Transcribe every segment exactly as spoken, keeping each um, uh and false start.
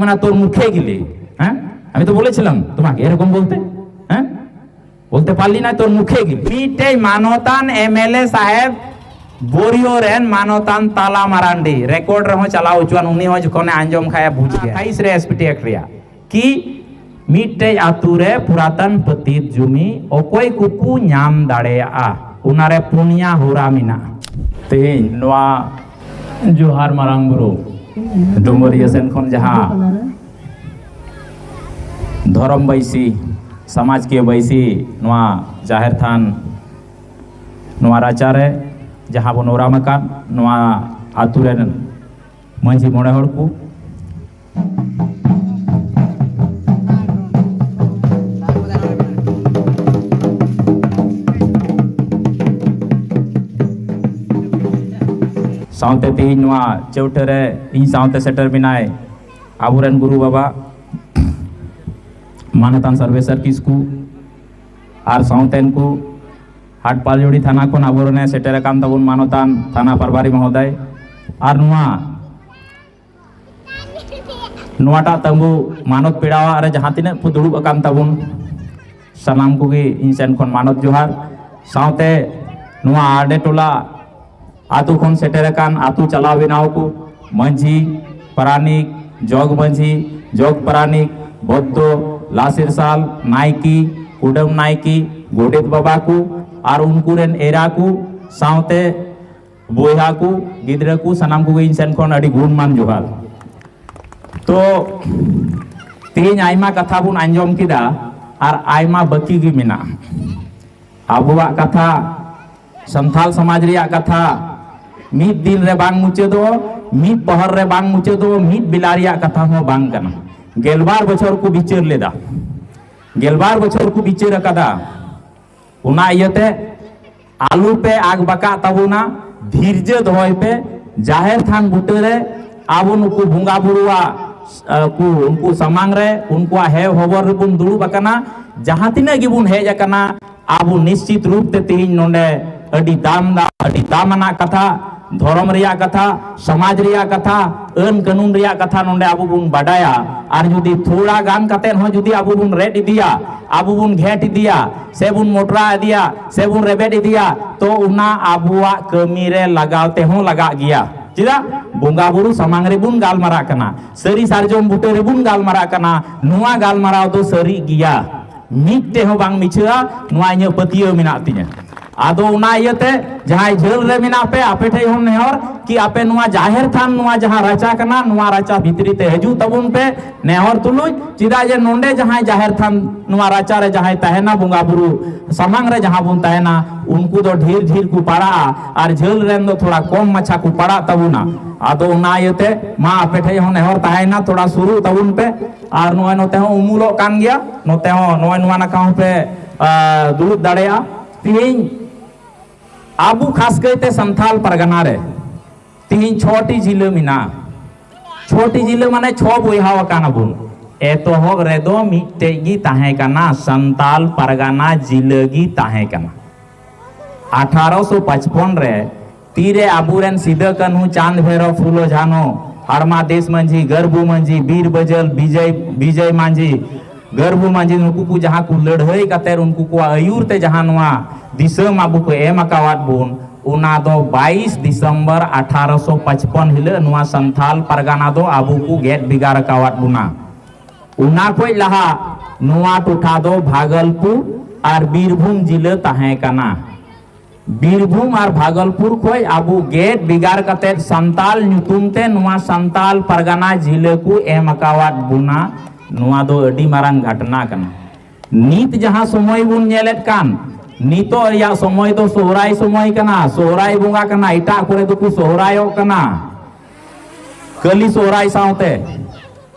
মানে তোর মুখে গিলি, হ্যাঁ? আমি তো বলেছিলাম তোমাকে এরকম বলতে, হ্যাঁ? বলতে পারলি না তোর মুখে গিলি। ᱢᱤᱫᱴᱮᱡ ᱢᱟᱱᱚᱛᱟᱱ ᱮᱢ ᱮᱞ ᱮ ᱥᱟᱦᱮᱵᱽ ᱵᱳᱨᱤᱭᱳ ᱨᱮᱱ ᱢᱟᱱᱚᱛᱟᱱ ᱛᱟᱞᱟ ᱢᱟᱨᱟᱱᱰᱤ, ᱨᱮᱠᱚᱨᱰ ᱨᱮᱦᱚᱸ ᱪᱟᱞᱟᱣ ᱦᱚᱪᱚᱣᱟᱱ, ᱩᱱᱤ ᱦᱚᱸ ᱡᱚᱠᱷᱚᱱᱮ ᱟᱸᱡᱚᱢ ᱠᱷᱟᱡ ᱮ ᱵᱩᱡᱽ ᱜᱮᱭᱟ᱾ ᱟᱴᱷᱟᱭᱤᱥ ᱨᱮ ᱮᱥ ᱯᱤ ᱴᱤ ᱮᱠᱴ ᱨᱮᱭᱟᱜ ᱠᱤ ᱢᱤᱫᱴᱮᱡ ᱟᱛᱩ ᱨᱮ ᱯᱩᱨᱟᱛᱚᱱ ᱯᱚᱛᱤᱛ ᱡᱩᱢᱤ ᱚᱠᱚᱭ ᱠᱚᱠᱚ ᱧᱟᱢ ᱫᱟᱲᱮᱭᱟᱜᱼᱟ, ᱚᱱᱟᱨᱮ ᱯᱩᱱᱭᱟ ᱦᱚᱨᱟ ᱢᱮᱱᱟᱜᱼᱟ᱾ ᱛᱮᱦᱮᱧ ᱱᱚᱣᱟ ᱡᱚᱦᱟᱨ ᱢᱟᱨᱟᱝ ᱵᱩᱨᱩ ᱰᱩᱢᱩᱨᱤᱭᱟᱹ ᱥᱮᱱ ᱠᱷᱚᱱ ᱡᱟᱦᱟᱸ ᱫᱷᱚᱨᱚᱢ ᱵᱟᱹᱭᱥᱤ, ᱥᱚᱢᱟᱡᱽᱠᱤᱭᱟᱹ ᱵᱟᱹᱭᱥᱤ ᱱᱚᱣᱟ ᱡᱟᱦᱮᱨ ᱛᱷᱟᱱ, ᱱᱚᱣᱟ ᱨᱟᱪᱟᱨᱮ ᱡᱟᱦᱟᱸ ᱵᱚᱱ ᱚᱨᱟᱢ ᱟᱠᱟᱫ, ᱱᱚᱣᱟ ᱟᱛᱩ ᱨᱮᱱ ᱢᱟᱹᱡᱷᱤ ᱢᱚᱬᱮ ᱦᱚᱲ ᱠᱚ, ᱥᱟᱶᱛᱮ ᱛᱮᱦᱮᱧ ᱱᱚᱣᱟ ᱪᱟᱹᱣᱴᱟᱹ ᱨᱮ ᱤᱧ ᱥᱟᱶᱛᱮ ᱥᱮᱴᱮᱨ ᱢᱮᱱᱟᱭ ᱟᱵᱚᱨᱮᱱ ᱜᱩᱨᱩ ᱵᱟᱵᱟ ᱢᱟᱱᱚᱛᱟᱱ ᱥᱚᱨᱵᱮᱥᱥᱚᱨ ᱠᱤᱥᱠᱩ ᱟᱨ ᱥᱟᱶᱛᱮᱱ ᱠᱚ ᱦᱟᱴᱯᱟᱞᱡᱩᱲᱤ ᱛᱷᱟᱱᱟ ᱠᱷᱚᱱ ᱟᱵᱚᱨᱮᱱᱮ ᱥᱮᱴᱮᱨ ᱟᱠᱟᱱ ᱛᱟᱵᱚᱱ ᱢᱟᱱᱚᱛᱟᱱ ᱛᱷᱟᱱᱟ ᱯᱨᱚᱵᱷᱟᱨᱤ ᱢᱚᱦᱳᱫᱚᱭ ᱟᱨ ᱱᱚᱣᱟ ᱱᱚᱣᱟᱴᱟᱜ ᱛᱟᱹᱢᱵᱩ ᱢᱟᱱᱚᱛ ᱯᱮᱲᱟᱣᱟᱜ ᱨᱮ ᱡᱟᱦᱟᱸ ᱛᱤᱱᱟᱹᱜ ᱠᱚ ᱫᱩᱲᱩᱵ ᱟᱠᱟᱱ ᱛᱟᱵᱚᱱ, ᱥᱟᱱᱟᱢ ᱠᱚᱜᱮ ᱤᱧ ᱥᱮᱱ ᱠᱷᱚᱱ ᱢᱟᱱᱚᱛ ᱡᱚᱦᱟᱨ᱾ ᱥᱟᱶᱛᱮ ᱱᱚᱣᱟ ᱟᱰᱮ ᱴᱚᱞᱟ ᱟᱛᱳ ᱠᱷᱚᱱ ᱥᱮᱴᱮᱨ ᱟᱠᱟᱱ ᱟᱛᱳ ᱪᱟᱞᱟᱣ ᱵᱮᱱᱟᱣ ᱠᱚ, ᱢᱟᱹᱡᱷᱤ, ᱯᱟᱨᱟᱱᱤᱠ, ᱡᱚᱜᱽ ᱢᱟᱹᱡᱷᱤ, ᱡᱚᱜᱽ ᱯᱟᱨᱟᱱᱤᱠ, ᱵᱚᱫᱽᱫᱚ, ᱞᱟᱥᱮᱨ ᱥᱟᱞ, ᱱᱟᱭᱠᱮ, ᱠᱩᱰᱟᱹᱢ ᱱᱟᱭᱠᱮ, ᱜᱚᱰᱮᱛ ᱵᱟᱵᱟ ᱠᱚ ᱟᱨ ᱩᱱᱠᱩ ᱨᱮᱱ ᱮᱨᱟ ᱠᱚ, ᱥᱟᱶᱛᱮ ᱵᱚᱭᱦᱟ ᱠᱚ, ᱜᱤᱫᱽᱨᱟᱹ ᱠᱚ, ᱥᱟᱱᱟᱢ ᱠᱚᱜᱮ ᱤᱧ ᱥᱮᱱ ᱠᱷᱚᱱ ᱟᱹᱰᱤ ᱜᱩᱱᱢᱟᱱ ᱡᱚᱦᱟᱨ᱾ ᱛᱚ, ᱛᱮᱦᱮᱧ ᱟᱭᱢᱟ ᱠᱟᱛᱷᱟ ᱵᱚᱱ ᱟᱸᱡᱚᱢ ᱠᱮᱫᱟ ᱟᱨ ᱟᱭᱢᱟ ᱵᱟᱹᱠᱤ ᱜᱮ ᱢᱮᱱᱟᱜᱼᱟ᱾ ᱟᱵᱚᱣᱟᱜ ᱠᱟᱛᱷᱟ, ᱥᱟᱱᱛᱟᱞ ᱥᱚᱢᱟᱡᱽ ᱨᱮᱭᱟᱜ ᱠᱟᱛᱷᱟ ᱢᱤᱫ ᱫᱤᱱ ᱨᱮ ᱵᱟᱝ ᱢᱩᱪᱟᱹᱫᱚᱜᱼᱟ, ᱢᱤᱫ ᱯᱚᱦᱚᱨ ᱨᱮ ᱵᱟᱝ ᱢᱩᱪᱟᱹᱫᱚᱜᱼᱟ, ᱢᱤᱫ ᱵᱮᱞᱟ ᱨᱮᱭᱟᱜ ᱠᱟᱛᱷᱟ ᱦᱚᱸ ᱵᱟᱝ ᱠᱟᱱᱟ᱾ ᱜᱮᱞᱵᱟᱨ ᱵᱚᱪᱷᱚᱨ ᱠᱚ ᱵᱤᱪᱟᱹᱨ ᱞᱮᱫᱟ, ᱜᱮᱞᱵᱟᱨ ᱵᱚᱪᱷᱚᱨ ᱠᱚ ᱵᱤᱪᱟᱹᱨ ᱟᱠᱟᱫᱟ᱾ ᱚᱱᱟ ᱤᱭᱟᱹᱛᱮ ᱟᱞᱚ ᱯᱮ ᱟᱠᱵᱟᱠᱟᱜ ᱛᱟᱵᱚᱱᱟ, ᱫᱷᱤᱨᱡᱟᱹ ᱫᱚᱦᱚᱭ ᱯᱮ᱾ ᱡᱟᱦᱮᱨ ᱛᱷᱟᱱ ᱵᱩᱴᱟᱹᱨᱮ ᱟᱵᱚ ᱱᱩᱠᱩ ᱵᱚᱸᱜᱟ ᱵᱩᱨᱩᱣᱟᱜ, ᱟ, ᱠᱚ, ᱩᱱᱠᱩ ᱥᱟᱢᱟᱝ ᱨᱮ, ᱩᱱᱠᱩᱣᱟᱜ ᱦᱮᱣ ᱦᱚᱵᱚᱨ ᱨᱮᱵᱚᱱ ᱫᱩᱲᱩᱵ ᱟᱠᱟᱱᱟ᱾ ᱡᱟᱦᱟᱸ ᱛᱤᱱᱟᱹᱜ ᱜᱮᱵᱚᱱ ᱦᱮᱡ ᱟᱠᱟᱱᱟ, ᱟᱵᱚ ᱱᱤᱥᱪᱤᱛ ᱨᱩᱯ ᱛᱮ ᱛᱮᱦᱮᱧ ᱱᱚᱰᱮ ᱟᱹᱰᱤ ᱫᱟᱢ, ᱟᱹᱰᱤ ᱫᱟᱢᱟᱱᱟᱜ ᱠᱟᱛᱷᱟ, ᱫᱷᱚᱨᱚᱢ ᱨᱮᱭᱟᱜ ᱠᱟᱛᱷᱟ, ᱥᱚᱢᱟᱡᱽ ᱨᱮᱭᱟᱜ ᱠᱟᱛᱷᱟ, ᱟᱹᱱ ᱠᱟᱹᱱᱩᱱ ᱨᱮᱭᱟᱜ ᱠᱟᱛᱷᱟ ᱱᱚᱰᱮ ᱟᱵᱚ ᱵᱚᱱ ᱵᱟᱰᱟᱭᱟ, ᱟᱨ ᱡᱩᱫᱤ ᱛᱷᱚᱲᱟ ᱜᱟᱱ ᱠᱟᱛᱮ ᱦᱚᱸ ᱡᱩᱫᱤ ᱟᱵᱚ ᱵᱚᱱ ᱨᱮᱫ ᱤᱫᱤᱭᱟ, ᱟᱵᱚ ᱵᱚᱱ ᱜᱷᱮᱴ ᱤᱫᱤᱭᱟ, ᱥᱮ ᱵᱚᱱ ᱢᱚᱴᱨᱟ ᱤᱫᱤᱭᱟ, ᱥᱮ ᱵᱚᱱ ᱨᱮᱵᱮᱫ ᱤᱫᱤᱭᱟ, ᱛᱚ ᱚᱱᱟ ᱟᱵᱚᱣᱟᱜ ᱠᱟᱹᱢᱤ ᱨᱮ ᱞᱟᱜᱟᱣ ᱛᱮᱦᱚᱸ ᱞᱟᱜᱟᱜ ᱜᱮᱭᱟ᱾ ᱪᱮᱫᱟᱜ? ᱵᱚᱸᱜᱟ ᱵᱩᱨᱩ ᱥᱟᱢᱟᱝ ᱨᱮᱵᱚᱱ ᱜᱟᱞᱢᱟᱨᱟᱜ ᱠᱟᱱᱟ, ᱥᱟᱹᱨᱤ ᱥᱟᱨᱡᱚᱢ ᱵᱩᱴᱟᱹ ᱨᱮᱵᱚᱱ ᱜᱟᱞᱢᱟᱨᱟᱜ ᱠᱟᱱᱟ, ᱱᱚᱣᱟ ᱜᱟᱞᱢᱟᱨᱟᱣ ᱫᱚ ᱥᱟᱹᱨᱤᱜ ᱜᱮᱭᱟ᱾ ᱢᱤᱫᱴᱮᱡ ᱦᱚᱸ ᱵᱟᱝ ᱢᱤᱪᱷᱟᱹᱜᱼᱟ, ᱱᱚᱣᱟ ᱤᱧᱟᱹᱜ ᱯᱟᱹᱛᱭᱟᱹᱣ ᱢᱮᱱᱟᱜ ᱛᱤᱧᱟᱹ᱾ ᱟᱫᱚ ᱚᱱᱟ ᱤᱭᱟᱹᱛᱮ ᱡᱟᱦᱟᱸᱭ ᱡᱷᱟᱹᱞ ᱨᱮ ᱢᱮᱱᱟᱜ ᱯᱮ, ᱟᱯᱮ ᱴᱷᱮᱡ ᱦᱚᱸ ᱱᱮᱦᱚᱨ ᱠᱤ ᱟᱯᱮ ᱱᱚᱣᱟ ᱡᱟᱦᱮᱨ ᱛᱷᱟᱱ, ᱱᱚᱣᱟ ᱡᱟᱦᱟᱸ ᱨᱟᱪᱟ ᱠᱟᱱᱟ, ᱱᱚᱣᱟ ᱨᱟᱪᱟ ᱵᱷᱤᱛᱨᱤ ᱛᱮ ᱦᱤᱡᱩᱜ ᱛᱟᱵᱚᱱ ᱯᱮ, ᱱᱮᱦᱚᱨ ᱛᱩᱞᱩᱡ᱾ ᱪᱮᱫᱟᱜ ᱡᱮ ᱱᱚᱰᱮ ᱡᱟᱦᱟᱸᱭ ᱡᱟᱦᱮᱨ ᱛᱷᱟᱱ, ᱱᱚᱣᱟ ᱨᱟᱪᱟ ᱨᱮ ᱡᱟᱦᱟᱸᱭ ᱛᱟᱦᱮᱱᱟ, ᱵᱚᱸᱜᱟ ᱵᱩᱨᱩ ᱥᱟᱢᱟᱝ ᱨᱮ ᱡᱟᱦᱟᱸ ᱵᱚᱱ ᱛᱟᱦᱮᱱᱟ, ᱩᱱᱠᱩ ᱫᱚ ᱰᱷᱮᱨ ᱰᱷᱮᱨ ᱠᱚ ᱯᱟᱲᱟᱜᱼᱟ ᱟᱨ ᱡᱷᱟᱹᱞ ᱨᱮᱱ ᱫᱚ ᱛᱷᱚᱲᱟ ᱠᱚᱢ ᱢᱟᱪᱷᱟ ᱠᱚ ᱯᱟᱲᱟᱜ ᱛᱟᱵᱚᱱᱟ᱾ ᱟᱫᱚ ᱚᱱᱟ ᱤᱭᱟᱹᱛᱮ ᱢᱟ ᱟᱯᱮ ᱴᱷᱮᱡ ᱦᱚᱸ ᱱᱮᱦᱚᱨ ᱛᱟᱦᱮᱸᱭᱮᱱᱟ, ᱛᱷᱚᱲᱟ ᱥᱩᱨᱩᱜ ᱛᱟᱵᱚᱱ ᱯᱮ᱾ ᱟᱨ ᱱᱚᱜᱼᱚᱭ ᱱᱚᱛᱮ ᱦᱚᱸ ᱩᱢᱩᱞᱚᱜ ᱠᱟᱱ ᱜᱮᱭᱟ, ᱱᱚᱛᱮ ᱦᱚᱸ ᱱᱚᱜᱼᱚᱭ ᱱᱚᱣᱟ ᱱᱟᱠᱷᱟ ᱦᱚᱸ ᱯᱮ, ᱟ, ᱫᱩᱲᱩᱵ ᱫᱟᱲᱮᱭᱟᱜᱼᱟ᱾ ᱛᱮᱦᱮᱧ ᱟᱵᱚ ᱠᱷᱟᱥ ᱠᱟᱭᱛᱮ ᱥᱟᱱᱛᱟᱞ ᱯᱟᱨᱜᱟᱱᱟ ᱨᱮ ᱛᱮᱦᱮᱧ ᱪᱷᱚᱴᱤ ᱡᱤᱞᱟᱹ ᱢᱮᱱᱟᱜᱼᱟ᱾ ᱪᱷᱚᱴᱤ ᱡᱤᱞᱟᱹ ᱢᱟᱱᱮ ᱪᱷᱚ ᱵᱚᱭᱦᱟ ᱟᱠᱟᱱᱟ ᱵᱚᱱ᱾ ᱮᱛᱚᱦᱚᱵ ᱨᱮᱫᱚ ᱢᱤᱫᱴᱮᱡ ᱜᱮ ᱛᱟᱦᱮᱸ ᱠᱟᱱᱟ, ᱥᱟᱱᱛᱟᱞ ᱯᱟᱨᱜᱟᱱᱟ ᱡᱤᱞᱟᱹ ᱜᱮ ᱛᱟᱦᱮᱸ ᱠᱟᱱᱟ᱾ ᱟᱴᱷᱟᱨᱚᱥᱚ ᱯᱟᱸᱪᱯᱚᱱ ᱨᱮ ᱛᱤᱨᱮ ᱟᱵᱚᱨᱮᱱ ᱥᱤᱫᱟᱹ ᱠᱟᱹᱱᱦᱩ, ᱪᱟᱸᱫᱽ ᱵᱷᱮᱨᱚ, ᱯᱷᱩᱞᱳ ᱡᱷᱟᱱᱳ, ᱦᱟᱲᱢᱟ ᱫᱮᱥ ᱢᱟᱹᱡᱷᱤ, ᱜᱟᱹᱨᱵᱩ ᱢᱟᱹᱡᱷᱤ, ᱵᱤᱨ ᱵᱟᱹᱡᱟᱹᱞ, ᱵᱤᱡᱚᱭ, ᱵᱤᱡᱚᱭ ᱢᱟᱹᱡᱷᱤ, ᱜᱟᱹᱨᱵᱩ ᱢᱟᱹᱡᱷᱤ, ᱱᱩᱠᱩ ᱠᱚ ᱡᱟᱦᱟᱸ ᱠᱚ ᱞᱟᱹᱲᱦᱟᱹᱭ ᱠᱟᱛᱮ ᱩᱱᱠᱩ ᱠᱚᱣᱟᱜ ᱟᱹᱭᱩᱨ ᱛᱮ ᱡᱟᱦᱟᱸ ᱱᱚᱣᱟ ᱫᱤᱥᱚᱢ ᱟᱵᱚ ᱠᱚ ᱮᱢ ᱟᱠᱟᱣᱟᱫ ᱵᱚᱱ, ᱚᱱᱟ ᱫᱚ ᱵᱟᱭᱤᱥ ᱰᱤᱥᱮᱢᱵᱚᱨ ᱟᱴᱷᱟᱨᱚᱥᱚ ᱯᱟᱸᱪᱯᱚᱱ ᱦᱤᱞᱳᱜ ᱱᱚᱣᱟ ᱥᱟᱱᱛᱷᱟᱞ ᱯᱟᱨᱜᱟᱱᱟ ᱫᱚ ᱟᱵᱚ ᱠᱚ ᱜᱮᱫ ᱵᱷᱮᱜᱟᱨ ᱟᱠᱟᱣᱟᱫ ᱵᱚᱱᱟ᱾ ᱚᱱᱟ ᱠᱷᱚᱡ ᱞᱟᱦᱟ ᱱᱚᱣᱟ ᱴᱚᱴᱷᱟ ᱫᱚ ᱵᱷᱟᱜᱚᱞᱯᱩᱨ ᱟᱨ ᱵᱤᱨᱵᱷᱩᱢ ᱡᱤᱞᱟᱹ ᱛᱟᱦᱮᱸ ᱠᱟᱱᱟ᱾ ᱵᱤᱨᱵᱷᱩᱢ ᱟᱨ ᱵᱷᱟᱜᱚᱞᱯᱩᱨ ᱠᱷᱚᱡ ᱟᱵᱚ ᱜᱮᱫ ᱵᱷᱮᱜᱟᱨ ᱠᱟᱛᱮ ᱥᱟᱱᱛᱟᱞ ᱧᱩᱛᱩᱢ ᱛᱮ ᱱᱚᱣᱟ ᱥᱟᱱᱛᱟᱞ ᱯᱟᱨᱜᱟᱱᱟ ᱡᱤᱞᱟᱹ ᱠᱚ ᱮᱢ ᱟᱠᱟᱣᱟᱫ ᱵᱚᱱᱟ᱾ ᱱᱚᱣᱟ ᱫᱚ ᱟᱹᱰᱤ ᱢᱟᱨᱟᱝ ᱜᱷᱟᱴᱱᱟ ᱠᱟᱱᱟ᱾ ᱱᱤᱛ ᱡᱟᱦᱟᱸ ᱥᱚᱢᱚᱭ ᱵᱚᱱ ᱧᱮᱞᱮᱫ ᱠᱟᱱ, ᱱᱤᱛᱚᱜ ᱨᱮᱭᱟᱜ ᱥᱚᱢᱚᱭ ᱫᱚ ᱥᱚᱦᱨᱟᱭ ᱥᱚᱢᱚᱭ ᱠᱟᱱᱟ, ᱥᱚᱦᱨᱟᱭ ᱵᱚᱸᱜᱟ ᱠᱟᱱᱟ, ᱮᱴᱟᱜ ᱠᱚᱨᱮ ᱫᱚᱠᱚ ᱥᱚᱦᱨᱟᱭᱚᱜ ᱠᱟᱱᱟ ᱠᱟᱹᱞᱤ ᱥᱚᱦᱨᱟᱭ ᱥᱟᱶᱛᱮ᱾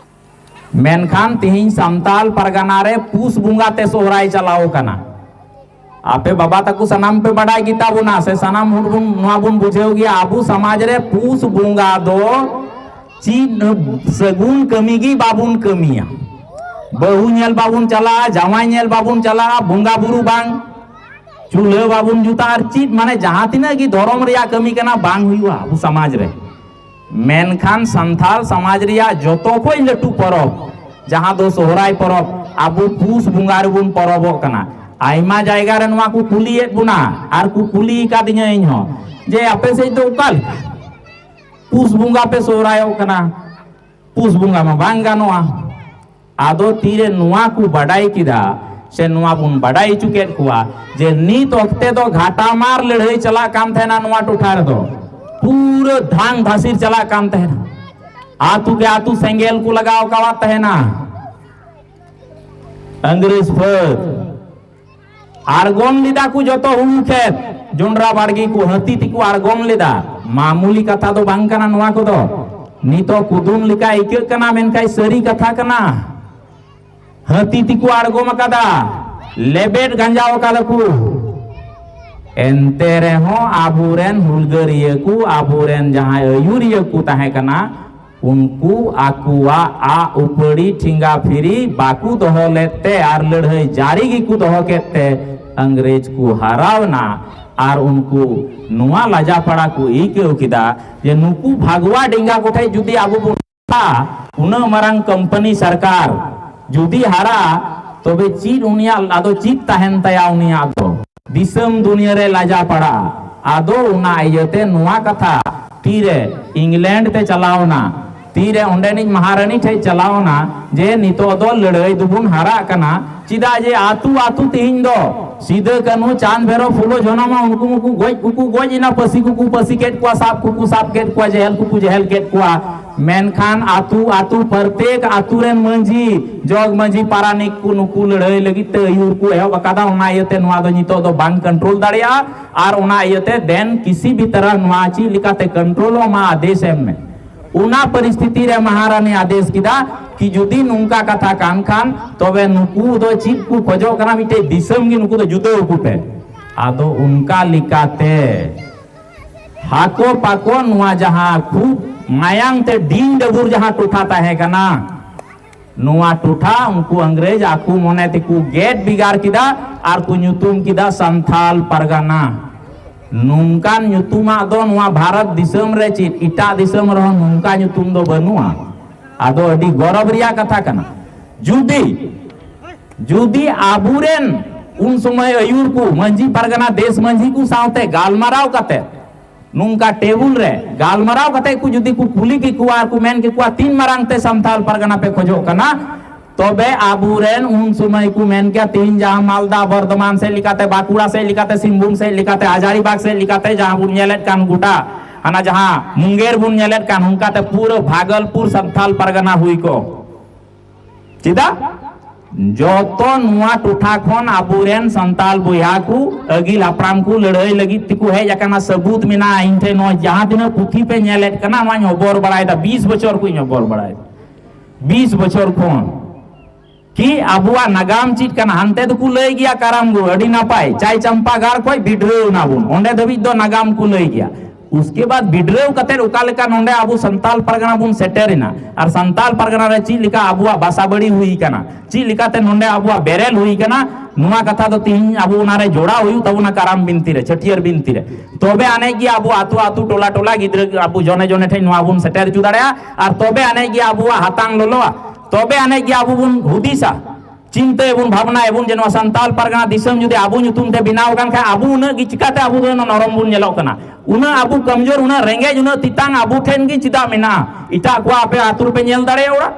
ᱢᱮᱱᱠᱷᱟᱱ ᱛᱮᱦᱮᱧ ᱥᱟᱱᱛᱟᱞ ᱯᱟᱨᱜᱟᱱᱟ ᱨᱮ ᱯᱩᱥ ᱵᱚᱸᱜᱟ ᱛᱮ ᱥᱚᱦᱨᱟᱭ ᱪᱟᱞᱟᱣ ᱠᱟᱱᱟ᱾ ᱟᱯᱮ ᱵᱟᱵᱟ ᱛᱟᱠᱚ ᱥᱟᱱᱟᱢ ᱯᱮ ᱵᱟᱰᱟᱭ ᱜᱮᱛᱟ ᱵᱚᱱᱟ, ᱥᱮ ᱥᱟᱱᱟᱢ ᱦᱚᱲ ᱵᱚᱱ, ᱱᱚᱣᱟ ᱵᱚᱱ ᱵᱩᱡᱷᱟᱹᱣ ᱜᱮᱭᱟ, ᱟᱵᱚ ᱥᱚᱢᱟᱡᱽ ᱨᱮ ᱯᱩᱥ ᱵᱚᱸᱜᱟ ᱫᱚ ᱪᱮᱫ ᱥᱟᱹᱜᱩᱱ ᱠᱟᱹᱢᱤ ᱜᱮ ᱵᱟᱵᱚᱱ ᱠᱟᱹᱢᱤᱭᱟ᱾ ᱵᱟᱹᱦᱩ ᱧᱮᱞ ᱵᱟᱵᱚᱱ ᱪᱟᱞᱟᱜᱼᱟ, ᱡᱟᱶᱟᱭ ᱧᱮᱞ ᱵᱟᱵᱚᱱ ᱪᱟᱞᱟᱜᱼᱟ, ᱵᱚᱸᱜᱟ ᱵᱩᱨᱩ ᱵᱟᱝ, ᱪᱩᱞᱦᱟᱹ ᱵᱟᱵᱚᱱ ᱡᱩᱛᱟ ᱟᱨ ᱪᱮᱫ, ᱢᱟᱱᱮ ᱡᱟᱦᱟᱸ ᱛᱤᱱᱟᱹᱜ ᱜᱮ ᱫᱷᱚᱨᱚᱢ ᱨᱮᱭᱟᱜ ᱠᱟᱹᱢᱤ ᱠᱟᱱᱟ, ᱵᱟᱝ ᱦᱩᱭᱩᱜᱼᱟ ᱟᱵᱚ ᱥᱚᱢᱟᱡᱽ ᱨᱮ᱾ ᱢᱮᱱᱠᱷᱟᱱ ᱥᱟᱱᱛᱟᱲ ᱥᱚᱢᱟᱡᱽ ᱨᱮᱭᱟᱜ ᱡᱚᱛᱚ ᱠᱷᱚᱱ ᱞᱟᱹᱴᱩ ᱯᱚᱨᱚᱵᱽ, ᱡᱟᱦᱟᱸ ᱫᱚ ᱥᱚᱦᱨᱟᱭ ᱯᱚᱨᱚᱵᱽ, ᱟᱵᱚ ᱯᱩᱥ ᱵᱚᱸᱜᱟ ᱨᱮᱵᱚᱱ ᱯᱚᱨᱚᱵᱚᱜ ᱠᱟᱱᱟ᱾ ᱟᱭᱢᱟ ᱡᱟᱭᱜᱟ ᱨᱮ ᱱᱚᱣᱟ ᱠᱚ ᱠᱩᱞᱤᱭᱮᱫ ᱵᱚᱱᱟ ᱟᱨ ᱠᱚ ᱠᱩᱞᱤ ᱟᱠᱟᱫᱤᱧᱟ ᱤᱧ ᱦᱚᱸ, ᱡᱮ ᱟᱯᱮ ᱥᱮᱫ ᱫᱚ ᱚᱠᱟ ᱞᱮᱠᱟ ᱯᱩᱥ ᱵᱚᱸᱜᱟ ᱯᱮ ᱥᱚᱦᱨᱟᱭᱚᱜ ᱠᱟᱱᱟ? ᱯᱩᱥ ᱵᱚᱸᱜᱟ ᱢᱟ ᱵᱟᱝ ᱜᱟᱱᱚᱜᱼᱟ᱾ ᱟᱫᱚ ᱛᱤᱨᱮ ᱱᱚᱣᱟ ᱠᱚ ᱵᱟᱰᱟᱭ ᱠᱮᱫᱟ, ᱥᱮ ᱱᱚᱣᱟ ᱵᱚᱱ ᱵᱟᱰᱟᱭ ᱦᱚᱪᱚ ᱠᱮᱫ ᱠᱚᱣᱟ, ᱡᱮ ᱱᱤᱛ ᱚᱠᱛᱮ ᱫᱚ ᱜᱷᱟᱴᱟᱢᱟᱨ ᱞᱟᱹᱲᱦᱟᱹᱭ ᱪᱟᱞᱟᱜ ᱠᱟᱱ ᱛᱟᱦᱮᱱᱟ ᱱᱚᱣᱟ ᱴᱚᱴᱷᱟ ᱨᱮᱫᱚ, ᱯᱩᱨᱟᱹ ᱫᱷᱟᱝ ᱫᱷᱟᱥᱤᱨ ᱪᱟᱞᱟᱜ ᱠᱟᱱ ᱛᱟᱦᱮᱱᱟ, ᱟᱛᱩ ᱠᱮ ᱟᱛᱩ ᱥᱮᱸᱜᱮᱞ ᱠᱚ ᱞᱟᱜᱟᱣ ᱟᱠᱟᱣᱟᱫ ᱛᱟᱦᱮᱱᱟ᱾ ᱤᱝᱨᱮᱡᱽ ᱯᱷᱟᱹᱫ ᱟᱬᱜᱚᱢ ᱞᱮᱫᱟ ᱠᱚ ᱡᱚᱛᱚ ᱦᱩᱲᱩ ᱠᱷᱮᱛ, ᱡᱚᱱᱰᱨᱟ ᱵᱟᱲᱜᱮ ᱠᱚ ᱦᱟᱹᱛᱤ ᱛᱮᱠᱚ ᱟᱬᱜᱚᱢ ᱞᱮᱫᱟ᱾ ᱢᱟᱢᱩᱞᱤ ᱠᱟᱛᱷᱟ ᱫᱚ ᱵᱟᱝ ᱠᱟᱱᱟ ᱱᱚᱣᱟ ᱠᱚᱫᱚ᱾ ᱱᱤᱛᱚᱜ ᱠᱩᱫᱩᱢ ᱞᱮᱠᱟ ᱟᱹᱭᱠᱟᱹᱜ ᱠᱟᱱᱟ, ᱢᱮᱱᱠᱷᱟᱱ ᱥᱟᱹᱨᱤ ᱠᱟᱛᱷᱟ ᱠᱟᱱᱟ᱾ ᱦᱟᱹᱛᱤ ᱛᱮᱠᱚ ᱟᱬᱜᱚᱢ ᱟᱠᱟᱫᱟ, ᱞᱮᱵᱮᱫ ᱜᱟᱸᱡᱟᱣ ᱟᱠᱟᱫᱟ ᱠᱚ᱾ ᱮᱱᱛᱮ ᱨᱮᱦᱚᱸ ᱟᱵᱚᱨᱮᱱ ᱦᱩᱞᱜᱟᱹᱨᱤᱭᱟᱹ ᱠᱚ, ᱟᱵᱚᱨᱮᱱ ᱡᱟᱦᱟᱸᱭ ᱟᱹᱭᱩᱨᱤᱭᱟᱹ ᱠᱚ ᱛᱟᱦᱮᱸ ᱠᱟᱱᱟ, ᱩᱱᱠᱩ ᱟᱠᱚᱣᱟᱜ ᱟᱜ ᱩᱯᱟᱹᱲᱤ ᱴᱷᱮᱸᱜᱟ ᱯᱷᱤᱨᱤ ᱵᱟᱠᱚ ᱫᱚᱦᱚ ᱞᱮᱫ ᱛᱮ ᱟᱨ ᱞᱟᱹᱲᱦᱟᱹᱭ ᱡᱟᱹᱨᱤ ᱜᱮᱠᱚ ᱫᱚᱦᱚ ᱠᱮᱫ ᱛᱮ ᱤᱝᱨᱮᱡᱽ ᱠᱚ ᱦᱟᱨᱟᱣ ᱮᱱᱟ᱾ ᱟᱨ ᱩᱱᱠᱩ ᱱᱚᱣᱟ ᱞᱟᱡᱟᱯᱟᱲᱟ ᱠᱚ ᱟᱹᱭᱠᱟᱹᱣ ᱠᱮᱫᱟ ᱡᱮ ᱱᱩᱠᱩ ᱵᱷᱟᱜᱽᱣᱟ ᱰᱮᱸᱜᱟ ᱠᱚᱴᱷᱮᱡ ᱡᱩᱫᱤ ᱟᱵᱚ ᱵᱚᱱ ᱩᱱᱟᱹᱜ ᱢᱟᱨᱟᱝ ᱠᱳᱢᱯᱟᱱᱤ ᱥᱚᱨᱠᱟᱨ ᱡᱩᱫᱤ ᱦᱟᱨᱟ, ᱛᱚᱵᱮ ᱪᱮᱫ ᱩᱱᱤᱭᱟᱜ ᱟᱫᱚ ᱪᱮᱫ ᱛᱟᱦᱮᱱ ᱛᱟᱭᱟ ᱩᱱᱤᱭᱟᱜ ᱫᱚ? ᱫᱤᱥᱚᱢ ᱫᱩᱱᱤᱭᱟᱹ ᱨᱮ ᱞᱟᱡᱟ ᱯᱟᱲᱟᱜᱼᱟ᱾ ᱟᱫᱚ ᱚᱱᱟ ᱤᱭᱟᱹᱛᱮ ᱱᱚᱣᱟ ᱠᱟᱛᱷᱟ ᱛᱤᱨᱮ ᱤᱝᱞᱮᱱᱰ ᱛᱮ ᱪᱟᱞᱟᱣ ᱮᱱᱟ, ᱛᱤᱨᱮ ᱚᱸᱰᱮᱱᱤᱡ ᱢᱟᱦᱟᱨᱟᱱᱤ ᱴᱷᱮᱡ ᱪᱟᱞᱟᱣ ᱮᱱᱟ ᱡᱮ ᱱᱤᱛᱚᱜ ᱫᱚ ᱞᱟᱹᱲᱦᱟᱹᱭ ᱫᱚᱵᱚᱱ ᱦᱟᱨᱟᱜ ᱠᱟᱱᱟ, ᱪᱮᱫᱟᱜ ᱡᱮ ᱟᱹᱛᱩ ᱟᱹᱛᱩ ᱛᱮᱦᱮᱧ ᱫᱚ ᱥᱤᱫᱟᱹ ᱠᱟᱹᱱᱦᱩ ᱪᱟᱸᱫᱽ ᱵᱷᱮᱨᱚ ᱯᱷᱩᱞᱳ ᱡᱷᱚᱱᱚ ᱢᱟ ᱩᱱᱠᱩ ᱢᱟᱠᱚ ᱜᱚᱡ ᱠᱚᱠᱚ ᱜᱚᱡ ᱮᱱᱟ, ᱯᱟᱹᱥᱤ ᱠᱚᱠᱚ ᱯᱟᱹᱥᱤ ᱠᱮᱫ ᱠᱚᱣᱟ, ᱥᱟᱵ ᱠᱚᱠᱚ ᱥᱟᱵ ᱠᱮᱫ ᱠᱚᱣᱟ, ᱡᱮᱦᱮᱞ ᱠᱚᱠᱚ ᱡᱮᱦᱮᱞ ᱠᱮᱫ ᱠᱚᱣᱟ᱾ ᱢᱮᱱᱠᱷᱟᱱ ᱟᱹᱛᱩ ᱟᱹᱛᱩ ᱯᱨᱚᱛᱮᱠ ᱟᱹᱛᱩ ᱨᱮᱱ ᱢᱟᱹᱡᱷᱤ, ᱡᱚᱜᱽ ᱢᱟᱹᱡᱷᱤ, ᱯᱟᱨᱟᱱᱤᱠ ᱠᱚ ᱱᱩᱠᱩ ᱞᱟᱹᱲᱦᱟᱹᱭ ᱞᱟᱹᱜᱤᱫ ᱛᱮ ᱟᱹᱭᱩᱨ ᱠᱚ ᱮᱦᱚᱵ ᱟᱠᱟᱫᱟ᱾ ᱚᱱᱟ ᱤᱭᱟᱹᱛᱮ ᱱᱚᱣᱟ ᱫᱚ ᱱᱤᱛᱚᱜ ᱫᱚ ᱵᱟᱝ ᱠᱚᱱᱴᱨᱳᱞ ᱫᱟᱲᱮᱭᱟᱜᱼᱟ᱾ ᱟᱨ ᱚᱱᱟ ᱤᱭᱟᱹᱛᱮ ᱫᱮᱱ ᱠᱤᱥᱤ ᱵᱷᱤ ᱛᱟᱨᱟᱦ ᱱᱚᱣᱟ ᱪᱮᱫ ᱞᱮᱠᱟᱛᱮ ᱠᱚᱱᱴᱨᱳᱞᱚᱜ ᱢᱟ ᱟᱫᱮᱥ ᱮᱢ ᱢᱮ᱾ ᱚᱱᱟ ᱯᱚᱨᱤᱥᱛᱷᱤᱛᱤ ᱨᱮ ᱢᱟᱦᱟᱨᱟᱱᱤ ᱟᱫᱮᱥ ᱠᱮᱫᱟ ᱠᱤ ᱡᱩᱫᱤ ᱱᱚᱝᱠᱟ ᱠᱟᱛᱷᱟ ᱠᱟᱱ ᱠᱷᱟᱱ ᱛᱚᱵᱮ ᱱᱩᱠᱩ ᱫᱚ ᱪᱮᱫ ᱠᱚ ᱠᱷᱚᱡᱚᱜ ᱠᱟᱱᱟ, ᱢᱤᱫᱴᱮᱡ ᱫᱤᱥᱚᱢ ᱜᱮ ᱱᱩᱠᱩ ᱫᱚ ᱡᱩᱫᱟᱹ ᱟᱠᱚ ᱯᱮ᱾ ᱟᱫᱚ ᱚᱱᱠᱟ ᱞᱮᱠᱟᱛᱮ ᱦᱟᱠᱚ ᱯᱟᱠᱚ ᱱᱚᱣᱟ ᱡᱟᱦᱟᱸ ᱠᱷᱩᱵ ᱢᱟᱭᱟᱝ ᱛᱮ ᱰᱤᱝ ᱰᱟᱹᱵᱩᱨ ᱡᱟᱦᱟᱸ ᱴᱚᱴᱷᱟ ᱛᱟᱦᱮᱸ ᱠᱟᱱᱟ, ᱱᱚᱣᱟ ᱴᱚᱴᱷᱟ ᱩᱱᱠᱩ ᱤᱝᱨᱮᱡᱽ ᱟᱠᱚ ᱢᱚᱱᱮ ᱛᱮᱠᱚ ᱜᱮᱫ ᱵᱷᱮᱜᱟᱨ ᱠᱮᱫᱟ ᱟᱨ ᱠᱚ ᱧᱩᱛᱩᱢ ᱠᱮᱫᱟ ᱥᱟᱱᱛᱷᱟᱞ ᱯᱟᱨᱜᱟᱱᱟ᱾ ᱱᱚᱝᱠᱟᱱ ᱧᱩᱛᱩᱢᱟᱜ ᱫᱚ ᱱᱚᱣᱟ ᱵᱷᱟᱨᱚᱛ ᱫᱤᱥᱚᱢ ᱨᱮ ᱪᱮᱫ ᱮᱴᱟᱜ ᱫᱤᱥᱚᱢ ᱨᱮᱦᱚᱸ ᱱᱚᱝᱠᱟ ᱧᱩᱛᱩᱢ ᱫᱚ ᱵᱟᱹᱱᱩᱜᱼᱟ᱾ ᱟᱫᱚ ᱟᱹᱰᱤ ᱜᱚᱨᱚᱵᱽ ᱨᱮᱭᱟᱜ ᱠᱟᱛᱷᱟ ᱠᱟᱱᱟ᱾ ᱡᱩᱫᱤ, ᱡᱩᱫᱤ ᱟᱵᱚᱨᱮᱱ ᱩᱱ ᱥᱚᱢᱚᱭ ᱟᱹᱭᱩᱨ ᱠᱚ ᱢᱟᱹᱡᱷᱤ ᱯᱟᱨᱜᱟᱱᱟ, ᱫᱮᱥ ᱢᱟᱹᱡᱷᱤ ᱠᱚ ᱥᱟᱶᱛᱮ ᱜᱟᱞᱢᱟᱨᱟᱣ ᱠᱟᱛᱮ, ᱱᱚᱝᱠᱟ ᱴᱮᱵᱩᱞ ᱨᱮ ᱜᱟᱞᱢᱟᱨᱟᱣ ᱠᱟᱛᱮ ᱠᱚ ᱡᱩᱫᱤ ᱠᱚ ᱠᱩᱞᱤ ᱠᱮᱠᱚᱣᱟ ᱟᱨ ᱠᱚ ᱢᱮᱱ ᱠᱮᱠᱚᱣᱟ, "ᱛᱤᱱ ᱢᱟᱨᱟᱝ ᱛᱮ ᱥᱟᱱᱛᱟᱞ ᱯᱟᱨᱜᱟᱱᱟ ᱯᱮ ᱠᱷᱚᱡᱚᱜ ᱠᱟᱱᱟ?" ᱛᱚᱵᱮ ᱟᱵᱚᱨᱮᱱ ᱩᱱ ᱥᱚᱢᱚᱭ ᱠᱚ ᱢᱮᱱ ᱠᱮᱭᱟ, ᱛᱮᱦᱮᱧ ᱡᱟᱦᱟᱸ ᱢᱟᱞᱫᱟ, ᱵᱚᱨᱫᱷᱚᱢᱟᱱ ᱥᱮᱫ ᱞᱮᱠᱟᱛᱮ, ᱵᱟᱸᱠᱩᱲᱟ ᱥᱮᱫ ᱞᱮᱠᱟᱛᱮ, ᱥᱤᱝᱵᱷᱩᱢ ᱥᱮᱫ ᱞᱮᱠᱟᱛᱮ, ᱦᱟᱡᱟᱨᱤᱵᱟᱜᱽ ᱥᱮᱫ ᱞᱮᱠᱟᱛᱮ ᱡᱟᱦᱟᱸ ᱵᱚᱱ ᱧᱮᱞᱮᱫ ᱠᱟᱱ ᱜᱚᱴᱟ, ᱦᱟᱱᱟ ᱡᱟᱦᱟᱸ ᱢᱩᱝᱜᱮᱨ ᱵᱚᱱ ᱧᱮᱞᱮᱫ ᱠᱟᱱ, ᱚᱱᱠᱟᱛᱮ ᱯᱩᱨᱟᱹ ᱵᱷᱟᱜᱚᱞᱯᱩᱨ ᱥᱟᱱᱛᱟᱞ ᱯᱟᱨᱜᱟᱱᱟ ᱦᱩᱭ ᱠᱚᱜ᱾ ᱪᱮᱫᱟᱜ? ᱡᱚᱛᱚ ᱱᱚᱣᱟ ᱴᱚᱴᱷᱟ ᱠᱷᱚᱱ ᱟᱵᱚᱨᱮᱱ ᱥᱟᱱᱛᱟᱞ ᱵᱚᱭᱦᱟ ᱠᱚ ᱟᱹᱜᱤᱞ ᱦᱟᱯᱲᱟᱢ ᱠᱚ ᱞᱟᱹᱲᱦᱟᱹᱭ ᱞᱟᱹᱜᱤᱫ ᱛᱮᱠᱚ ᱦᱮᱡ ᱟᱠᱟᱱᱟ᱾ ᱥᱟᱹᱵᱩᱛ ᱢᱮᱱᱟᱜᱼᱟ ᱤᱧ ᱴᱷᱮᱱ᱾ ᱱᱚᱣᱟ ᱡᱟᱦᱟᱸ ᱛᱤᱱᱟᱹᱜ ᱯᱩᱛᱷᱤ ᱯᱮ ᱧᱮᱞᱮᱫ ᱠᱟᱱᱟ, ᱱᱚᱣᱟᱧ ᱦᱚᱵᱚᱨ ᱵᱟᱲᱟᱭᱮᱫᱟ, ᱵᱤᱥ ᱵᱚᱪᱷᱚᱨ ᱠᱷᱚᱱᱤᱧ ᱦᱚᱵᱚᱨ ᱵᱟᱲᱟᱭᱮᱫᱟ, ᱵᱤᱥ ᱵᱚᱪᱷᱚᱨ ᱠᱷᱚᱱ᱾ ᱠᱤ ᱟᱵᱚᱣᱟᱜ ᱱᱟᱜᱟᱢ ᱪᱮᱫ ᱠᱟᱱᱟ? ᱦᱟᱱᱛᱮ ᱫᱚᱠᱚ ᱞᱟᱹᱭ ᱜᱮᱭᱟ ᱠᱟᱨᱟᱢ ᱜᱩᱨ, ᱟᱹᱰᱤ ᱱᱟᱯᱟᱭ, ᱪᱟᱭ ᱪᱟᱢᱯᱟ ᱜᱟᱲ ᱠᱷᱚᱱ ᱵᱤᱰᱨᱟᱹᱣ ᱮᱱᱟ ᱵᱚᱱ, ᱚᱸᱰᱮ ᱫᱷᱟᱹᱵᱤᱡ ᱫᱚ ᱱᱟᱜᱟᱢ ᱠᱚ ᱞᱟᱹᱭ ᱜᱮᱭᱟ᱾ ᱩᱥᱠᱮ ᱵᱟᱫ ᱵᱤᱰᱨᱟᱹᱣ ᱠᱟᱛᱮ ᱚᱠᱟ ᱞᱮᱠᱟ ᱱᱚᱰᱮ ᱟᱵᱚ ᱥᱟᱱᱛᱟᱞ ᱯᱟᱨᱜᱟᱱᱟ ᱵᱚᱱ ᱥᱮᱴᱮᱨ ᱮᱱᱟ, ᱟᱨ ᱥᱟᱱᱛᱟᱞ ᱯᱟᱨᱜᱟᱱᱟ ᱨᱮ ᱪᱮᱫ ᱞᱮᱠᱟ ᱟᱵᱚᱣᱟᱜ ᱵᱟᱥᱟ ᱵᱟᱹᱲᱤ ᱦᱩᱭ ᱟᱠᱟᱱᱟ, ᱪᱮᱫ ᱞᱮᱠᱟᱛᱮ ᱱᱚᱰᱮ ᱟᱵᱚᱣᱟᱜ ᱵᱮᱨᱮᱞ ᱦᱩᱭ ᱟᱠᱟᱱᱟ, ᱱᱚᱣᱟ ᱠᱟᱛᱷᱟ ᱫᱚ ᱛᱮᱦᱮᱧ ᱟᱵᱚ ᱚᱱᱟ ᱨᱮ ᱡᱚᱲᱟᱣ ᱦᱩᱭᱩᱜ ᱛᱟᱵᱚᱱᱟ ᱠᱟᱨᱟᱢ ᱵᱤᱱᱛᱤ ᱨᱮ, ᱪᱷᱟᱹᱴᱭᱟᱹᱨ ᱵᱤᱱᱛᱤ ᱨᱮ᱾ ᱛᱚᱵᱮ ᱟᱹᱱᱤᱡ ᱜᱮ ᱟᱵᱚ ᱟᱹᱛᱩ ᱟᱹᱛᱩ, ᱴᱚᱞᱟ ᱴᱚᱞᱟ, ᱜᱤᱫᱽᱨᱟᱹ ᱟᱵᱚ ᱡᱚᱱᱮ ᱡᱚᱱᱮ ᱴᱷᱮᱱ ᱱᱚᱣᱟ ᱵᱚᱱ ᱥᱮᱴᱮᱨ ᱦᱚᱪᱚ ᱫᱟᱲᱮᱭᱟᱜᱼᱟ, ᱟᱨ ᱛᱚᱵᱮ ᱟᱹᱱᱤᱡ ᱜᱮ ᱟᱵᱚᱣᱟᱜ ᱦᱟᱛᱟᱝ ᱞᱚᱞᱚᱜᱼᱟ, ᱛᱚᱵᱮ ᱟᱹᱱᱤᱡ ᱜᱮ ᱟᱵᱚ ᱵᱚᱱ ᱦᱩᱫᱤᱥᱟ᱾ ᱪᱤᱱᱛᱟᱹᱭᱟᱵᱚᱱ, ᱵᱷᱟᱵᱽᱱᱟᱭᱟᱵᱚᱱ ᱡᱮ ᱱᱚᱣᱟ ᱥᱟᱱᱛᱟᱞ ᱯᱟᱨᱜᱟᱱᱟ ᱫᱤᱥᱚᱢ ᱡᱩᱫᱤ ᱟᱵᱚ ᱧᱩᱛᱩᱢ ᱛᱮ ᱵᱮᱱᱟᱣ ᱟᱠᱟᱱ ᱠᱷᱟᱱ, ᱟᱵᱚ ᱩᱱᱟᱹᱜ ᱜᱮ ᱪᱤᱠᱟᱛᱮ ᱟᱵᱚ ᱫᱚ ᱩᱱᱟᱹᱜ ᱱᱚᱨᱚᱢ ᱵᱚᱱ ᱧᱮᱞᱚᱜ ᱠᱟᱱᱟ? ᱩᱱᱟᱹᱜ ᱟᱵᱚ ᱠᱚᱢᱡᱳᱨ, ᱩᱱᱟᱹᱜ ᱨᱮᱸᱜᱮᱡ, ᱩᱱᱟᱹᱜ ᱛᱮᱛᱟᱝ ᱟᱵᱚ ᱴᱷᱮᱱ ᱜᱮ ᱪᱮᱫᱟᱜ ᱢᱮᱱᱟᱜᱼᱟ? ᱮᱴᱟᱜ ᱠᱚᱣᱟᱜ ᱟᱯᱮ ᱟᱹᱛᱩ ᱨᱮᱯᱮ ᱧᱮᱞ ᱫᱟᱲᱮᱭᱟᱜᱼᱟ ᱚᱲᱟᱜ?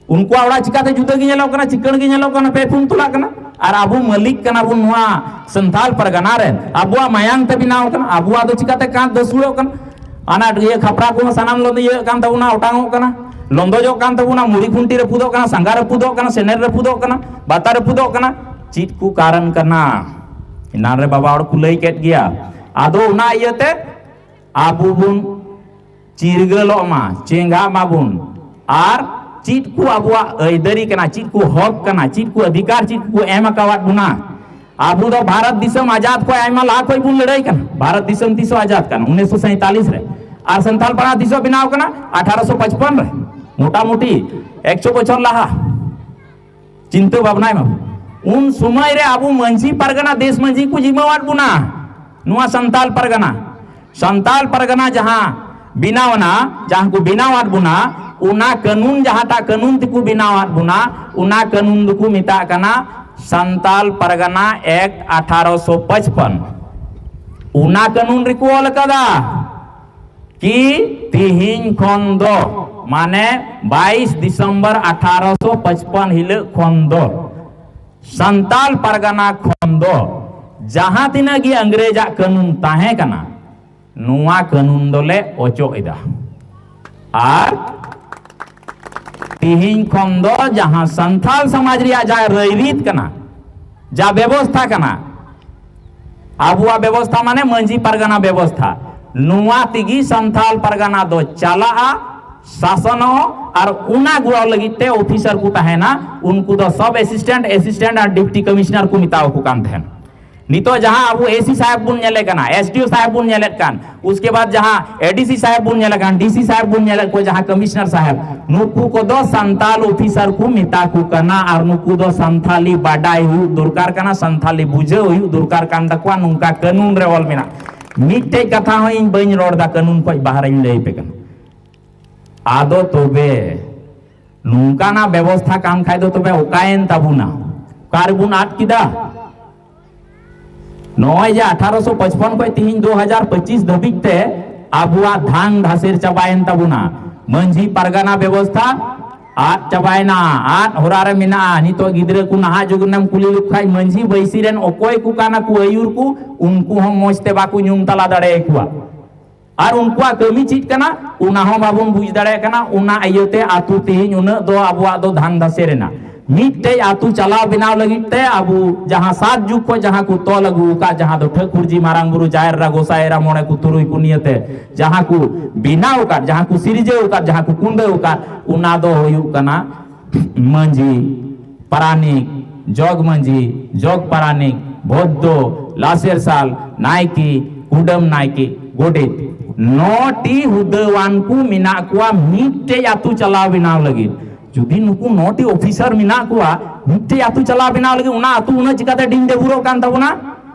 ᱩᱱᱠᱩᱣᱟᱜ ᱚᱲᱟᱜ ᱪᱤᱠᱟᱛᱮ ᱡᱩᱫᱟᱹ ᱜᱮ ᱧᱮᱞᱚᱜ ᱠᱟᱱᱟ, ᱪᱤᱠᱟᱹᱲ ᱜᱮ ᱧᱮᱞᱚᱜ ᱠᱟᱱᱟ, ᱯᱮ ᱯᱩᱱ ᱛᱚᱞᱟ ᱠᱟᱱᱟ? ᱟᱨ ᱟᱵᱚ ᱢᱟᱹᱞᱤᱠ ᱠᱟᱱᱟ ᱵᱚᱱ ᱱᱚᱣᱟ ᱥᱟᱱᱛᱟᱞ ᱯᱟᱨᱜᱟᱱᱟ ᱨᱮ, ᱟᱵᱚᱣᱟᱜ ᱢᱟᱭᱟᱝ ᱛᱮ ᱵᱮᱱᱟᱣ ᱠᱟᱱᱟ, ᱟᱵᱚᱣᱟᱜ ᱫᱚ ᱪᱤᱠᱟᱛᱮ ᱠᱟᱸᱛ ᱫᱟᱹᱥᱩᱲᱚᱜ ᱠᱟᱱᱟ? ᱟᱱᱟᱴ ᱤᱭᱟᱹ ᱠᱷᱟᱯᱨᱟ ᱠᱚᱦᱚᱸ ᱥᱟᱱᱟᱢ ᱞᱚᱫᱚ ᱤᱭᱟᱹᱜ ᱠᱟᱱ ᱛᱟᱵᱚᱱᱟ, ᱚᱴᱟᱝᱚᱜ ᱠᱟᱱᱟ, ᱞᱚᱸᱫᱚᱡᱚᱜ ᱠᱟᱱ ᱛᱟᱵᱚᱱᱟ, ᱢᱩᱲᱤ ᱠᱷᱩᱱᱴᱤ ᱨᱟᱹᱯᱩᱫᱚᱜ ᱠᱟᱱᱟ, ᱥᱟᱸᱜᱟ ᱨᱟᱹᱯᱩᱫᱚᱜ ᱠᱟᱱᱟ, ᱥᱮᱱᱮᱨ ᱨᱟᱹᱯᱩᱫᱚᱜ ᱠᱟᱱᱟ, ᱵᱟᱛᱟ ᱨᱟᱹᱯᱩᱫᱚᱜ ᱠᱟᱱᱟ᱾ ᱪᱮᱫ ᱠᱚ ᱠᱟᱨᱚᱱ ᱠᱟᱱᱟ? ᱮᱱᱟᱱ ᱨᱮ ᱵᱟᱵᱟ ᱦᱚᱲ ᱠᱚ ᱞᱟᱹᱭ ᱠᱮᱫ ᱜᱮᱭᱟ᱾ ᱟᱫᱚ ᱚᱱᱟ ᱤᱭᱟᱹᱛᱮ ᱟᱵᱚ ᱵᱚᱱ ᱪᱤᱨᱜᱟᱹᱞᱚᱜ ᱢᱟ, ᱪᱮᱸᱜᱷᱟᱜ ᱢᱟᱵᱚᱱ᱾ ᱟᱨ ᱪᱮᱫ ᱠᱚ ᱟᱵᱚᱣᱟᱜ ᱟᱹᱭᱫᱟᱹᱨᱤ ᱠᱟᱱᱟ, ᱪᱮᱫ ᱠᱚ ᱦᱚᱠ ᱠᱟᱱᱟ, ᱪᱮᱫ ᱠᱚ ᱚᱫᱷᱤᱠᱟᱨ, ᱪᱮᱫ ᱠᱚ ᱮᱢ ᱟᱠᱟᱣᱟᱫ ᱵᱚᱱᱟ, ᱟᱵᱚ ᱫᱚ ᱵᱷᱟᱨᱚᱛ ᱫᱤᱥᱚᱢ ᱟᱡᱟᱫ ᱠᱷᱚᱱ ᱟᱭᱢᱟ ᱞᱟᱦᱟ ᱠᱷᱚᱱ ᱵᱚᱱ ᱞᱟᱹᱲᱦᱟᱹᱭ ᱠᱟᱱᱟ᱾ ᱵᱷᱟᱨᱚᱛ ᱫᱤᱥᱚᱢ ᱛᱤᱥᱚᱜ ᱟᱡᱟᱫ ᱠᱟᱱᱟ? ᱩᱱᱤᱥᱥᱚ ᱥᱟᱸᱭᱛᱟᱞᱤᱥ ᱨᱮ᱾ ᱟᱨ ᱥᱟᱱᱛᱟᱞ ᱯᱟᱨᱜᱟᱱᱟ ᱛᱤᱥᱚᱜ ᱵᱮᱱᱟᱣ ᱠᱟᱱᱟ? ᱟᱴᱷᱟᱨᱚᱥᱚ ᱯᱟᱸᱪᱯᱚᱱ ᱨᱮ᱾ ᱢᱚᱴᱟᱢᱩᱴᱤ ᱮᱠᱥᱚ ᱵᱚᱪᱷᱚᱨ ᱞᱟᱦᱟ ᱪᱤᱱᱛᱟᱹ ᱵᱷᱟᱵᱽᱱᱟᱭ ᱢᱟ᱾ ᱩᱱ ᱥᱚᱢᱚᱭ ᱨᱮ ᱟᱵᱚ ᱢᱟᱹᱡᱷᱤ ᱯᱟᱨᱜᱟᱱᱟ, ᱫᱮᱥ ᱢᱟᱹᱡᱷᱤ ᱠᱚ ᱡᱤᱢᱟᱹᱣᱟᱫ ᱵᱚᱱᱟ᱾ ᱱᱚᱣᱟ ᱥᱟᱱᱛᱟᱞ ᱯᱟᱨᱜᱟᱱᱟ, ᱥᱟᱱᱛᱟᱞ ᱯᱟᱨᱜᱟᱱᱟ ᱡᱟᱦᱟᱸ ᱵᱮᱱᱟᱣ ᱮᱱᱟ, ᱡᱟᱦᱟᱸ ᱠᱚ ᱵᱮᱱᱟᱣᱟᱫ ᱵᱚᱱᱟ, ᱚᱱᱟ ᱠᱟᱹᱱᱩᱱ, ᱡᱟᱦᱟᱸᱴᱟᱜ ᱠᱟᱹᱱᱩᱱ ᱛᱮᱠᱚ ᱵᱮᱱᱟᱣᱟᱫ ᱵᱚᱱᱟ, ᱚᱱᱟ ᱠᱟᱹᱱᱩᱱ ᱫᱚᱠᱚ ᱢᱮᱛᱟᱜ ᱠᱟᱱᱟ ᱥᱟᱱᱛᱟᱞ ᱯᱟᱨᱜᱟᱱᱟ ᱮᱠᱴ ᱟᱴᱷᱟᱨᱚᱥᱚ ᱯᱟᱸᱪᱯᱟᱱᱱᱚ᱾ ᱚᱱᱟ ᱠᱟᱹᱱᱩᱱ ᱨᱮᱠᱚ ᱚᱞ ᱟᱠᱟᱫᱟ ᱠᱤ ᱛᱤᱦᱤᱧ ᱠᱷᱚᱱ ᱫᱚ, ᱢᱟᱱᱮ ᱵᱟᱭᱤᱥ ᱰᱤᱥᱮᱢᱵᱚᱨ ᱟᱴᱷᱟᱨᱚᱥᱚ ᱯᱟᱸᱪᱯᱟᱱᱱᱚ ᱦᱤᱞᱳᱜ ᱠᱷᱚᱱ ᱫᱚ ᱥᱟᱱᱛᱟᱞ ᱯᱟᱨᱜᱟᱱᱟ ᱠᱷᱚᱱ ᱫᱚ ᱡᱟᱦᱟᱸ ᱛᱤᱱᱟᱹᱜ ᱜᱮ ᱤᱝᱨᱮᱡᱟᱜ ᱠᱟᱹᱱᱩᱱ ᱛᱟᱦᱮᱸ ᱠᱟᱱᱟ, ᱱᱚᱣᱟ ᱠᱟᱹᱱᱩᱱ ᱫᱚᱞᱮ ᱚᱪᱚᱜ ᱮᱫᱟ᱾ ᱟᱨ ᱛᱤᱦᱤᱧ ᱠᱷᱚᱱ ᱫᱚ ᱡᱟᱦᱟᱸ ᱥᱟᱱᱛᱟᱞ ᱥᱚᱢᱟᱡᱽ ᱨᱮᱭᱟᱜ ᱡᱟ ᱨᱟᱭᱨᱤᱛ ᱠᱟᱱᱟ, ᱡᱟ ᱵᱮᱵᱚᱥᱛᱷᱟ ᱠᱟᱱᱟ, ᱟᱵᱚᱣᱟᱜ ᱵᱮᱵᱚᱥᱛᱷᱟ ᱢᱟᱱᱮ ᱢᱟᱹᱡᱷᱤ ᱯᱟᱨᱜᱟᱱᱟ ᱵᱮᱵᱚᱥᱛᱷᱟ, ᱱᱚᱣᱟ ᱛᱮᱜᱮ ᱥᱟᱱᱛᱟᱞ ᱯᱟᱨᱜᱟᱱᱟ ᱫᱚ ᱪᱟᱞᱟᱜᱼᱟ, ᱥᱟᱥᱚᱱᱚᱜ, ᱟᱨ ᱚᱱᱟ ᱜᱚᱲᱚ ᱞᱟᱹᱜᱤᱫ ᱛᱮ ᱚᱯᱷᱤᱥᱟᱨ ᱠᱚ ᱛᱟᱦᱮᱱᱟ, ᱩᱱᱠᱩ ᱫᱚ ᱥᱟᱵ ᱮᱥᱤᱥᱴᱮᱱᱴ, ᱮᱥᱤᱥᱴᱮᱱᱴ ᱟᱨ ᱰᱤᱯᱴᱤ ᱠᱚᱢᱤᱥᱚᱱᱟᱨ ᱠᱚ ᱢᱮᱛᱟᱣ ᱠᱚ ᱠᱟᱱ ᱛᱟᱦᱮᱱ᱾ ᱱᱤᱛᱚᱜ ᱡᱟᱦᱟᱸ ᱟᱵᱚ ᱮᱥᱤ ᱥᱟᱦᱮᱵ ᱵᱚᱱ ᱧᱮᱞᱮᱫ ᱠᱟᱱᱟ, ᱮᱥᱰᱤᱳ ᱥᱟᱦᱮᱵ ᱵᱚᱱ ᱧᱮᱞᱮᱫ ᱠᱟᱱ, ᱩᱥᱠᱮ ᱵᱟᱫ ᱡᱟᱦᱟᱸ ᱮᱰᱤᱥᱤ ᱥᱟᱦᱮᱵ ᱵᱚᱱ ᱧᱮᱞᱮᱫ ᱠᱟᱱ, ᱰᱤᱥᱤ ᱥᱟᱦᱮᱵ ᱵᱚᱱ ᱧᱮᱞᱮᱫ ᱠᱚ, ᱡᱟᱦᱟᱸ ᱠᱚᱢᱤᱥᱚᱱᱟᱨ ᱥᱟᱦᱮᱵ, ᱱᱩᱠᱩ ᱠᱚᱫᱚ ᱥᱟᱱᱛᱟᱞ ᱚᱯᱷᱤᱥᱟᱨ ᱠᱚ ᱢᱮᱛᱟ ᱠᱚ ᱠᱟᱱᱟ᱾ ᱟᱨ ᱱᱩᱠᱩ ᱫᱚ ᱥᱟᱱᱛᱷᱟᱞᱤ ᱵᱟᱰᱟᱭ ᱦᱩᱭᱩᱜ ᱫᱚᱨᱠᱟᱨ ᱠᱟᱱᱟ, ᱥᱟᱱᱛᱷᱟᱞᱤ ᱵᱩᱡᱷᱟᱹᱣ ᱦᱩᱭᱩᱜ ᱫᱚᱨᱠᱟᱨ ᱠᱟᱱ ᱛᱟᱠᱚᱣᱟ᱾ ᱱᱚᱝᱠᱟ ᱠᱟᱹᱱᱩᱱ ᱨᱮ ᱚᱞ ᱢᱮᱱᱟᱜᱼᱟ᱾ ᱢᱤᱫᱴᱮᱡ ᱠᱟᱛᱷᱟ ᱦᱚᱸ ᱤᱧ ᱵᱟᱹᱧ ᱨᱚᱲ ᱮᱫᱟ, ᱠᱟᱹᱱᱩᱱ ᱠᱷᱚᱡ ᱵᱟᱦᱨᱮᱧ ᱞᱟᱹᱭ ᱯᱮ ᱠᱟᱱᱟ᱾ ᱟᱫᱚ ᱛᱚᱵᱮ ᱱᱚᱝᱠᱟᱱᱟᱜ ᱵᱮᱵᱚᱥᱛᱷᱟ ᱠᱟᱱ ᱠᱷᱟᱡ ᱫᱚ ᱛᱚᱵᱮ ᱚᱠᱟᱭᱮᱱ ᱛᱟᱵᱚᱱᱟ? ᱚᱠᱟ ᱨᱮᱵᱚᱱ ᱟᱫ ᱠᱮᱫᱟ? ᱱᱚᱜᱼᱚᱭ ᱡᱮ ᱟᱴᱷᱟᱨᱚᱥᱚ ᱯᱟᱸᱪᱯᱟᱱᱱᱚ ᱠᱷᱚᱱ ᱛᱤᱦᱤᱧ ᱫᱩ ᱦᱟᱡᱟᱨ ᱯᱚᱸᱪᱤᱥ ᱫᱷᱟᱹᱵᱤᱡ ᱛᱮ ᱟᱵᱚᱣᱟᱜ ᱫᱷᱟᱝ ᱫᱷᱟᱥᱮᱨ ᱪᱟᱵᱟᱭᱮᱱ ᱛᱟᱵᱚᱱᱟ᱾ ᱢᱟᱹᱡᱷᱤ ᱯᱟᱨᱜᱟᱱᱟ ᱵᱮᱵᱚᱥᱛᱷᱟ ᱟᱫ ᱪᱟᱵᱟᱭᱮᱱᱟ, ᱟᱫ ᱦᱚᱨᱟ ᱨᱮ ᱢᱮᱱᱟᱜᱼᱟ᱾ ᱱᱤᱛᱚᱜ ᱜᱤᱫᱽᱨᱟᱹ ᱠᱚ ᱱᱟᱦᱟᱜ ᱡᱩᱜᱽ ᱨᱮᱱᱮᱢ ᱠᱩᱞᱤ ᱞᱮᱠᱚ ᱠᱷᱟᱡ, ᱢᱟᱹᱡᱷᱤ ᱵᱟᱹᱭᱥᱤ ᱨᱮᱱ ᱚᱠᱚᱭ ᱠᱚ ᱠᱟᱱᱟ ᱠᱚ ᱟᱹᱭᱩᱨ ᱠᱚ, ᱩᱱᱠᱩ ᱦᱚᱸ ᱢᱚᱡᱽ ᱛᱮ ᱵᱟᱠᱚ ᱧᱩᱢ ᱛᱟᱞᱟ ᱫᱟᱲᱮᱭᱟᱠᱚᱣᱟ᱾ ᱟᱨ ᱩᱱᱠᱩᱣᱟᱜ ᱠᱟᱹᱢᱤ ᱪᱮᱫ ᱠᱟᱱᱟ, ᱚᱱᱟ ᱦᱚᱸ ᱵᱟᱵᱚᱱ ᱵᱩᱡᱽ ᱫᱟᱲᱮᱭᱟᱜ ᱠᱟᱱᱟ᱾ ᱚᱱᱟ ᱤᱭᱟᱹᱛᱮ ᱟᱛᱳ ᱛᱮᱦᱮᱧ ᱩᱱᱟᱹᱜ ᱫᱚ ᱟᱵᱚᱣᱟᱜ ᱫᱚ ᱫᱷᱟᱝ ᱫᱷᱟᱥᱮᱨ ᱮᱱᱟ᱾ ᱢᱤᱫᱴᱮᱡ ᱟᱛᱳ ᱪᱟᱞᱟᱣ ᱵᱮᱱᱟᱣ ᱞᱟᱹᱜᱤᱫ ᱛᱮ ᱟᱵᱚ ᱡᱟᱦᱟᱸ ᱥᱟᱛ ᱡᱩᱜᱽ ᱠᱷᱚᱱ ᱡᱟᱦᱟᱸ ᱠᱚ ᱛᱚᱞ ᱟᱹᱜᱩ ᱟᱠᱟᱫ, ᱡᱟᱦᱟᱸ ᱫᱚ ᱴᱷᱟᱹᱠᱩᱨᱡᱤ, ᱢᱟᱨᱟᱝ ᱵᱩᱨᱩ, ᱡᱟᱦᱮᱨ ᱮᱨᱟ, ᱜᱚᱸᱥᱟᱭ ᱮᱨᱟ, ᱢᱚᱬᱮ ᱠᱚ, ᱛᱩᱨᱩᱭ ᱠᱚ ᱱᱤᱭᱟᱹᱛᱮ ᱡᱟᱦᱟᱸ ᱠᱚ ᱵᱮᱱᱟᱣ ᱟᱠᱟᱫ, ᱡᱟᱦᱟᱸ ᱠᱚ ᱥᱤᱨᱡᱟᱹᱣ ᱟᱠᱟᱫ, ᱡᱟᱦᱟᱸ ᱠᱚ ᱠᱩᱸᱫᱟᱹᱣ ᱟᱠᱟᱫ, ᱚᱱᱟ ᱫᱚ ᱦᱩᱭᱩᱜ ᱠᱟᱱᱟ ᱢᱟᱹᱡᱷᱤ, ᱯᱟᱨᱟᱱᱤᱠ, ᱡᱚᱜᱽ ᱢᱟᱹᱡᱷᱤ, ᱡᱚᱜᱽ ᱯᱟᱨᱟᱱᱤᱠ, ᱵᱷᱚᱫᱽᱫᱚ, ᱞᱟᱥᱮᱨ ᱥᱟᱞ, ᱱᱟᱭᱠᱮ, ᱠᱩᱰᱟᱹᱢ ᱱᱟᱭᱠᱮ, ᱜᱚᱰᱮᱛ᱾ ᱱᱚᱴᱤ ᱦᱩᱫᱟᱹᱣᱟᱱ ᱠᱚ ᱢᱮᱱᱟᱜ ᱠᱚᱣᱟ ᱢᱤᱫᱴᱮᱡ ᱟᱛᱳ ᱪᱟᱞᱟᱣ ᱵᱮᱱᱟᱣ ᱞᱟᱹᱜᱤᱫ᱾ ᱡᱩᱫᱤ ᱱᱩᱠᱩ ᱱᱚ ᱴᱤ ᱚᱯᱷᱤᱥᱟᱨ ᱢᱮᱱᱟᱜ ᱠᱚᱣᱟ, ᱢᱤᱫᱴᱮᱡ ᱟᱹᱛᱩ ᱪᱟᱞᱟᱣ ᱵᱮᱱᱟᱣ ᱞᱟᱹᱜᱤᱫ, ᱚᱱᱟ ᱟᱹᱛᱩ ᱩᱱᱟᱹᱜ ᱪᱤᱠᱟᱛᱮ ᱰᱤᱧ ᱰᱟᱹᱵᱩᱨᱚᱜ ᱠᱟᱱ ᱛᱟᱵᱚᱱᱟ?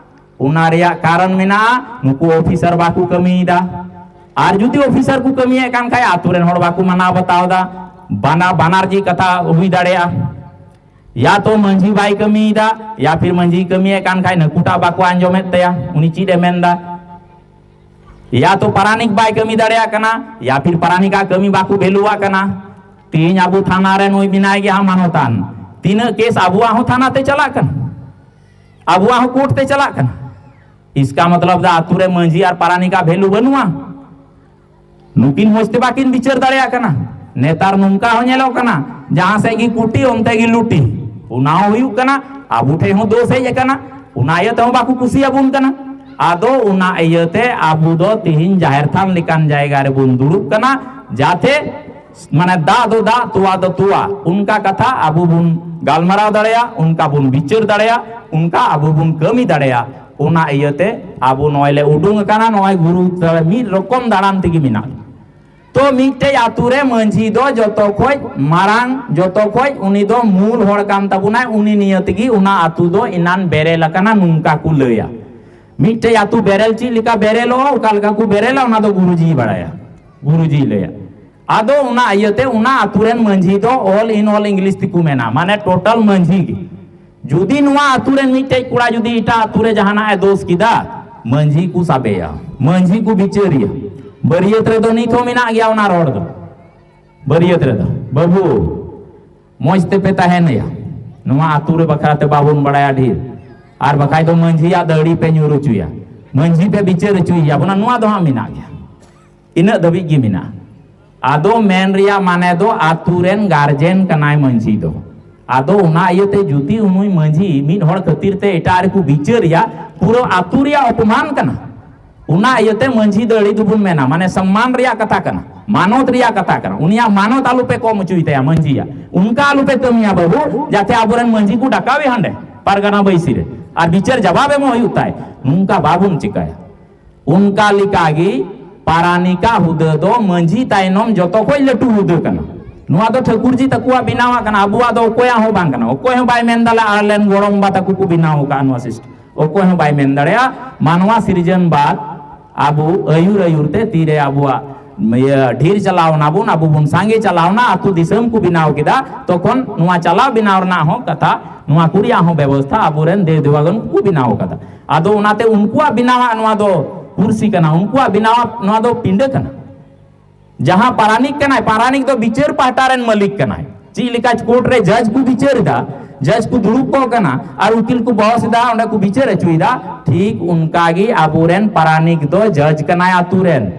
ᱚᱱᱟ ᱨᱮᱭᱟᱜ ᱠᱟᱨᱚᱱ ᱢᱮᱱᱟᱜᱼᱟ, ᱱᱩᱠᱩ ᱚᱯᱷᱤᱥᱟᱨ ᱵᱟᱠᱚ ᱠᱟᱹᱢᱤᱭᱮᱫᱟ᱾ ᱟᱨ ᱡᱩᱫᱤ ᱚᱯᱷᱤᱥᱟᱨ ᱠᱚ ᱠᱟᱹᱢᱤᱭᱮᱫ ᱠᱟᱱ ᱠᱷᱟᱡ, ᱟᱹᱛᱩ ᱨᱮᱱ ᱦᱚᱲ ᱵᱟᱠᱚ ᱢᱟᱱᱟᱣ ᱵᱟᱛᱟᱣ ᱮᱫᱟ᱾ ᱵᱟᱱᱟ-, ᱵᱟᱱᱟᱨ ᱪᱮᱫ ᱠᱟᱛᱷᱟ ᱦᱩᱭ ᱫᱟᱲᱮᱭᱟᱜᱼᱟ? ᱭᱟ ᱛᱚ ᱢᱟᱹᱡᱷᱤ ᱵᱟᱭ ᱠᱟᱹᱢᱤᱭᱮᱫᱟ, ᱭᱟ ᱯᱷᱤᱨ ᱢᱟᱹᱡᱷᱤ ᱠᱟᱹᱢᱤᱭᱮᱫ ᱠᱟᱱ ᱠᱷᱟᱡ ᱱᱟᱹᱠᱩᱴᱟᱜ ᱵᱟᱠᱚ ᱟᱸᱡᱚᱢᱮᱫ ᱛᱟᱭᱟ, ᱩᱱᱤ ᱪᱮᱫ ᱮ ᱢᱮᱱᱫᱟ᱾ ᱭᱟ ᱛᱚ ᱯᱟᱨᱟᱱᱤᱠ ᱵᱟᱭ ᱠᱟᱹᱢᱤ ᱫᱟᱲᱮᱭᱟᱜ ᱠᱟᱱᱟ, ᱭᱟ ᱯᱷᱤᱨ ᱯᱟᱨᱟᱱᱤᱠᱟᱜ ᱠᱟᱹᱢᱤ ᱵᱟᱠᱚ ᱵᱷᱮᱞᱩᱣᱟᱜ ᱠᱟᱱᱟ᱾ ᱛᱮᱦᱮᱧ ᱟᱵᱚ ᱛᱷᱟᱱᱟ ᱨᱮ ᱱᱩᱭ ᱢᱮᱱᱟᱭ ᱜᱮᱭᱟ ᱢᱟᱱᱚᱛᱟᱱ, ᱛᱤᱱᱟᱹᱜ ᱠᱮᱥ ᱟᱵᱚᱣᱟᱜ ᱦᱚᱸ ᱛᱷᱟᱱᱟ ᱛᱮ ᱪᱟᱞᱟᱜ ᱠᱟᱱᱟ, ᱟᱵᱚᱣᱟᱜ ᱦᱚᱸ ᱠᱳᱨᱴ ᱛᱮ ᱪᱟᱞᱟᱜ ᱠᱟᱱᱟ᱾ ᱤᱥᱠᱟ ᱢᱚᱛᱞᱚᱵ ᱫᱚ ᱟᱹᱛᱩ ᱨᱮ ᱢᱟᱹᱡᱷᱤ ᱟᱨ ᱯᱟᱨᱟᱱᱤᱠᱟᱜ ᱵᱷᱮᱞᱩ ᱵᱟᱹᱱᱩᱜᱼᱟ᱾ ᱱᱩᱠᱤᱱ ᱢᱚᱡᱽ ᱛᱮ ᱵᱟᱹᱠᱤᱱ ᱵᱤᱪᱟᱹᱨ ᱫᱟᱲᱮᱭᱟᱜ ᱠᱟᱱᱟ᱾ ᱱᱮᱛᱟᱨ ᱱᱚᱝᱠᱟ ᱦᱚᱸ ᱧᱮᱞᱚᱜ ᱠᱟᱱᱟ, ᱡᱟᱦᱟᱸ ᱥᱮᱫ ᱜᱮ ᱠᱩᱴᱤ, ᱚᱱᱛᱮ ᱜᱮ ᱞᱩᱴᱤ᱾ ᱚᱱᱟ ᱦᱚᱸ ᱦᱩᱭᱩᱜ ᱠᱟᱱᱟ, ᱟᱵᱚ ᱴᱷᱮᱱ ᱦᱚᱸ ᱫᱳᱥ ᱦᱮᱡ ᱟᱠᱟᱱᱟ᱾ ᱚᱱᱟ ᱤᱭᱟᱹ ᱛᱮᱦᱚᱸ ᱵᱟᱠᱚ ᱠᱩᱥᱤᱭᱟᱵᱚᱱ ᱠᱟᱱᱟ᱾ ᱟᱫᱚ ᱚᱱᱟ ᱤᱭᱟᱹᱛᱮ ᱟᱵᱚ ᱫᱚ ᱛᱤᱦᱤᱧ ᱡᱟᱦᱮᱨ ᱛᱷᱟᱱ ᱞᱮᱠᱟᱱ ᱡᱟᱭᱜᱟ ᱨᱮᱵᱚᱱ ᱫᱩᱲᱩᱵ ᱠᱟᱱᱟ, ᱡᱟᱛᱮ, ᱢᱟᱱᱮ, ᱫᱟᱜ ᱫᱚ ᱫᱟᱜ, ᱛᱚᱣᱟ ᱫᱚ ᱛᱚᱣᱟ, ᱚᱱᱠᱟ ᱠᱟᱛᱷᱟ ᱟᱵᱚ ᱵᱚᱱ ᱜᱟᱞᱢᱟᱨᱟᱣ ᱫᱟᱲᱮᱭᱟᱜ, ᱚᱱᱠᱟ ᱵᱚᱱ ᱵᱤᱪᱟᱹᱨ ᱫᱟᱲᱮᱭᱟᱜ, ᱚᱱᱠᱟ ᱟᱵᱚ ᱵᱚᱱ ᱠᱟᱹᱢᱤ ᱫᱟᱲᱮᱭᱟᱜ᱾ ᱚᱱᱟ ᱤᱭᱟᱹᱛᱮ ᱟᱵᱚ ᱱᱚᱜᱼᱚᱭ ᱞᱮ ᱩᱰᱩᱝ ᱟᱠᱟᱱᱟ, ᱱᱚᱜᱼᱚᱭ ᱜᱩᱨᱩ ᱛᱟᱞᱮ ᱢᱤᱫ ᱨᱚᱠᱚᱢ ᱫᱟᱬᱟᱱ ᱛᱮᱜᱮ ᱢᱮᱱᱟᱜ᱾ ᱛᱚ ᱢᱤᱫᱴᱮᱡ ᱟᱛᱩ ᱨᱮ ᱢᱟᱹᱡᱷᱤ ᱫᱚ ᱡᱚᱛᱚ ᱠᱷᱚᱡ ᱢᱟᱨᱟᱝ, ᱡᱚᱛᱚ ᱠᱷᱚᱡ ᱩᱱᱤ ᱫᱚ ᱢᱩᱞ ᱦᱚᱲ ᱠᱟᱱ ᱛᱟᱵᱚᱱᱟᱭ᱾ ᱩᱱᱤ ᱱᱤᱭᱟᱹ ᱛᱮᱜᱮ ᱚᱱᱟ ᱟᱛᱩ ᱫᱚ ᱮᱱᱟᱱ ᱵᱮᱨᱮᱞ ᱟᱠᱟᱱᱟ, ᱱᱚᱝᱠᱟ ᱠᱚ ᱞᱟᱹᱭᱟ᱾ ᱢᱤᱫᱴᱮᱡ ᱟᱛᱩ ᱵᱮᱨᱮᱞ ᱪᱮᱫ ᱞᱮᱠᱟ ᱵᱮᱨᱮᱞᱚᱜᱼᱟ, ᱚᱠᱟ ᱞᱮᱠᱟ ᱠᱚ ᱵᱮᱨᱮᱞᱟ, ᱚᱱᱟ ᱫᱚ ᱜᱩᱨᱩᱡᱤᱭ ᱵᱟᱲᱟᱭᱟ, ᱜᱩᱨᱩᱡᱤᱭ ᱞᱟᱹᱭᱟ᱾ ᱟᱫᱚ ᱚᱱᱟ ᱤᱭᱟᱹᱛᱮ ᱚᱱᱟ ᱟᱛᱩ ᱨᱮᱱ ᱢᱟᱹᱡᱷᱤ ᱫᱚ all in all English ᱛᱮᱠᱚ ᱢᱮᱱᱟ, ᱢᱟᱱᱮ total ᱢᱟᱹᱡᱷᱤ ᱜᱮ᱾ ᱡᱩᱫᱤ ᱱᱚᱣᱟ ᱟᱛᱩ ᱨᱮᱱ ᱢᱤᱫᱴᱮᱡ ᱠᱚᱲᱟ ᱡᱩᱫᱤ ᱮᱴᱟᱜ ᱟᱛᱩ ᱨᱮ ᱡᱟᱦᱟᱱᱟᱜ ᱮ ᱫᱳᱥ ᱠᱮᱫᱟ, ᱢᱟᱹᱡᱷᱤ ᱠᱚ ᱥᱟᱵᱮᱭᱟ, ᱢᱟᱹᱡᱷᱤ ᱠᱚ ᱵᱤᱪᱟᱹᱨᱤᱭᱟ᱾ ᱵᱟᱹᱨᱭᱟᱹᱛ ᱨᱮᱫᱚ ᱱᱤᱛ ᱦᱚᱸ ᱢᱮᱱᱟᱜ ᱜᱮᱭᱟ ᱚᱱᱟ ᱨᱚᱲ ᱫᱚ᱾ ᱵᱟᱹᱨᱭᱟᱹᱛ ᱨᱮᱫᱚ, "ᱵᱟᱹᱵᱩ, ᱢᱚᱡᱽ ᱛᱮᱯᱮ ᱛᱟᱦᱮᱱ ᱭᱟ, ᱱᱚᱣᱟ ᱟᱛᱩ ᱨᱮ ᱵᱟᱠᱷᱨᱟ ᱛᱮ ᱵᱟᱵᱚᱱ ᱵᱟᱲᱟᱭᱟ ᱰᱷᱮᱨ, ᱟᱨ ᱵᱟᱠᱷᱟᱡ ᱫᱚ ᱢᱟᱹᱡᱷᱤᱭᱟᱜ ᱫᱟᱹᱲᱤ ᱯᱮ ᱧᱩᱨ ᱦᱚᱪᱚᱭᱟ, ᱢᱟᱹᱡᱷᱤ ᱯᱮ ᱵᱤᱪᱟᱹᱨ ᱦᱚᱪᱚᱭᱮᱭᱟ", ᱵᱚᱱᱟ, ᱱᱚᱣᱟ ᱫᱚ ᱦᱟᱸᱜ ᱢᱮᱱᱟᱜ ᱜᱮᱭᱟ᱾ ᱤᱱᱟᱹᱜ ᱫᱷᱟᱹᱵᱤᱡ ᱜᱮ ᱢᱮᱱᱟᱜᱼᱟ᱾ ᱟᱫᱚ ᱢᱮᱱ ᱨᱮᱭᱟᱜ ᱢᱟᱱᱮ ᱫᱚ ᱟᱛᱩ ᱨᱮᱱ ᱜᱟᱨᱡᱮᱱ ᱠᱟᱱᱟᱭ ᱢᱟᱹᱡᱷᱤ ᱫᱚ᱾ ᱟᱫᱚ ᱚᱱᱟ ᱤᱭᱟᱹᱛᱮ ᱡᱩᱫᱤ ᱩᱱᱩᱭ ᱢᱟᱹᱡᱷᱤ ᱢᱤᱫ ᱦᱚᱲ ᱠᱷᱟᱹᱛᱤᱨ ᱛᱮ ᱮᱴᱟᱜ ᱨᱮᱠᱚ ᱵᱤᱪᱟᱹᱨ ᱮᱭᱟ, ᱯᱩᱨᱟᱹ ᱟᱛᱩ ᱨᱮᱭᱟᱜ ᱚᱯᱚᱢᱟᱱ ᱠᱟᱱᱟ᱾ ᱚᱱᱟ ᱤᱭᱟᱹᱛᱮ ᱢᱟᱹᱡᱷᱤ ᱫᱟᱹᱲᱤ ᱫᱚᱵᱚᱱ ᱢᱮᱱᱟ, ᱢᱟᱱᱮ ᱥᱚᱢᱢᱟᱱ ᱨᱮᱭᱟᱜ ᱠᱟᱛᱷᱟ ᱠᱟᱱᱟ, ᱢᱟᱱᱚᱛ ᱨᱮᱭᱟᱜ ᱠᱟᱛᱷᱟ ᱠᱟᱱᱟ᱾ ᱩᱱᱤᱭᱟᱜ ᱢᱟᱱᱚᱛ ᱟᱞᱚᱯᱮ ᱠᱚᱢ ᱦᱚᱪᱚᱭ ᱛᱟᱭᱟ ᱢᱟᱹᱡᱷᱤᱭᱟᱜ᱾ ᱚᱱᱠᱟ ᱟᱞᱚᱯᱮ ᱠᱟᱹᱢᱤᱭᱟ ᱵᱟᱹᱵᱩ, ᱡᱟᱛᱮ ᱟᱵᱚᱨᱮᱱ ᱢᱟᱹᱡᱷᱤ ᱠᱚ ᱰᱟᱠᱟᱣᱮ ᱦᱟᱸᱰᱮ ᱯᱟᱨᱜᱟᱱᱟ ᱵᱟᱹᱭᱥᱤ ᱨᱮ ᱟᱨ ᱵᱤᱪᱟᱹᱨ ᱡᱟᱵᱟᱵ ᱮᱢᱚᱜ ᱦᱩᱭᱩᱜ ᱛᱟᱭ᱾ ᱱᱚᱝᱠᱟ ᱵᱟᱵᱚᱱ ᱪᱤᱠᱟᱹᱭᱟ᱾ ᱚᱱᱠᱟ ᱞᱮᱠᱟᱜᱮ ᱯᱟᱨᱟᱱᱤᱠᱟ ᱦᱩᱫᱟᱹ ᱫᱚ ᱢᱟᱹᱡᱷᱤ ᱛᱟᱭᱱᱚᱢ ᱡᱚᱛᱚ ᱠᱷᱚᱡ ᱞᱟᱹᱴᱩ ᱦᱩᱫᱟᱹ ᱠᱟᱱᱟ᱾ ᱱᱚᱣᱟ ᱫᱚ ᱴᱷᱟᱹᱠᱩᱨ ᱡᱤ ᱛᱟᱠᱚᱣᱟᱜ ᱵᱮᱱᱟᱣᱟᱜ ᱠᱟᱱᱟ, ᱟᱵᱚᱣᱟᱜ ᱫᱚ ᱚᱠᱚᱭᱟᱜ ᱦᱚᱸ ᱵᱟᱝ ᱠᱟᱱᱟ᱾ ᱚᱠᱚᱭ ᱦᱚᱸ ᱵᱟᱭ ᱢᱮᱱ ᱫᱟᱲᱮᱭᱟᱜᱼᱟ ᱟᱞᱮᱨᱮᱱ ᱜᱚᱲᱚᱢ ᱵᱟ ᱛᱟᱠᱚ ᱠᱚ ᱵᱮᱱᱟᱣ ᱟᱠᱟᱫᱼᱟ ᱱᱚᱣᱟ system᱾ ᱚᱠᱚᱭ ᱦᱚᱸ ᱵᱟᱭ ᱢᱮᱱ ᱫᱟᱲᱮᱭᱟᱜᱼᱟ᱾ ᱢᱟᱱᱣᱟ ᱥᱤᱨᱡᱚᱱ ᱵᱟᱫ ᱟᱵᱚ ᱟᱹᱭᱩᱨ ᱟᱹᱭᱩᱨ ᱛᱮ ᱛᱤᱨᱮ ᱟᱵᱚᱣᱟᱜ ᱤᱭᱟᱹ ᱰᱷᱮᱨ ᱪᱟᱞᱟᱣ ᱱᱟᱵᱚᱱ, ᱟᱵᱚ ᱵᱚᱱ ᱥᱟᱸᱜᱮ ᱪᱟᱞᱟᱣ ᱱᱟ, ᱟᱹᱛᱩ ᱫᱤᱥᱚᱢ ᱠᱚ ᱵᱮᱱᱟᱣ ᱠᱮᱫᱟ, ᱛᱚᱠᱷᱚᱱ ᱱᱚᱣᱟ ᱪᱟᱞᱟᱣ ᱵᱮᱱᱟᱣ ᱨᱮᱱᱟᱜ ᱦᱚᱸ ᱠᱟᱛᱷᱟ, ᱱᱚᱣᱟ ᱠᱚ ᱨᱮᱭᱟᱜ ᱦᱚᱸ ᱵᱮᱵᱚᱥᱛᱷᱟ ᱟᱵᱚᱨᱮᱱ ᱫᱮᱣ ᱫᱮᱣᱟᱜᱚᱱ ᱠᱚ ᱵᱮᱱᱟᱣ ᱠᱟᱫᱟ᱾ ᱟᱫᱚ ᱚᱱᱟᱛᱮ ᱩᱱᱠᱩᱣᱟᱜ ᱵᱮᱱᱟᱣᱟᱜ ᱱᱚᱣᱟ ᱫᱚ ᱠᱩᱨᱥᱤ ᱠᱟᱱᱟ, ᱩᱱᱠᱩᱣᱟᱜ ᱵᱮᱱᱟᱣᱟᱜ ᱱᱚᱣᱟ ᱫᱚ ᱯᱤᱸᱰᱟᱹ ᱠᱟᱱᱟ᱾ ᱡᱟᱦᱟᱸ ᱯᱟᱨᱟᱱᱤᱠ ᱠᱟᱱᱟᱭ, ᱯᱟᱨᱟᱱᱤᱠ ᱫᱚ ᱵᱤᱪᱟᱹᱨ ᱯᱟᱦᱴᱟ ᱨᱮᱱ ᱢᱟᱹᱞᱤᱠ ᱠᱟᱱᱟᱭ᱾ ᱪᱮᱫ ᱞᱮᱠᱟ ᱠᱳᱨᱴ ᱨᱮ ᱡᱟᱡᱽ ᱠᱚ ᱵᱤᱪᱟᱹᱨ ᱮᱫᱟ, ᱡᱟᱡᱽ ᱠᱚ ᱫᱩᱲᱩᱵ ᱠᱚᱜ ᱠᱟᱱᱟ ᱟᱨ ᱩᱠᱤᱞ ᱠᱚ ᱵᱚᱦᱚᱥ ᱮᱫᱟ, ᱚᱸᱰᱮ ᱠᱚ ᱵᱤᱪᱟᱹᱨ ᱦᱚᱪᱚᱭᱮᱫᱟ, ᱴᱷᱤᱠ ᱚᱱᱠᱟ ᱜᱮ ᱟᱵᱚᱨᱮᱱ ᱯᱟᱨᱟᱱᱤᱠ ᱫᱚ ᱡᱟᱡᱽ ᱠᱟᱱᱟᱭ ᱟᱛᱳ ᱨᱮᱱ,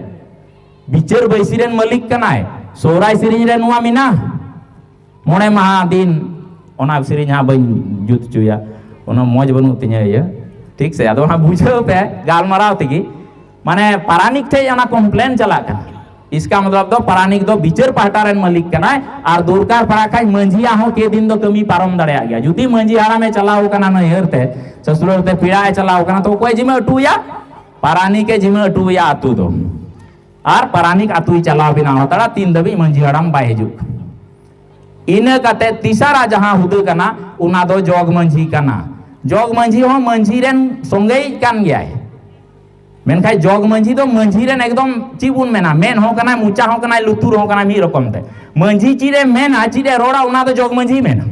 ᱵᱤᱪᱟᱹᱨ ᱵᱟᱹᱭᱥᱤ ᱨᱮᱱ ᱢᱟᱹᱞᱤᱠ ᱠᱟᱱᱟᱭ᱾ ᱥᱚᱦᱨᱟᱭ ᱥᱮᱨᱮᱧ ᱨᱮ ᱱᱚᱣᱟ ᱢᱮᱱᱟᱜᱼᱟ, ᱢᱚᱬᱮ ᱢᱟᱦᱟ ᱫᱤᱱ, ᱚᱱᱟ ᱥᱮᱨᱮᱧ ᱦᱟᱸᱜ ᱵᱟᱹᱧ ᱡᱩᱛ ᱦᱚᱪᱚᱭᱟ, ᱚᱱᱟ ᱢᱚᱡᱽ ᱵᱟᱹᱱᱩᱜ ᱛᱤᱧᱟᱹ ᱤᱭᱟᱹ, ᱴᱷᱤᱠ ᱥᱮ? ᱟᱫᱚ ᱚᱱᱟ ᱵᱩᱡᱷᱟᱹᱣ ᱯᱮ ᱜᱟᱞᱢᱟᱨᱟᱣ ᱛᱮᱜᱮ, ᱢᱟᱱᱮ ᱯᱟᱨᱟᱱᱤᱠ ᱴᱷᱮᱡ ᱚᱱᱟ complain ᱪᱟᱞᱟᱜ ᱠᱟᱱᱟ᱾ ᱤᱥᱠᱟ ᱢᱚᱛᱞᱚᱵ ᱫᱚ ᱯᱟᱨᱟᱱᱤᱠ ᱫᱚ ᱵᱤᱪᱟᱹᱨ ᱯᱟᱦᱴᱟ ᱨᱮᱱ ᱢᱟᱹᱞᱤᱠ ᱠᱟᱱᱟᱭ, ᱟᱨ ᱫᱚᱨᱠᱟᱨ ᱯᱟᱲᱟᱜ ᱠᱷᱟᱡ ᱢᱟᱹᱡᱷᱤᱭᱟᱜ ᱦᱚᱸ ᱠᱮ ᱫᱤᱱ ᱫᱚ ᱠᱟᱹᱢᱤ ᱯᱟᱨᱚᱢ ᱫᱟᱲᱮᱭᱟᱜ ᱜᱮᱭᱟ᱾ ᱡᱩᱫᱤ ᱢᱟᱹᱡᱷᱤ ᱦᱟᱲᱟᱢᱮ ᱪᱟᱞᱟᱣ ᱠᱟᱱᱟ ᱱᱟᱹᱭᱦᱟᱹᱨ ᱛᱮ, ᱥᱟᱹᱥᱩᱨᱟᱹᱨ ᱛᱮ ᱯᱮᱲᱟᱭ ᱪᱟᱞᱟᱣ ᱠᱟᱱᱟ, ᱛᱚ ᱚᱠᱚᱭ ᱡᱤᱢᱟᱹ ᱦᱚᱴᱚᱭᱟ? ᱯᱟᱨᱟᱱᱤᱠᱮ ᱡᱤᱢᱟᱹ ᱦᱚᱴᱚᱭᱟ ᱟᱛᱳ ᱫᱚ᱾ ᱟᱨ ᱯᱟᱨᱟᱱᱤᱠ ᱟᱛᱳᱭ ᱪᱟᱞᱟᱣ ᱵᱮᱱᱟᱣ ᱦᱟᱛᱟᱲᱟ, ᱛᱤᱱ ᱫᱷᱟᱹᱵᱤᱡ ᱢᱟᱹᱡᱷᱤ ᱦᱟᱲᱟᱢ ᱵᱟᱭ ᱦᱤᱡᱩᱜ᱾ ᱤᱱᱟᱹ ᱠᱟᱛᱮ ᱛᱤᱥᱟᱨᱟ ᱡᱟᱦᱟᱸ ᱦᱩᱫᱟᱹ ᱠᱟᱱᱟ, ᱚᱱᱟ ᱫᱚ ᱡᱚᱜᱽ ᱢᱟᱹᱡᱷᱤ ᱠᱟᱱᱟ᱾ ᱡᱚᱜᱽ ᱢᱟᱹᱡᱷᱤ ᱦᱚᱸ ᱢᱟᱹᱡᱷᱤ ᱨᱮᱱ ᱥᱚᱸᱜᱮᱭᱤᱡ ᱠᱟᱱ ᱜᱮᱭᱟᱭ, ᱢᱮᱱᱠᱷᱟᱱ ᱡᱚᱜᱽ ᱢᱟᱹᱡᱷᱤ ᱫᱚ ᱢᱟᱹᱡᱷᱤ ᱨᱮᱱ ᱮᱠᱫᱚᱢ ᱪᱮᱫ ᱵᱚᱱ ᱢᱮᱱᱟ, ᱢᱮᱫ ᱦᱚᱸ ᱠᱟᱱᱟᱭ, ᱢᱚᱪᱟ ᱦᱚᱸ ᱠᱟᱱᱟᱭ, ᱞᱩᱛᱩᱨ ᱦᱚᱸ ᱠᱟᱱᱟᱭ, ᱢᱤᱫ ᱨᱚᱠᱚᱢ ᱛᱮ᱾ ᱢᱟᱹᱡᱷᱤ ᱪᱮᱫ ᱮ ᱢᱮᱱᱟ, ᱪᱮᱫ ᱮ ᱨᱚᱲᱟ, ᱚᱱᱟ ᱫᱚ ᱡᱚᱜᱽ ᱢᱟᱹᱡᱷᱤᱭ ᱢᱮᱱᱟ᱾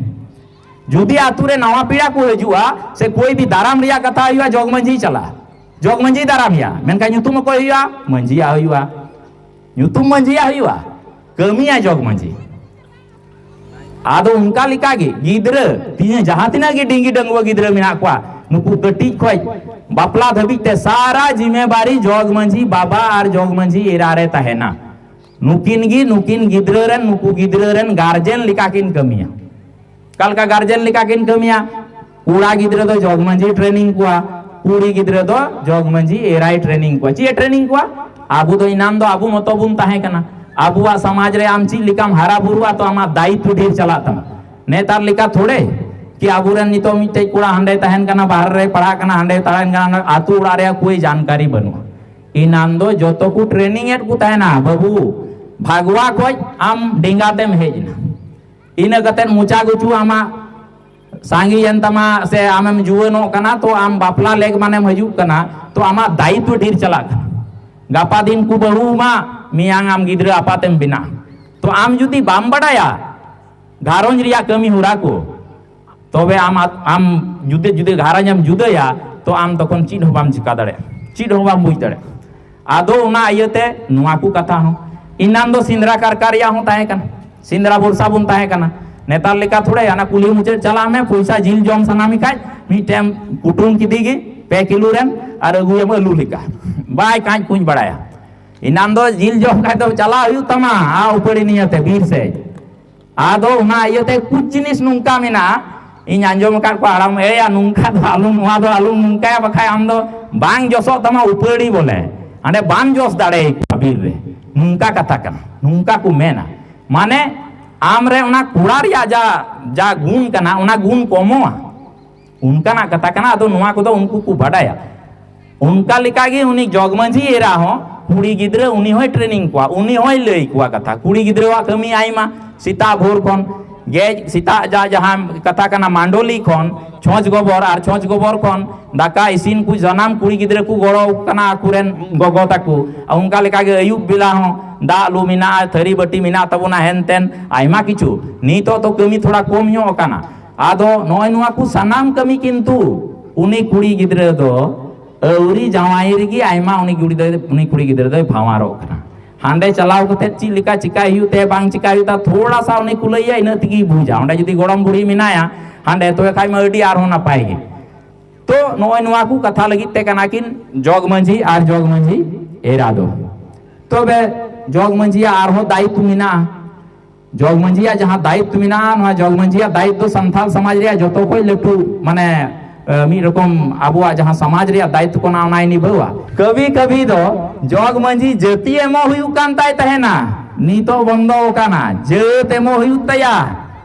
ᱡᱩᱫᱤ ᱟᱛᱳ ᱨᱮ ᱱᱟᱣᱟ ᱯᱮᱲᱟ ᱠᱚ ᱦᱤᱡᱩᱜᱼᱟ, ᱥᱮ ᱠᱚᱭ ᱵᱤ ᱫᱟᱨᱟᱢ ᱨᱮᱭᱟᱜ ᱠᱟᱛᱷᱟ ᱦᱩᱭᱩᱜᱼᱟ, ᱡᱚᱜᱽ ᱢᱟᱹᱡᱷᱤᱭ ᱪᱟᱞᱟᱜᱼᱟ, ᱡᱚᱜᱽ ᱢᱟᱹᱡᱷᱤᱭ ᱫᱟᱨᱟᱢ ᱮᱭᱟ, ᱢᱮᱱᱠᱷᱟᱱ ᱧᱩᱛᱩᱢ ᱚᱠᱚᱭ ᱦᱩᱭᱩᱜᱼᱟ? ᱢᱟᱹᱡᱷᱤᱭᱟᱜ ᱦᱩᱭᱩᱜᱼᱟ᱾ ᱧᱩᱛᱩᱢ ᱢᱟᱹᱡᱷᱤᱭᱟᱜ ᱦᱩᱭᱩᱜᱼᱟ, ᱠᱟᱹᱢᱤᱭᱟ ᱡᱚᱜᱽ ᱢᱟᱹᱡᱷᱤ᱾ ᱟᱫᱚ ᱚᱱᱠᱟ ᱞᱮᱠᱟ ᱜᱮ ᱜᱤᱫᱽᱨᱟᱹ, ᱛᱤᱦᱤᱧ ᱡᱟᱦᱟᱸ ᱛᱤᱱᱟᱹᱜ ᱜᱮ ᱰᱤᱝᱜᱤ ᱰᱟᱺᱜᱩᱣᱟᱹ ᱜᱤᱫᱽᱨᱟᱹ ᱢᱮᱱᱟᱜ ᱠᱚᱣᱟ, ᱱᱩᱠᱩ ᱠᱟᱹᱴᱤᱡ ᱠᱷᱚᱡ ᱵᱟᱯᱞᱟ ᱫᱷᱟᱹᱵᱤᱡ ᱛᱮ ᱥᱟᱨᱟ ᱡᱤᱢᱮᱵᱟᱨᱤ ᱡᱚᱜᱽ ᱢᱟᱹᱡᱷᱤ ᱵᱟᱵᱟ ᱟᱨ ᱡᱚᱜᱽ ᱢᱟᱹᱡᱷᱤ ᱮᱨᱟ ᱨᱮ ᱛᱟᱦᱮᱱᱟ᱾ ᱱᱩᱠᱤᱱ ᱜᱮ, ᱱᱩᱠᱤᱱ ᱜᱤᱫᱽᱨᱟᱹ ᱨᱮᱱ, ᱱᱩᱠᱩ ᱜᱤᱫᱽᱨᱟᱹ ᱨᱮᱱ ᱜᱟᱨᱡᱮᱱ ᱞᱮᱠᱟ ᱠᱤᱱ ᱠᱟᱹᱢᱤᱭᱟ᱾ ᱚᱠᱟ ᱞᱮᱠᱟ ᱜᱟᱨᱡᱮᱱ ᱞᱮᱠᱟ ᱠᱤᱱ ᱠᱟᱹᱢᱤᱭᱟ? ᱠᱚᱲᱟ ᱜᱤᱫᱽᱨᱟᱹ ᱫᱚ ᱡᱚᱜᱽ ᱢᱟᱹᱡᱷᱤ training ᱠᱚᱣᱟ, ᱠᱩᱲᱤ ᱜᱤᱫᱽᱨᱟᱹ ᱫᱚ ᱡᱚᱜᱽ ᱢᱟᱹᱡᱷᱤ ᱮᱨᱟᱭ training ᱠᱚᱣᱟ᱾ ᱪᱮᱫ ᱮ training ᱠᱚᱣᱟ? ᱟᱵᱚ ᱫᱚ ᱮᱱᱟᱱ ᱫᱚ ᱟᱵᱚ ᱢᱚᱛᱚ ᱵᱚᱱ ᱛᱟᱦᱮᱸ ᱠᱟᱱᱟ᱾ ᱟᱵᱚᱣᱟᱜ ᱥᱚᱢᱟᱡᱽ ᱨᱮ ᱟᱢ ᱪᱮᱫ ᱞᱮᱠᱟᱢ ᱦᱟᱨᱟ ᱵᱩᱨᱩᱜᱼᱟ, ᱛᱚ ᱟᱢᱟᱜ ᱫᱟᱭᱤᱛᱛᱚ ᱰᱷᱮᱨ ᱪᱟᱞᱟᱜ ᱛᱟᱢᱟ᱾ ᱱᱮᱛᱟᱨ ᱞᱮᱠᱟ ᱛᱷᱚᱲᱮ ᱠᱤ ᱟᱵᱚᱨᱮᱱ ᱱᱤᱛᱚᱜ ᱢᱤᱫᱴᱮᱡ ᱠᱚᱲᱟ ᱦᱟᱸᱰᱮ ᱛᱟᱦᱮᱱ ᱠᱟᱱᱟ, ᱵᱟᱦᱨᱮ ᱨᱮ ᱯᱟᱲᱦᱟᱜ ᱠᱟᱱᱟ, ᱦᱟᱸᱰᱮ ᱛᱟᱦᱮᱱ ᱠᱟᱱᱟ, ᱟᱛᱳ ᱚᱲᱟᱜ ᱨᱮᱭᱟᱜ ᱠᱳᱭ ᱡᱟᱱᱠᱟᱨᱤ ᱵᱟᱹᱱᱩᱜᱼᱟ᱾ ᱮᱱᱟᱱ ᱫᱚ ᱡᱚᱛᱚ ᱠᱚ training ᱮᱫ ᱠᱚ ᱛᱟᱦᱮᱱᱟ, ᱵᱟᱹᱵᱩ, ᱵᱷᱟᱜᱽᱣᱟ ᱠᱷᱚᱡ ᱟᱢ ᱰᱮᱸᱜᱟ ᱛᱮᱢ ᱦᱮᱡ ᱮᱱᱟ, ᱤᱱᱟᱹ ᱠᱟᱛᱮᱫ ᱢᱚᱪᱟ ᱜᱩᱪᱩ ᱟᱢᱟᱜ ᱥᱟᱸᱜᱮᱭᱮᱱ ᱛᱟᱢᱟ, ᱥᱮ ᱟᱢᱮᱢ ᱡᱩᱣᱟᱹᱱᱚᱜ ᱠᱟᱱᱟ, ᱛᱚ ᱟᱢ ᱵᱟᱯᱞᱟ ᱞᱮᱠ ᱢᱟᱱᱮᱢ ᱦᱤᱡᱩᱜ ᱠᱟᱱᱟ, ᱛᱚ ᱟᱢᱟᱜ ᱫᱟᱭᱤᱛᱛᱚ ᱰᱷᱮᱨ ᱪᱟᱞᱟᱜ ᱠᱟᱱᱟ᱾ ᱜᱟᱯᱟ ᱫᱤᱱ ᱠᱚ ᱵᱟᱹᱦᱩ ᱟᱢᱟ, ᱢᱮᱭᱟᱝ ᱟᱢ ᱜᱤᱫᱽᱨᱟᱹ ᱟᱯᱟᱛᱮᱢ ᱵᱮᱱᱟᱜᱼᱟ᱾ ᱛᱚ ᱟᱢ ᱡᱩᱫᱤ ᱵᱟᱢ ᱵᱟᱰᱟᱭᱟ ᱜᱷᱟᱨᱚᱸᱡᱽ ᱨᱮᱭᱟᱜ ᱠᱟᱹᱢᱤ ᱦᱚᱨᱟ ᱠᱚ, ᱛᱚᱵᱮ ᱟᱢ, ᱟᱢ ᱡᱩᱫᱟᱹ ᱡᱩᱫᱟᱹ ᱜᱷᱟᱨᱚᱸᱡᱽ ᱮᱢ ᱡᱩᱫᱟᱹᱭᱟ, ᱛᱚ ᱟᱢ ᱛᱚᱠᱷᱚᱱ ᱪᱮᱫ ᱦᱚᱸ ᱵᱟᱢ ᱪᱤᱠᱟ ᱫᱟᱲᱮᱭᱟᱜᱼᱟ, ᱪᱮᱫ ᱦᱚᱸ ᱵᱟᱢ ᱵᱩᱡᱽ ᱫᱟᱲᱮᱭᱟᱜᱼᱟ᱾ ᱟᱫᱚ ᱚᱱᱟ ᱤᱭᱟᱹᱛᱮ ᱱᱚᱣᱟ ᱠᱚ ᱠᱟᱛᱷᱟ ᱦᱚᱸ, ᱮᱱᱟᱱ ᱫᱚ ᱥᱮᱸᱫᱽᱨᱟ ᱠᱟᱨᱠᱟ ᱨᱮᱭᱟᱜ ᱦᱚᱸ ᱛᱟᱦᱮᱸ ᱠᱟᱱᱟ, ᱥᱮᱸᱫᱽᱨᱟ ᱵᱷᱚᱨᱥᱟ ᱵᱚᱱ ᱛᱟᱦᱮᱸ ᱠᱟᱱᱟ᱾ ᱱᱮᱛᱟᱨ ᱞᱮᱠᱟ ᱛᱷᱚᱲᱮ ᱦᱟᱱᱟ ᱠᱩᱞᱦᱤ ᱢᱩᱪᱟᱹᱫ ᱪᱟᱞᱟᱜ ᱢᱮ, ᱯᱚᱭᱥᱟ ᱡᱤᱞ ᱡᱚᱢ ᱥᱟᱱᱟ ᱢᱮ ᱠᱷᱟᱡ ᱢᱤᱫᱴᱮᱱ ᱠᱩᱴᱩᱢ ᱠᱮᱫᱮ ᱜᱮ ᱯᱮ ᱠᱤᱞᱳ ᱨᱮᱱ, ᱟᱨ ᱟᱹᱜᱩᱭᱟᱢ ᱟᱹᱞᱩ ᱞᱮᱠᱟ, ᱵᱟᱭ ᱠᱟᱸᱪ ᱠᱩᱧ ᱵᱟᱲᱟᱭᱟ᱾ ᱮᱱᱟᱱ ᱫᱚ ᱡᱤᱞ ᱡᱚᱢ ᱠᱷᱟᱡ ᱫᱚ ᱪᱟᱞᱟᱜ ᱦᱩᱭᱩᱜ ᱛᱟᱢᱟ ᱟᱨ ᱩᱯᱟᱹᱲᱤ ᱱᱤᱭᱟᱹᱛᱮ ᱵᱤᱨ ᱥᱮᱫ᱾ ᱟᱫᱚ ᱚᱱᱟ ᱤᱭᱟᱹᱛᱮ ᱠᱩᱪ ᱡᱤᱱᱤᱥ ᱱᱚᱝᱠᱟ ᱢᱮᱱᱟᱜᱼᱟ, ᱤᱧ ᱟᱸᱡᱚᱢ ᱟᱠᱟᱫ ᱠᱚᱣᱟ, ᱦᱟᱲᱟᱢ, "ᱮᱭᱟ, ᱱᱚᱝᱠᱟ ᱫᱚ ᱟᱞᱚᱢ, ᱱᱚᱣᱟ ᱫᱚ ᱟᱞᱚᱢ ᱱᱚᱝᱠᱟᱭᱟ, ᱵᱟᱠᱷᱟᱡ ᱟᱢ ᱫᱚ ᱵᱟᱝ ᱡᱚᱥᱚᱜ ᱛᱟᱢᱟ ᱩᱯᱟᱹᱲᱤ ᱵᱚᱞᱮ, ᱦᱟᱸᱰᱮ ᱵᱟᱢ ᱡᱚᱥ ᱫᱟᱲᱮᱭᱟᱠᱚᱣᱟ ᱵᱤᱨ ᱨᱮ", ᱱᱚᱝᱠᱟ ᱠᱟᱛᱷᱟ ᱠᱟᱱᱟ, ᱱᱚᱝᱠᱟ ᱠᱚ ᱢᱮᱱᱟ᱾ ᱢᱟᱱᱮ ᱟᱢ ᱨᱮ ᱚᱱᱟ ᱠᱚᱲᱟ ᱨᱮᱭᱟᱜ ᱡᱟ, ᱡᱟ ᱜᱩᱱ ᱠᱟᱱᱟ, ᱚᱱᱟ ᱜᱩᱱ ᱠᱚᱢᱚᱜᱼᱟ᱾ ᱚᱱᱠᱟᱱᱟᱜ ᱠᱟᱛᱷᱟ ᱠᱟᱱᱟ᱾ ᱟᱫᱚ ᱱᱚᱣᱟ ᱠᱚᱫᱚ ᱩᱱᱠᱩ ᱠᱚ ᱵᱟᱰᱟᱭᱟ᱾ ᱚᱱᱠᱟ ᱞᱮᱠᱟᱜᱮ ᱩᱱᱤ ᱡᱚᱜᱽ ᱢᱟᱹᱡᱷᱤ ᱮᱨᱟ ᱦᱚᱸ ᱠᱩᱲᱤ ᱜᱤᱫᱽᱨᱟᱹ ᱩᱱᱤ ᱦᱚᱸᱭ training ᱠᱚᱣᱟ, ᱩᱱᱤ ᱦᱚᱸᱭ ᱞᱟᱹᱭ ᱠᱚᱣᱟ ᱠᱟᱛᱷᱟ᱾ ᱠᱩᱲᱤ ᱜᱤᱫᱽᱨᱟᱹᱣᱟᱜ ᱠᱟᱹᱢᱤ ᱟᱭᱢᱟ, ᱥᱮᱛᱟᱜ ᱵᱷᱳᱨ ᱠᱷᱚᱱ ᱜᱮᱡ, ᱥᱮᱛᱟᱜ ᱡᱟ ᱡᱟᱦᱟᱸ ᱠᱟᱛᱷᱟ ᱠᱟᱱᱟ ᱢᱟᱱᱰᱚᱞᱤ ᱠᱷᱚᱱ ᱪᱷᱚᱸᱪ ᱜᱚᱵᱚᱨ, ᱟᱨ ᱪᱷᱚᱸᱪ ᱜᱚᱵᱚᱨ ᱠᱷᱚᱱ ᱫᱟᱠᱟ ᱤᱥᱤᱱ ᱠᱚ ᱥᱟᱱᱟᱢ ᱠᱩᱲᱤ ᱜᱤᱫᱽᱨᱟᱹ ᱠᱚ ᱜᱚᱲᱚ ᱠᱟᱱᱟ ᱟᱠᱚᱨᱮᱱ ᱜᱚᱜᱚ ᱛᱟᱠᱚ᱾ ᱚᱱᱠᱟ ᱞᱮᱠᱟᱜᱮ ᱟᱹᱭᱩᱵ ᱵᱮᱞᱟ ᱦᱚᱸ ᱫᱟᱜ ᱞᱩ ᱢᱮᱱᱟᱜᱼᱟ, ᱛᱷᱟᱹᱨᱤ ᱵᱟᱹᱴᱤ ᱢᱮᱱᱟᱜ ᱛᱟᱵᱚᱱᱟ, ᱦᱮᱱ ᱛᱮᱱ ᱟᱭᱢᱟ ᱠᱤᱪᱷᱩ᱾ ᱱᱤᱛᱚᱜ ᱫᱚ ᱠᱟᱹᱢᱤ ᱛᱷᱚᱲᱟ ᱠᱚᱢ ᱧᱚᱜ ᱟᱠᱟᱱᱟ᱾ ᱟᱫᱚ ᱱᱚᱜᱼᱚᱭ ᱱᱚᱣᱟ ᱠᱚ ᱥᱟᱱᱟᱢ ᱠᱟᱹᱢᱤ ᱠᱤᱱᱛᱩ ᱩᱱᱤ ᱠᱩᱲᱤ ᱜᱤᱫᱽᱨᱟᱹ ᱫᱚ ᱟᱹᱣᱨᱤ ᱡᱟᱶᱟᱭ ᱨᱮᱜᱮ ᱟᱭᱢᱟ ᱩᱱᱤ ᱠᱩᱲᱤ ᱫᱚᱭ, ᱩᱱᱤ ᱠᱩᱲᱤ ᱜᱤᱫᱽᱨᱟᱹ ᱫᱚᱭ ᱵᱷᱟᱶᱟᱨᱚᱜ ᱠᱟᱱᱟ᱾ ᱦᱟᱸᱰᱮ ᱪᱟᱞᱟᱣ ᱠᱟᱛᱮ ᱪᱮᱫ ᱞᱮᱠᱟ ᱪᱤᱠᱟᱭ ᱦᱩᱭᱩᱜ ᱛᱟᱭᱟ, ᱵᱟᱝ ᱪᱤᱠᱟᱭ ᱦᱩᱭᱩᱜ ᱛᱟᱭᱟ, ᱛᱷᱚᱲᱟ ᱥᱟ ᱩᱱᱤ ᱠᱚ ᱞᱟᱹᱭᱟ, ᱤᱱᱟᱹ ᱛᱮᱜᱮᱭ ᱵᱩᱡᱟ᱾ ᱚᱸᱰᱮ ᱡᱩᱫᱤ ᱜᱚᱲᱚᱢ ᱵᱩᱲᱦᱤ ᱢᱮᱱᱟᱭᱟ ᱦᱟᱸᱰᱮ, ᱛᱚᱵᱮ ᱠᱷᱟᱡ ᱢᱟ ᱟᱹᱰᱤ ᱟᱨᱦᱚᱸ ᱱᱟᱯᱟᱭ ᱜᱮ᱾ ᱛᱚ ᱱᱚᱜᱼᱚᱭ ᱱᱚᱣᱟ ᱠᱚ ᱠᱟᱛᱷᱟ ᱞᱟᱹᱜᱤᱫ ᱛᱮ ᱠᱟᱱᱟ ᱠᱤᱱ ᱡᱚᱜᱽ ᱢᱟᱹᱡᱷᱤ ᱟᱨ ᱡᱚᱜᱽ ᱢᱟᱹᱡᱷᱤ ᱮᱨᱟ ᱫᱚ᱾ ᱛᱚᱵᱮ ᱡᱚᱜᱽ ᱢᱟᱹᱡᱷᱤᱭᱟᱜ ᱟᱨᱦᱚᱸ ᱫᱟᱭᱤᱛᱛᱚ ᱢᱮᱱᱟᱜᱼᱟ᱾ ᱡᱚᱜᱽ ᱢᱟᱹᱡᱷᱤᱭᱟᱜ ᱡᱟᱦᱟᱸ ᱫᱟᱭᱤᱛᱛᱚ ᱢᱮᱱᱟᱜᱼᱟ, ᱱᱚᱣᱟ ᱡᱚᱜᱽ ᱢᱟᱹᱡᱷᱤᱭᱟᱜ ᱫᱟᱭᱤᱛᱛᱚ ᱥᱟᱱᱛᱟᱲ ᱥᱚᱢᱟᱡᱽ ᱨᱮᱭᱟᱜ ᱡᱚᱛᱚ ᱠᱷᱚᱱ ᱞᱟᱹᱴᱩ, ᱢᱟᱱᱮ, ᱮ, ᱢᱤᱫ ᱨᱚᱠᱚᱢ ᱟᱵᱚᱣᱟᱜ ᱡᱟᱦᱟᱸ ᱥᱚᱢᱟᱡᱽ ᱨᱮᱭᱟᱜ ᱫᱟᱭᱤᱛᱛᱚ ᱠᱟᱱᱟ, ᱚᱱᱟᱭ ᱱᱤᱵᱷᱟᱹᱣᱟ᱾ ᱠᱟᱹᱵᱷᱤ ᱠᱟᱹᱵᱷᱤ ᱫᱚ ᱡᱚᱜᱽ ᱢᱟᱹᱡᱷᱤ ᱡᱟᱹᱛᱤ ᱮᱢᱚᱜ ᱦᱩᱭᱩᱜ ᱠᱟᱱ ᱛᱟᱭ ᱛᱟᱦᱮᱱᱟ, ᱱᱤᱛᱚᱜ ᱵᱚᱱᱫᱚ ᱟᱠᱟᱱᱟ, ᱡᱟᱹᱛ ᱮᱢᱚᱜ ᱦᱩᱭᱩᱜ ᱛᱟᱭᱟ᱾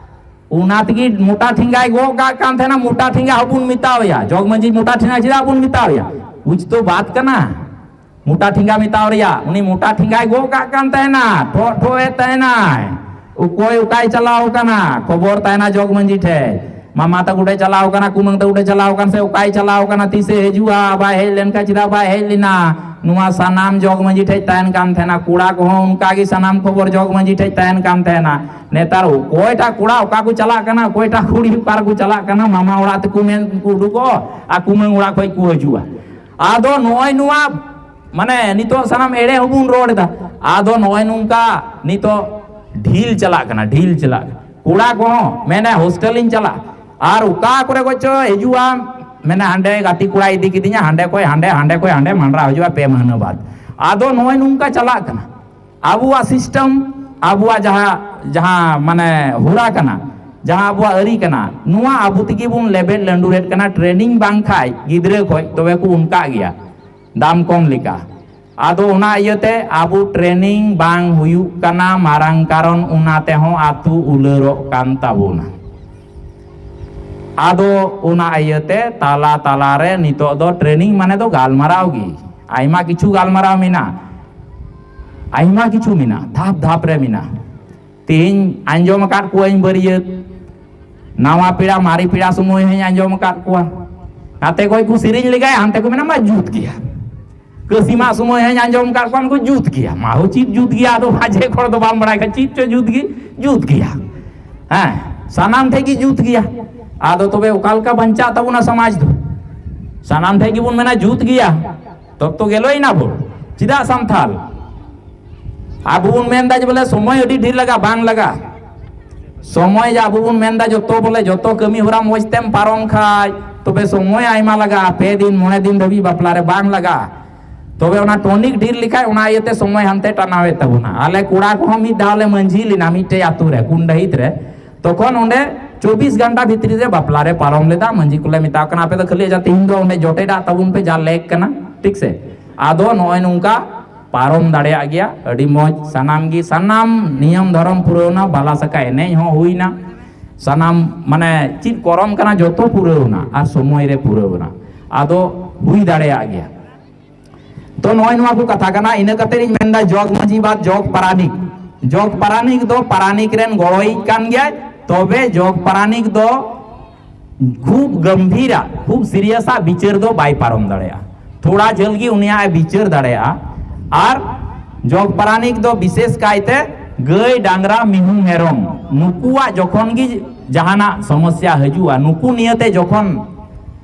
ᱚᱱᱟ ᱛᱮᱜᱮ ᱢᱚᱴᱟ ᱴᱷᱮᱸᱜᱟᱭ ᱜᱚᱜ ᱠᱟᱜ ᱠᱟᱱ ᱛᱟᱦᱮᱱᱟ, ᱢᱚᱴᱟ ᱴᱷᱮᱸᱜᱟ ᱦᱚᱸᱵᱚᱱ ᱢᱮᱛᱟᱣᱟᱭᱟ᱾ ᱡᱚᱜᱽ ᱢᱟᱹᱡᱷᱤ ᱢᱚᱴᱟ ᱴᱷᱮᱸᱜᱟ ᱪᱮᱫᱟᱜ ᱵᱚᱱ ᱢᱮᱛᱟᱣᱟᱭᱟ? ᱠᱩᱪ ᱛᱚ ᱵᱟᱛ ᱠᱟᱱᱟ᱾ ᱢᱚᱴᱟ ᱴᱷᱮᱸᱜᱟ ᱢᱮᱛᱟᱣ ᱨᱮᱭᱟᱜ, ᱩᱱᱤ ᱢᱚᱴᱟ ᱴᱷᱮᱸᱜᱟᱭ ᱜᱚᱜ ᱠᱟᱜ ᱠᱟᱱ ᱛᱟᱦᱮᱱᱟ, ᱴᱷᱚᱜ ᱴᱷᱚᱜ ᱮᱫ ᱛᱟᱦᱮᱱᱟᱭ᱾ ᱚᱠᱚᱭ ᱚᱠᱟᱭ ᱪᱟᱞᱟᱣ ᱠᱟᱱᱟ, ᱠᱷᱚᱵᱚᱨ ᱛᱟᱦᱮᱱᱟ ᱡᱚᱜᱽ ᱢᱟᱺᱡᱷᱤ ᱴᱷᱮᱡ᱾ ᱢᱟᱢᱟ ᱛᱟᱠᱚ ᱴᱷᱮᱡ ᱪᱟᱞᱟᱣ ᱠᱟᱱᱟ, ᱠᱩᱢᱟᱹᱝ ᱛᱟᱠᱚ ᱴᱷᱮᱡ ᱪᱟᱞᱟᱣ ᱠᱟᱱᱟ, ᱥᱮ ᱚᱠᱟᱭ ᱪᱟᱞᱟᱣ ᱠᱟᱱᱟ, ᱛᱤᱥᱮ ᱦᱤᱡᱩᱜᱼᱟ, ᱵᱟᱭ ᱦᱮᱡ ᱞᱮᱱᱠᱷᱟᱱ ᱪᱮᱫᱟᱜ ᱵᱟᱭ ᱦᱮᱡ ᱞᱮᱱᱟ, ᱱᱚᱣᱟ ᱥᱟᱱᱟᱢ ᱡᱚᱜᱽ ᱢᱟᱺᱡᱷᱤ ᱴᱷᱮᱡ ᱛᱟᱦᱮᱱ ᱠᱟᱱ ᱛᱟᱦᱮᱱᱟ᱾ ᱠᱚᱲᱟ ᱠᱚᱦᱚᱸ ᱚᱱᱠᱟ ᱜᱮ ᱥᱟᱱᱟᱢ ᱠᱷᱚᱵᱚᱨ ᱡᱚᱜᱽ ᱢᱟᱺᱡᱷᱤ ᱴᱷᱮᱡ ᱛᱟᱦᱮᱱ ᱠᱟᱱ ᱛᱟᱦᱮᱱᱟ᱾ ᱱᱮᱛᱟᱨ ᱚᱠᱚᱭᱴᱟᱜ ᱠᱚᱲᱟ ᱚᱠᱟ ᱠᱚ ᱪᱟᱞᱟᱜ ᱠᱟᱱᱟ, ᱚᱠᱚᱭᱴᱟᱜ ᱠᱩᱲᱤ ᱚᱠᱟ ᱨᱮᱠᱚ ᱪᱟᱞᱟᱜ ᱠᱟᱱᱟ, ᱢᱟᱢᱟ ᱚᱲᱟᱜ ᱛᱮᱠᱚ ᱢᱮᱱ ᱠᱚ ᱩᱰᱩᱠᱚᱜ ᱟᱨ ᱠᱩᱢᱟᱹᱝ ᱚᱲᱟᱜ ᱠᱷᱚᱡ ᱠᱚ ᱦᱤᱡᱩᱜᱼᱟ᱾ ᱟᱫᱚ ᱱᱚᱜᱼᱚᱭ ᱱᱚᱣᱟ ᱢᱟᱱᱮ ᱱᱤᱛᱚᱜ ᱥᱟᱱᱟᱢ ᱮᱲᱮ ᱦᱚᱸᱵᱚᱱ ᱨᱚᱲ ᱮᱫᱟ᱾ ᱟᱫᱚ ᱱᱚᱜᱼᱚᱭ ᱱᱚᱝᱠᱟ ᱱᱤᱛᱚᱜ ᱰᱷᱤᱞ ᱪᱟᱞᱟᱜ ᱠᱟᱱᱟ, ᱰᱷᱤᱞ ᱪᱟᱞᱟᱜ ᱠᱟᱱᱟ᱾ ᱠᱚᱲᱟ ᱠᱚᱦᱚᱸ ᱢᱮᱱᱟ ᱦᱳᱥᱴᱮᱞ ᱤᱧ ᱪᱟᱞᱟᱜ, ᱟᱨ ᱚᱠᱟ ᱠᱚᱨᱮ ᱠᱷᱚᱡ ᱪᱚ ᱦᱤᱡᱩᱜᱼᱟ, ᱢᱮᱱᱟ ᱦᱟᱸᱰᱮ ᱜᱟᱛᱮ ᱠᱚᱲᱟᱭ ᱤᱫᱤ ᱠᱤᱫᱤᱧᱟ, ᱦᱟᱸᱰᱮ ᱠᱷᱚᱡ ᱦᱟᱸᱰᱮ, ᱦᱟᱸᱰᱮ ᱠᱷᱚᱡ ᱦᱟᱸᱰᱮ ᱢᱟᱸᱰᱨᱟᱣ ᱦᱤᱡᱩᱜᱼᱟ ᱯᱮ ᱢᱟᱹᱦᱱᱟᱹ ᱵᱟᱫ᱾ ᱟᱫᱚ ᱱᱚᱜᱼᱚᱭ ᱱᱚᱝᱠᱟ ᱪᱟᱞᱟᱜ ᱠᱟᱱᱟ ᱟᱵᱚᱣᱟᱜ ᱥᱤᱥᱴᱮᱢ, ᱟᱵᱚᱣᱟᱜ ᱡᱟᱦᱟᱸ ᱡᱟᱦᱟᱸ ᱢᱟᱱᱮ ᱦᱚᱨᱟ ᱠᱟᱱᱟ, ᱡᱟᱦᱟᱸ ᱟᱵᱚᱣᱟᱜ ᱟᱹᱨᱤ ᱠᱟᱱᱟ, ᱱᱚᱣᱟ ᱟᱵᱚ ᱛᱮᱜᱮ ᱵᱚᱱ ᱞᱮᱵᱮᱫ ᱞᱟᱹᱰᱩᱨᱮᱫ ᱠᱟᱱᱟ᱾ ᱴᱨᱮᱱᱤᱝ ᱵᱟᱝ ᱠᱷᱟᱡ ᱜᱤᱫᱽᱨᱟᱹ ᱠᱷᱚᱡ ᱛᱚᱵᱮ ᱠᱚ ᱚᱱᱠᱟᱜ ᱜᱮᱭᱟ᱾ ᱫᱟᱢ ᱠᱚᱢ ᱞᱮᱠᱟ᱾ ᱟᱫᱚ ᱚᱱᱟ ᱤᱭᱟᱹᱛᱮ ᱟᱵᱚ ᱴᱨᱮᱱᱤᱝ ᱵᱟᱝ ᱦᱩᱭᱩᱜ ᱠᱟᱱᱟ, ᱢᱟᱨᱟᱝ ᱠᱟᱨᱚᱱ ᱚᱱᱟ ᱛᱮᱦᱚᱸ ᱟᱹᱛᱩ ᱩᱞᱟᱹᱨᱚᱜ ᱠᱟᱱ ᱛᱟᱵᱚᱱᱟ᱾ ᱟᱫᱚ ᱚᱱᱟ ᱤᱭᱟᱹᱛᱮ ᱛᱟᱞᱟ ᱛᱟᱞᱟ ᱨᱮ ᱱᱤᱛᱚᱜ ᱫᱚ ᱴᱨᱮᱱᱤᱝ ᱢᱟᱱᱮ ᱫᱚ ᱜᱟᱞᱢᱟᱨᱟᱣ ᱜᱮ, ᱟᱭᱢᱟ ᱠᱤᱪᱷᱩ ᱜᱟᱞᱢᱟᱨᱟᱣ ᱢᱮᱱᱟᱜᱼᱟ, ᱟᱭᱢᱟ ᱠᱤᱪᱷᱩ ᱢᱮᱱᱟᱜᱼᱟ, ᱫᱷᱟᱯ ᱫᱷᱟᱯ ᱨᱮ ᱢᱮᱱᱟᱜᱼᱟ᱾ ᱛᱮᱦᱮᱧ ᱟᱸᱡᱚᱢ ᱟᱠᱟᱫ ᱠᱚᱣᱟᱧ ᱵᱟᱹᱨᱭᱟᱹᱛ, ᱱᱟᱣᱟ ᱯᱮᱲᱟ ᱢᱟᱨᱮ ᱯᱮᱲᱟ ᱥᱚᱢᱚᱭ ᱦᱚᱸᱧ ᱟᱸᱡᱚᱢ ᱟᱠᱟᱫ ᱠᱚᱣᱟ᱾ ᱱᱟᱛᱮ ᱠᱷᱚᱡ ᱠᱚ ᱥᱮᱨᱮᱧ ᱞᱮᱜᱟᱭᱟ, ᱦᱟᱱᱛᱮ ᱠᱚ ᱢᱮᱱᱟ ᱢᱟ ᱡᱩᱛ ᱜᱮᱭᱟ᱾ ᱠᱟᱹᱥᱤ ᱢᱟᱜ ᱥᱚᱢᱚᱭ ᱦᱚᱸᱧ ᱟᱸᱡᱚᱢ ᱟᱠᱟᱫ ᱠᱚᱣᱟ ᱠᱚ ᱡᱩᱛ ᱜᱮᱭᱟ᱾ ᱢᱟ ᱦᱳ ᱪᱮᱫ ᱡᱩᱛ ᱜᱮᱭᱟ, ᱟᱫᱚ ᱵᱟᱡᱮ ᱦᱚᱲ ᱫᱚ ᱵᱟᱢ ᱵᱟᱲᱟᱭ ᱠᱷᱟᱡ ᱪᱮᱫ ᱪᱚ ᱡᱩᱛ ᱜᱮ, ᱡᱩᱛ ᱜᱮᱭᱟ᱾ ᱦᱮᱸ, ᱥᱟᱱᱟᱢ ᱴᱷᱮᱡ ᱜᱮ ᱡᱩᱛ ᱜᱮᱭᱟ᱾ ᱟᱫᱚ ᱛᱚᱵᱮ ᱚᱠᱟ ᱞᱮᱠᱟ ᱵᱟᱧᱪᱟᱜ ᱛᱟᱵᱚᱱᱟ ᱥᱚᱢᱟᱡᱽ ᱫᱚ? ᱥᱟᱱᱟᱢ ᱴᱷᱮᱡ ᱜᱮᱵᱚᱱ ᱢᱮᱱᱟ ᱡᱩᱛ ᱜᱮᱭᱟ, ᱛᱚᱵ ᱛᱚ ᱜᱮᱞᱚᱭ ᱱᱟᱵᱚᱱ᱾ ᱪᱮᱫᱟᱜ ᱥᱟᱱᱛᱷᱟᱞ? ᱟᱵᱚ ᱵᱚᱱ ᱢᱮᱱᱫᱟ ᱡᱮ ᱵᱚᱞᱮ ᱥᱚᱢᱚᱭ ᱟᱹᱰᱤ ᱰᱷᱮᱨ ᱞᱟᱜᱟᱜᱼᱟ, ᱵᱟᱝ ᱞᱟᱜᱟᱜᱼᱟ᱾ ᱥᱚᱢᱚᱭ ᱡᱮ ᱟᱵᱚ ᱵᱚᱱ ᱢᱮᱱᱫᱟ ᱡᱚᱛᱚ ᱵᱚᱞᱮ ᱡᱚᱛᱚ ᱠᱟᱹᱢᱤ ᱦᱚᱨᱟ ᱢᱚᱡᱽ ᱛᱮᱢ ᱯᱟᱨᱚᱢ ᱠᱷᱟᱡ ᱛᱚᱵᱮ ᱥᱚᱢᱚᱭ ᱟᱭᱢᱟ ᱞᱟᱜᱟᱜᱼᱟ, ᱯᱮ ᱫᱤᱱ ᱢᱚᱬᱮ ᱫᱤᱱ ᱫᱷᱟᱹᱵᱤᱡ ᱵᱟᱯᱞᱟ ᱨᱮ ᱵᱟᱝ ᱞᱟᱜᱟᱜᱼᱟ᱾ ᱛᱚᱵᱮ ᱚᱱᱟ ᱴᱚᱱᱤᱠ ᱰᱷᱮᱨ ᱞᱮᱠᱷᱟᱡ ᱚᱱᱟ ᱤᱭᱟᱹᱛᱮ ᱥᱚᱢᱚᱭ ᱦᱟᱱᱛᱮ ᱴᱟᱱᱟᱣᱮᱫ ᱛᱟᱵᱚᱱᱟ᱾ ᱟᱞᱮ ᱠᱚᱲᱟ ᱠᱚᱦᱚᱸ ᱢᱤᱫ ᱫᱷᱟᱣ ᱞᱮ ᱢᱟᱹᱡᱷᱤ ᱞᱮᱱᱟ ᱢᱤᱫᱴᱮᱡ ᱟᱛᱳ ᱨᱮ, ᱠᱩᱱᱰᱟᱹᱦᱤᱛ ᱨᱮ᱾ ᱛᱚᱠᱷᱚᱱ ᱚᱸᱰᱮ ᱪᱚᱵᱵᱤᱥ ᱜᱷᱚᱱᱴᱟ ᱵᱷᱤᱛᱨᱤ ᱨᱮ ᱵᱟᱯᱞᱟ ᱨᱮ ᱯᱟᱨᱚᱢ ᱞᱮᱫᱟ᱾ ᱢᱟᱹᱡᱷᱤ ᱠᱚᱞᱮ ᱢᱮᱛᱟᱣ ᱠᱟᱱᱟ, "ᱟᱯᱮ ᱫᱚ ᱠᱷᱟᱹᱞᱤ ᱟᱪᱪᱷᱟ ᱛᱮᱦᱮᱧ ᱫᱚ ᱚᱸᱰᱮ ᱡᱚᱴᱮᱫᱟᱜ ᱛᱟᱵᱚᱱ ᱯᱮ ᱡᱟ ᱞᱮᱠ ᱠᱟᱱᱟ, ᱴᱷᱤᱠ ᱥᱮ?" ᱟᱫᱚ ᱱᱚᱜᱼᱚᱭ ᱱᱚᱝᱠᱟ ᱯᱟᱨᱚᱢ ᱫᱟᱲᱮᱭᱟᱜ ᱜᱮᱭᱟ᱾ ᱟᱹᱰᱤ ᱢᱚᱡᱽ, ᱥᱟᱱᱟᱢ ᱜᱮ, ᱥᱟᱱᱟᱢ ᱱᱤᱭᱚᱢ ᱫᱷᱚᱨᱚᱢ ᱯᱩᱨᱟᱹᱣᱱᱟ, ᱵᱟᱞᱟ ᱥᱟᱠᱟ ᱮᱱᱮᱡ ᱦᱚᱸ ᱦᱩᱭᱱᱟ, ᱥᱟᱱᱟᱢ ᱢᱟᱱᱮ ᱪᱮᱫ ᱠᱚᱨᱚᱢ ᱠᱟᱱᱟ ᱡᱚᱛᱚ ᱯᱩᱨᱟᱹᱣᱱᱟ ᱟᱨ ᱥᱚᱢᱚᱭ ᱨᱮ ᱯᱩᱨᱟᱹᱣᱱᱟ᱾ ᱟᱫᱚ ᱦᱩᱭ ᱫᱟᱲᱮᱭᱟᱜ ᱜᱮᱭᱟ᱾ ᱛᱚ ᱱᱚᱜᱼᱚᱭ ᱱᱚᱣᱟ ᱠᱚ ᱠᱟᱛᱷᱟ ᱠᱟᱱᱟ᱾ ᱤᱱᱟᱹ ᱠᱟᱛᱮ ᱤᱧ ᱢᱮᱱᱫᱟ ᱡᱚᱜᱽ ᱢᱟᱹᱡᱷᱤ ᱵᱟᱫ ᱡᱚᱜᱽ ᱯᱟᱨᱟᱱᱤᱠ᱾ ᱡᱚᱜᱽ ᱯᱟᱨᱟᱱᱤᱠ ᱫᱚ ᱯᱟᱨᱟᱱᱤᱠ ᱨᱮᱱ ᱜᱚᱲᱚᱭᱤᱡ ᱠᱟᱱ ᱜᱮᱭᱟᱭ, ᱛᱚᱵᱮ ᱡᱚᱜᱽ ᱯᱟᱨᱟᱱᱤᱠ ᱫᱚ ᱠᱷᱩᱵ ᱜᱟᱢᱵᱷᱤᱨᱟ, ᱠᱷᱩᱵ ᱥᱤᱨᱤᱭᱟᱥᱟ ᱵᱤᱪᱟᱹᱨ ᱫᱚ ᱵᱟᱭ ᱯᱟᱨᱚᱢ ᱫᱟᱲᱮᱭᱟᱜᱼᱟ᱾ ᱛᱷᱚᱲᱟ ᱡᱷᱟᱹᱞ ᱜᱮ ᱩᱱᱤᱭᱟᱜ ᱮ ᱵᱤᱪᱟᱹᱨ ᱫᱟᱲᱮᱭᱟᱜᱼᱟ᱾ ᱟᱨ ᱡᱚᱜᱽ ᱯᱟᱨᱟᱱᱤᱠ ᱫᱚ ᱵᱤᱥᱮᱥ ᱠᱟᱭᱛᱮ ᱜᱟᱹᱭ, ᱰᱟᱝᱨᱟ, ᱢᱤᱦᱩ, ᱢᱮᱨᱚᱢ, ᱱᱩᱠᱩᱣᱟᱜ ᱡᱚᱠᱷᱚᱱ ᱜᱮ ᱡᱟᱦᱟᱱᱟᱜ ᱥᱚᱢᱚᱥᱭᱟ ᱦᱤᱡᱩᱜᱼᱟ, ᱱᱩᱠᱩ ᱱᱤᱭᱟᱹᱛᱮ ᱡᱚᱠᱷᱚᱱ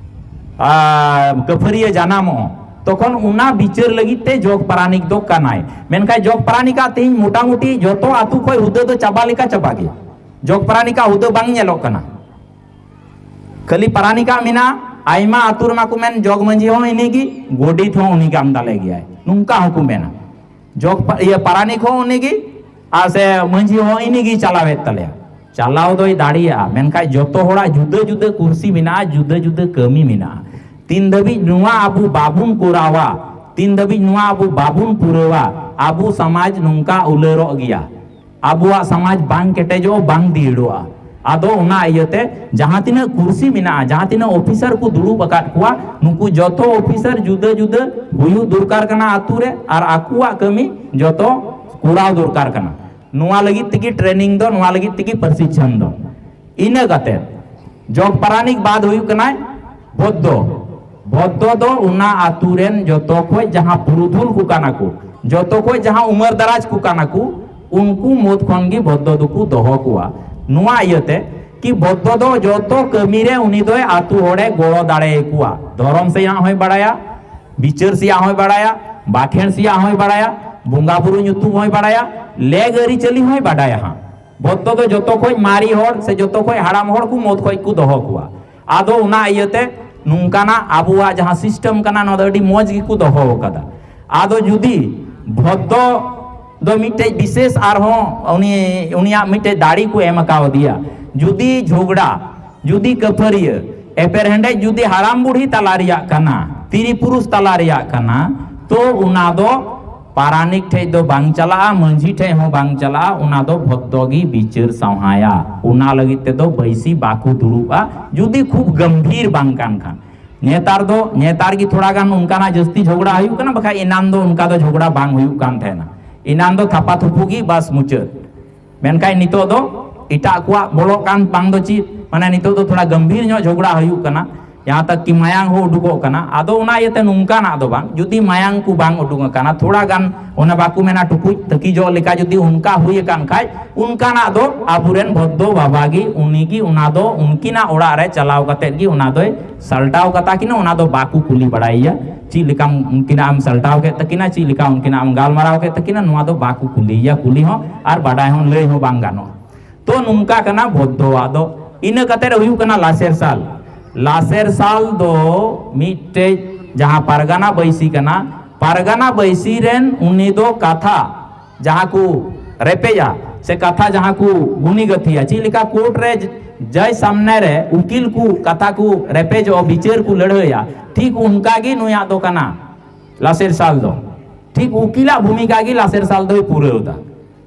ᱟᱨ ᱠᱟᱹᱯᱷᱟᱹᱨᱤᱭᱟᱹ ᱡᱟᱱᱟᱢᱚᱜᱼᱟ, ᱛᱚᱠᱷᱚᱱ ᱚᱱᱟ ᱵᱤᱪᱟᱹᱨ ᱞᱟᱹᱜᱤᱫ ᱛᱮ ᱡᱚᱜᱽ ᱯᱟᱨᱟᱱᱤᱠ ᱫᱚ ᱠᱟᱱᱟᱭ᱾ ᱢᱮᱱᱠᱷᱟᱱ ᱡᱚᱜᱽ ᱯᱟᱨᱟᱱᱤᱠᱟᱜ ᱛᱮᱦᱮᱧ ᱢᱚᱴᱟᱢᱩᱴᱤ ᱡᱚᱛᱚ ᱟᱹᱛᱩ ᱠᱷᱚᱱ ᱦᱩᱫᱟᱹ ᱫᱚ ᱪᱟᱵᱟ ᱞᱮᱠᱟ ᱪᱟᱵᱟ ᱜᱮᱭᱟ᱾ ᱡᱚᱜᱽ ᱯᱟᱨᱟᱱᱤᱠᱟᱜ ᱦᱩᱫᱟᱹ ᱵᱟᱝ ᱧᱮᱞᱚᱜ ᱠᱟᱱᱟ᱾ ᱠᱷᱟᱹᱞᱤ ᱯᱟᱨᱟᱱᱤᱠᱟᱜ ᱢᱮᱱᱟᱜᱼᱟ᱾ ᱟᱭᱢᱟ ᱟᱹᱛᱩ ᱨᱮᱢᱟ ᱠᱚ ᱢᱮᱱ ᱡᱚᱜᱽ ᱢᱟᱹᱡᱷᱤ ᱦᱚᱸ ᱤᱱᱤᱜᱮ, ᱜᱚᱰᱮᱛ ᱦᱚᱸ ᱩᱱᱤ ᱠᱟᱱ ᱛᱟᱞᱮ ᱜᱮᱭᱟᱭ, ᱱᱚᱝᱠᱟ ᱦᱚᱸᱠᱚ ᱢᱮᱱᱟ᱾ ᱡᱚᱜᱽ ᱯᱟ-, ᱤᱭᱟᱹ ᱯᱟᱨᱟᱱᱤᱠ ᱦᱚᱸ ᱩᱱᱤᱜᱮ, ᱟᱨ ᱥᱮ ᱢᱟᱹᱡᱷᱤ ᱦᱚᱸ ᱤᱱᱤᱜᱮ ᱪᱟᱞᱟᱣᱮᱫ ᱛᱟᱞᱮᱭᱟ᱾ ᱪᱟᱞᱟᱣ ᱫᱚᱭ ᱫᱟᱲᱮᱭᱟᱜᱼᱟ, ᱢᱮᱱᱠᱷᱟᱱ ᱡᱚᱛᱚ ᱦᱚᱲᱟᱜ ᱡᱩᱫᱟᱹ ᱡᱩᱫᱟᱹ ᱠᱩᱨᱥᱤ ᱢᱮᱱᱟᱜᱼᱟ, ᱡᱩᱫᱟᱹ ᱡᱩᱫᱟᱹ ᱠᱟᱹᱢᱤ ᱢᱮᱱᱟᱜᱼᱟ᱾ ᱛᱤᱱ ᱫᱷᱟᱹᱵᱤᱡ ᱱᱚᱣᱟ ᱟᱵᱚ ᱵᱟᱵᱚᱱ ᱠᱚᱨᱟᱣᱟ, ᱛᱤᱱ ᱫᱷᱟᱹᱵᱤᱡ ᱱᱚᱣᱟ ᱟᱵᱚ ᱵᱟᱵᱚᱱ ᱯᱩᱨᱟᱹᱣᱟ, ᱟᱵᱚ ᱥᱚᱢᱟᱡᱽ ᱱᱚᱝᱠᱟ ᱩᱞᱟᱹᱨᱚᱜ ᱜᱮᱭᱟ᱾ ᱟᱵᱚᱣᱟᱜ ᱥᱚᱢᱟᱡᱽ ᱵᱟᱝ ᱠᱮᱴᱮᱡᱚᱜᱼᱟ, ᱵᱟᱝ ᱫᱤᱲᱚᱜᱼᱟ᱾ ᱟᱫᱚ ᱚᱱᱟ ᱤᱭᱟᱹᱛᱮ ᱡᱟᱦᱟᱸ ᱛᱤᱱᱟᱹᱜ ᱠᱩᱨᱥᱤ ᱢᱮᱱᱟᱜᱼᱟ, ᱡᱟᱦᱟᱸ ᱛᱤᱱᱟᱹᱜ ᱚᱯᱷᱤᱥᱟᱨ ᱠᱚ ᱫᱩᱲᱩᱵ ᱟᱠᱟᱫ ᱠᱚᱣᱟ, ᱱᱩᱠᱩ ᱡᱚᱛᱚ ᱚᱯᱷᱤᱥᱟᱨ ᱡᱩᱫᱟᱹ ᱡᱩᱫᱟᱹ ᱦᱩᱭᱩᱜ ᱫᱚᱨᱠᱟᱨ ᱠᱟᱱᱟ ᱟᱛᱳ ᱨᱮ, ᱟᱨ ᱟᱠᱚᱣᱟᱜ ᱠᱟᱹᱢᱤ ᱡᱚᱛᱚ ᱠᱚᱨᱟᱣ ᱫᱚᱨᱠᱟᱨ ᱠᱟᱱᱟ᱾ ᱱᱚᱣᱟ ᱞᱟᱹᱜᱤᱫ ᱛᱮᱜᱮ ᱴᱨᱮᱱᱤᱝ ᱫᱚ, ᱱᱚᱣᱟ ᱞᱟᱹᱜᱤᱫ ᱛᱮᱜᱮ ᱯᱨᱚᱥᱤᱠᱠᱷᱚᱱ ᱫᱚ᱾ ᱤᱱᱟᱹ ᱠᱟᱛᱮ ᱡᱚᱜᱽ ᱯᱟᱨᱟᱱᱤᱠ ᱵᱟᱫ ᱦᱩᱭᱩᱜ ᱠᱟᱱᱟᱭ ᱵᱚᱫᱽᱫᱚ᱾ ᱵᱚᱫᱽᱫᱚ ᱫᱚ ᱚᱱᱟ ᱟᱛᱳ ᱨᱮᱱ ᱡᱚᱛᱚ ᱠᱷᱚᱡ ᱡᱟᱦᱟᱸ ᱯᱩᱨᱩᱫᱷᱩᱞ ᱠᱚ ᱠᱟᱱᱟ ᱠᱚ, ᱡᱚᱛᱚ ᱠᱷᱚᱡ ᱡᱟᱦᱟᱸ ᱩᱢᱟᱹᱨ ᱫᱟᱨᱟᱡᱽ ᱠᱚ ᱠᱟᱱᱟ ᱠᱚ, ᱩᱱᱠᱩ ᱢᱩᱫᱽ ᱠᱷᱚᱱ ᱜᱮ ᱵᱚᱫᱽᱫᱚ ᱫᱚᱠᱚ ᱫᱚᱦᱚ ᱠᱚᱣᱟ᱾ ᱱᱚᱣᱟ ᱤᱭᱟᱹᱛᱮ ᱠᱤ ᱵᱚᱫᱽᱫᱚ ᱫᱚ ᱡᱚᱛᱚ ᱠᱟᱹᱢᱤ ᱨᱮ ᱩᱱᱤ ᱫᱚᱭ ᱟᱛᱳ ᱦᱚᱲᱮ ᱜᱚᱲᱚ ᱫᱟᱲᱮ ᱟᱠᱚᱣᱟ᱾ ᱫᱷᱚᱨᱚᱢ ᱥᱮᱭᱟᱜ ᱦᱚᱸᱭ ᱵᱟᱲᱟᱭᱟ, ᱵᱤᱪᱟᱹᱨ ᱥᱮᱭᱟᱜ ᱦᱚᱸᱭ ᱵᱟᱲᱟᱭᱟ, ᱵᱟᱠᱷᱮᱬ ᱥᱮᱭᱟᱜ ᱦᱚᱸᱭ ᱵᱟᱲᱟᱭᱟ, ᱵᱚᱸᱜᱟ ᱵᱩᱨᱩ ᱧᱩᱛᱩᱢ ᱦᱚᱸᱭ ᱵᱟᱲᱟᱭᱟ, ᱞᱮᱜ ᱟᱹᱨᱤᱪᱟᱹᱞᱤ ᱦᱚᱸᱭ ᱵᱟᱰᱟᱭᱟ ᱦᱟᱸᱜ᱾ ᱵᱚᱫᱽᱫᱚ ᱫᱚ ᱡᱚᱛᱚ ᱠᱷᱚᱡ ᱢᱟᱨᱮ ᱦᱚᱲ ᱥᱮ ᱡᱚᱛᱚ ᱠᱷᱚᱡ ᱦᱟᱲᱟᱢ ᱦᱚᱲ ᱠᱚ ᱢᱩᱫᱽ ᱠᱷᱚᱡ ᱠᱚ ᱫᱚᱦᱚ ᱠᱚᱣᱟ᱾ ᱟᱫᱚ ᱚᱱᱟ ᱤᱭᱟᱹᱛᱮ ᱱᱚᱝᱠᱟᱱᱟᱜ ᱟᱵᱚᱣᱟᱜ ᱡᱟᱦᱟᱸ ᱥᱤᱥᱴᱮᱢ ᱠᱟᱱᱟ, ᱱᱚᱣᱟ ᱫᱚ ᱟᱹᱰᱤ ᱢᱚᱡᱽ ᱜᱮᱠᱚ ᱫᱚᱦᱚ ᱟᱠᱟᱫᱟ᱾ ᱟᱫᱚ ᱡᱩᱫᱤ ᱵᱚᱫᱽᱫᱚ ᱫᱚ ᱢᱤᱫᱴᱮᱡ ᱵᱤᱥᱮᱥ ᱟᱨᱦᱚᱸ ᱩᱱᱤ, ᱩᱱᱤᱭᱟᱜ ᱢᱤᱫᱴᱮᱡ ᱫᱟᱲᱮ ᱠᱚ ᱮᱢ ᱟᱠᱟᱣᱫᱮᱭᱟ, ᱡᱩᱫᱤ ᱡᱷᱚᱜᱽᱲᱟ, ᱡᱩᱫᱤ ᱠᱟᱹᱯᱷᱟᱹᱨᱤᱭᱟᱹ, ᱮᱯᱮᱨᱦᱮᱸᱰᱮᱡ ᱡᱩᱫᱤ ᱦᱟᱲᱟᱢ ᱵᱩᱲᱦᱤ ᱛᱟᱞᱟ ᱨᱮᱭᱟᱜ ᱠᱟᱱᱟ, ᱛᱤᱨᱤ ᱯᱩᱨᱩᱥ ᱛᱟᱞᱟ ᱨᱮᱭᱟᱜ ᱠᱟᱱᱟ, ᱛᱚ ᱚᱱᱟ ᱫᱚ ᱯᱟᱨᱟᱱᱤᱠ ᱴᱷᱮᱡ ᱫᱚ ᱵᱟᱝ ᱪᱟᱞᱟᱜᱼᱟ, ᱢᱟᱹᱡᱷᱤ ᱴᱷᱮᱡ ᱦᱚᱸ ᱵᱟᱝ ᱪᱟᱞᱟᱜᱼᱟ, ᱚᱱᱟ ᱫᱚ ᱵᱷᱚᱫᱽᱫᱚ ᱜᱮ ᱵᱤᱪᱟᱹᱨ ᱥᱟᱶᱦᱟᱭᱟ᱾ ᱚᱱᱟ ᱞᱟᱹᱜᱤᱫ ᱛᱮᱫᱚ ᱵᱟᱹᱭᱥᱤ ᱵᱟᱠᱚ ᱫᱩᱲᱩᱵᱼᱟ, ᱡᱩᱫᱤ ᱠᱷᱩᱵ ᱜᱟᱢᱵᱷᱤᱨ ᱵᱟᱝ ᱠᱟᱱ ᱠᱷᱟᱱ᱾ ᱱᱮᱛᱟᱨ ᱫᱚ, ᱱᱮᱛᱟᱨ ᱜᱮ ᱛᱷᱚᱲᱟ ᱜᱟᱱ ᱚᱱᱠᱟᱱᱟᱜ ᱡᱟᱹᱥᱛᱤ ᱡᱷᱚᱜᱽᱲᱟ ᱦᱩᱭᱩᱜ ᱠᱟᱱᱟ, ᱵᱟᱠᱷᱟᱡ ᱮᱱᱟᱱ ᱫᱚ ᱚᱱᱠᱟ ᱫᱚ ᱡᱷᱚᱜᱽᱲᱟ ᱵᱟᱝ ᱦᱩᱭᱩᱜ ᱠᱟᱱ ᱛᱟᱦᱮᱱᱟ᱾ ᱮᱱᱟᱱ ᱫᱚ ᱛᱷᱟᱯᱟ ᱛᱷᱩᱯᱩ ᱜᱮ ᱵᱟᱥ ᱢᱩᱪᱟᱹᱫ᱾ ᱢᱮᱱᱠᱷᱟᱱ ᱱᱤᱛᱚᱜ ᱫᱚ ᱮᱴᱟᱜ ᱠᱚᱣᱟᱜ ᱵᱚᱞᱚᱜ ᱠᱟᱱ ᱵᱟᱝ ᱫᱚ ᱪᱮᱫ, ᱢᱟᱱᱮ ᱱᱤᱛᱚᱜ ᱫᱚ ᱛᱷᱚᱲᱟ ᱜᱟᱢᱵᱷᱤᱨ ᱧᱚᱜ ᱡᱷᱚᱜᱽᱲᱟ ᱦᱩᱭᱩᱜ ᱠᱟᱱᱟ, ᱡᱟᱦᱟᱸ ᱛᱟᱠ ᱠᱤ ᱢᱟᱭᱟᱝ ᱦᱚᱸ ᱩᱰᱩᱠᱚᱜ ᱠᱟᱱᱟ᱾ ᱟᱫᱚ ᱚᱱᱟ ᱤᱭᱟᱹᱛᱮ ᱱᱚᱝᱠᱟᱱᱟᱜ ᱫᱚ ᱵᱟᱝ, ᱡᱩᱫᱤ ᱢᱟᱭᱟᱝ ᱠᱚ ᱵᱟᱝ ᱩᱰᱩᱠ ᱟᱠᱟᱱᱟ, ᱛᱷᱚᱲᱟ ᱜᱟᱱ ᱚᱱᱟ ᱵᱟᱠᱚ ᱢᱮᱱᱟ ᱴᱩᱠᱩᱡ ᱛᱟᱹᱠᱤᱡᱚᱜ ᱞᱮᱠᱟ ᱡᱩᱫᱤ ᱚᱱᱠᱟ ᱦᱩᱭ ᱟᱠᱟᱱ ᱠᱷᱟᱡ, ᱚᱱᱠᱟᱱᱟᱜ ᱫᱚ ᱟᱵᱚᱨᱮᱱ ᱵᱷᱚᱫᱫᱚ ᱵᱟᱵᱟ ᱜᱮ, ᱩᱱᱤ ᱜᱮ ᱚᱱᱟ ᱫᱚ ᱩᱱᱠᱤᱱᱟᱜ ᱚᱲᱟᱜ ᱨᱮ ᱪᱟᱞᱟᱣ ᱠᱟᱛᱮᱫ ᱜᱮ ᱚᱱᱟ ᱫᱚᱭ ᱥᱟᱞᱴᱟᱣ ᱠᱟᱛᱟ ᱠᱤᱱᱟ, ᱚᱱᱟ ᱫᱚ ᱵᱟᱠᱚ ᱠᱩᱞᱤ ᱵᱟᱲᱟᱭᱮᱭᱟ᱾ ᱪᱮᱫ ᱞᱮᱠᱟᱢ ᱩᱱᱠᱤᱱᱟᱜ ᱮᱢ ᱥᱟᱞᱴᱟᱣ ᱠᱮᱫ ᱛᱟᱹᱠᱤᱱᱟ, ᱪᱮᱫ ᱞᱮᱠᱟ ᱩᱱᱠᱤᱱᱟᱜ ᱮᱢ ᱜᱟᱞᱢᱟᱨᱟᱣ ᱠᱮᱫ ᱛᱟᱹᱠᱤᱱᱟ, ᱱᱚᱣᱟ ᱫᱚ ᱵᱟᱠᱚ ᱠᱩᱞᱤᱭᱮᱭᱟ, ᱠᱩᱞᱤ ᱦᱚᱸ ᱟᱨ ᱵᱟᱰᱟᱭ ᱦᱚᱸ ᱞᱟᱹᱭ ᱦᱚᱸ ᱵᱟᱝ ᱜᱟᱱᱚᱜᱼᱟ᱾ ᱛᱚ ᱱᱚᱝᱠᱟ ᱠᱟᱱᱟ ᱵᱷᱚᱫᱫᱚᱣᱟᱜ ᱫᱚ᱾ ᱤᱱᱟᱹ ᱠᱟᱛᱮ ᱨᱮ ᱦᱩᱭᱩᱜ ᱠᱟᱱᱟ ᱞᱟᱥᱮᱨ ᱥᱟᱞ᱾ ᱞᱟᱥᱮᱨ ᱥᱟᱞ ᱫᱚ ᱢᱤᱫᱴᱮᱡ ᱡᱟᱦᱟᱸ ᱯᱟᱨᱜᱟᱱᱟ ᱵᱟᱹᱭᱥᱤ ᱠᱟᱱᱟ, ᱯᱟᱨᱜᱟᱱᱟ ᱵᱟᱹᱭᱥᱤ ᱨᱮᱱ ᱩᱱᱤ ᱫᱚ ᱠᱟᱛᱷᱟ ᱡᱟᱦᱟᱸ ᱠᱚ ᱨᱮᱯᱮᱡᱟ ᱥᱮ ᱠᱟᱛᱷᱟ ᱡᱟᱦᱟᱸ ᱠᱚ ᱜᱩᱱᱤ ᱜᱟᱹᱛᱷᱤᱭᱟ, ᱪᱮᱫ ᱞᱮᱠᱟ ᱠᱳᱨᱴ ᱨᱮ ᱡᱟᱡᱽ ᱥᱟᱢᱱᱮ ᱨᱮ ᱩᱠᱤᱞ ᱠᱚ ᱠᱟᱛᱷᱟ ᱠᱚ ᱨᱮᱯᱮᱡᱚᱜᱼᱟ, ᱵᱤᱪᱟᱹᱨ ᱠᱚ ᱞᱟᱹᱲᱦᱟᱹᱭᱟ, ᱴᱷᱤᱠ ᱚᱱᱠᱟ ᱜᱮ ᱱᱩᱭᱟᱜ ᱫᱚ ᱠᱟᱱᱟ ᱞᱟᱥᱮᱨ ᱥᱟᱞ ᱫᱚ᱾ ᱴᱷᱤᱠ ᱩᱠᱤᱞᱟᱜ ᱵᱷᱩᱢᱤᱠᱟ ᱜᱮ ᱞᱟᱥᱮᱨ ᱥᱟᱞ ᱫᱚᱭ ᱯᱩᱨᱟᱹᱣ ᱮᱫᱟ᱾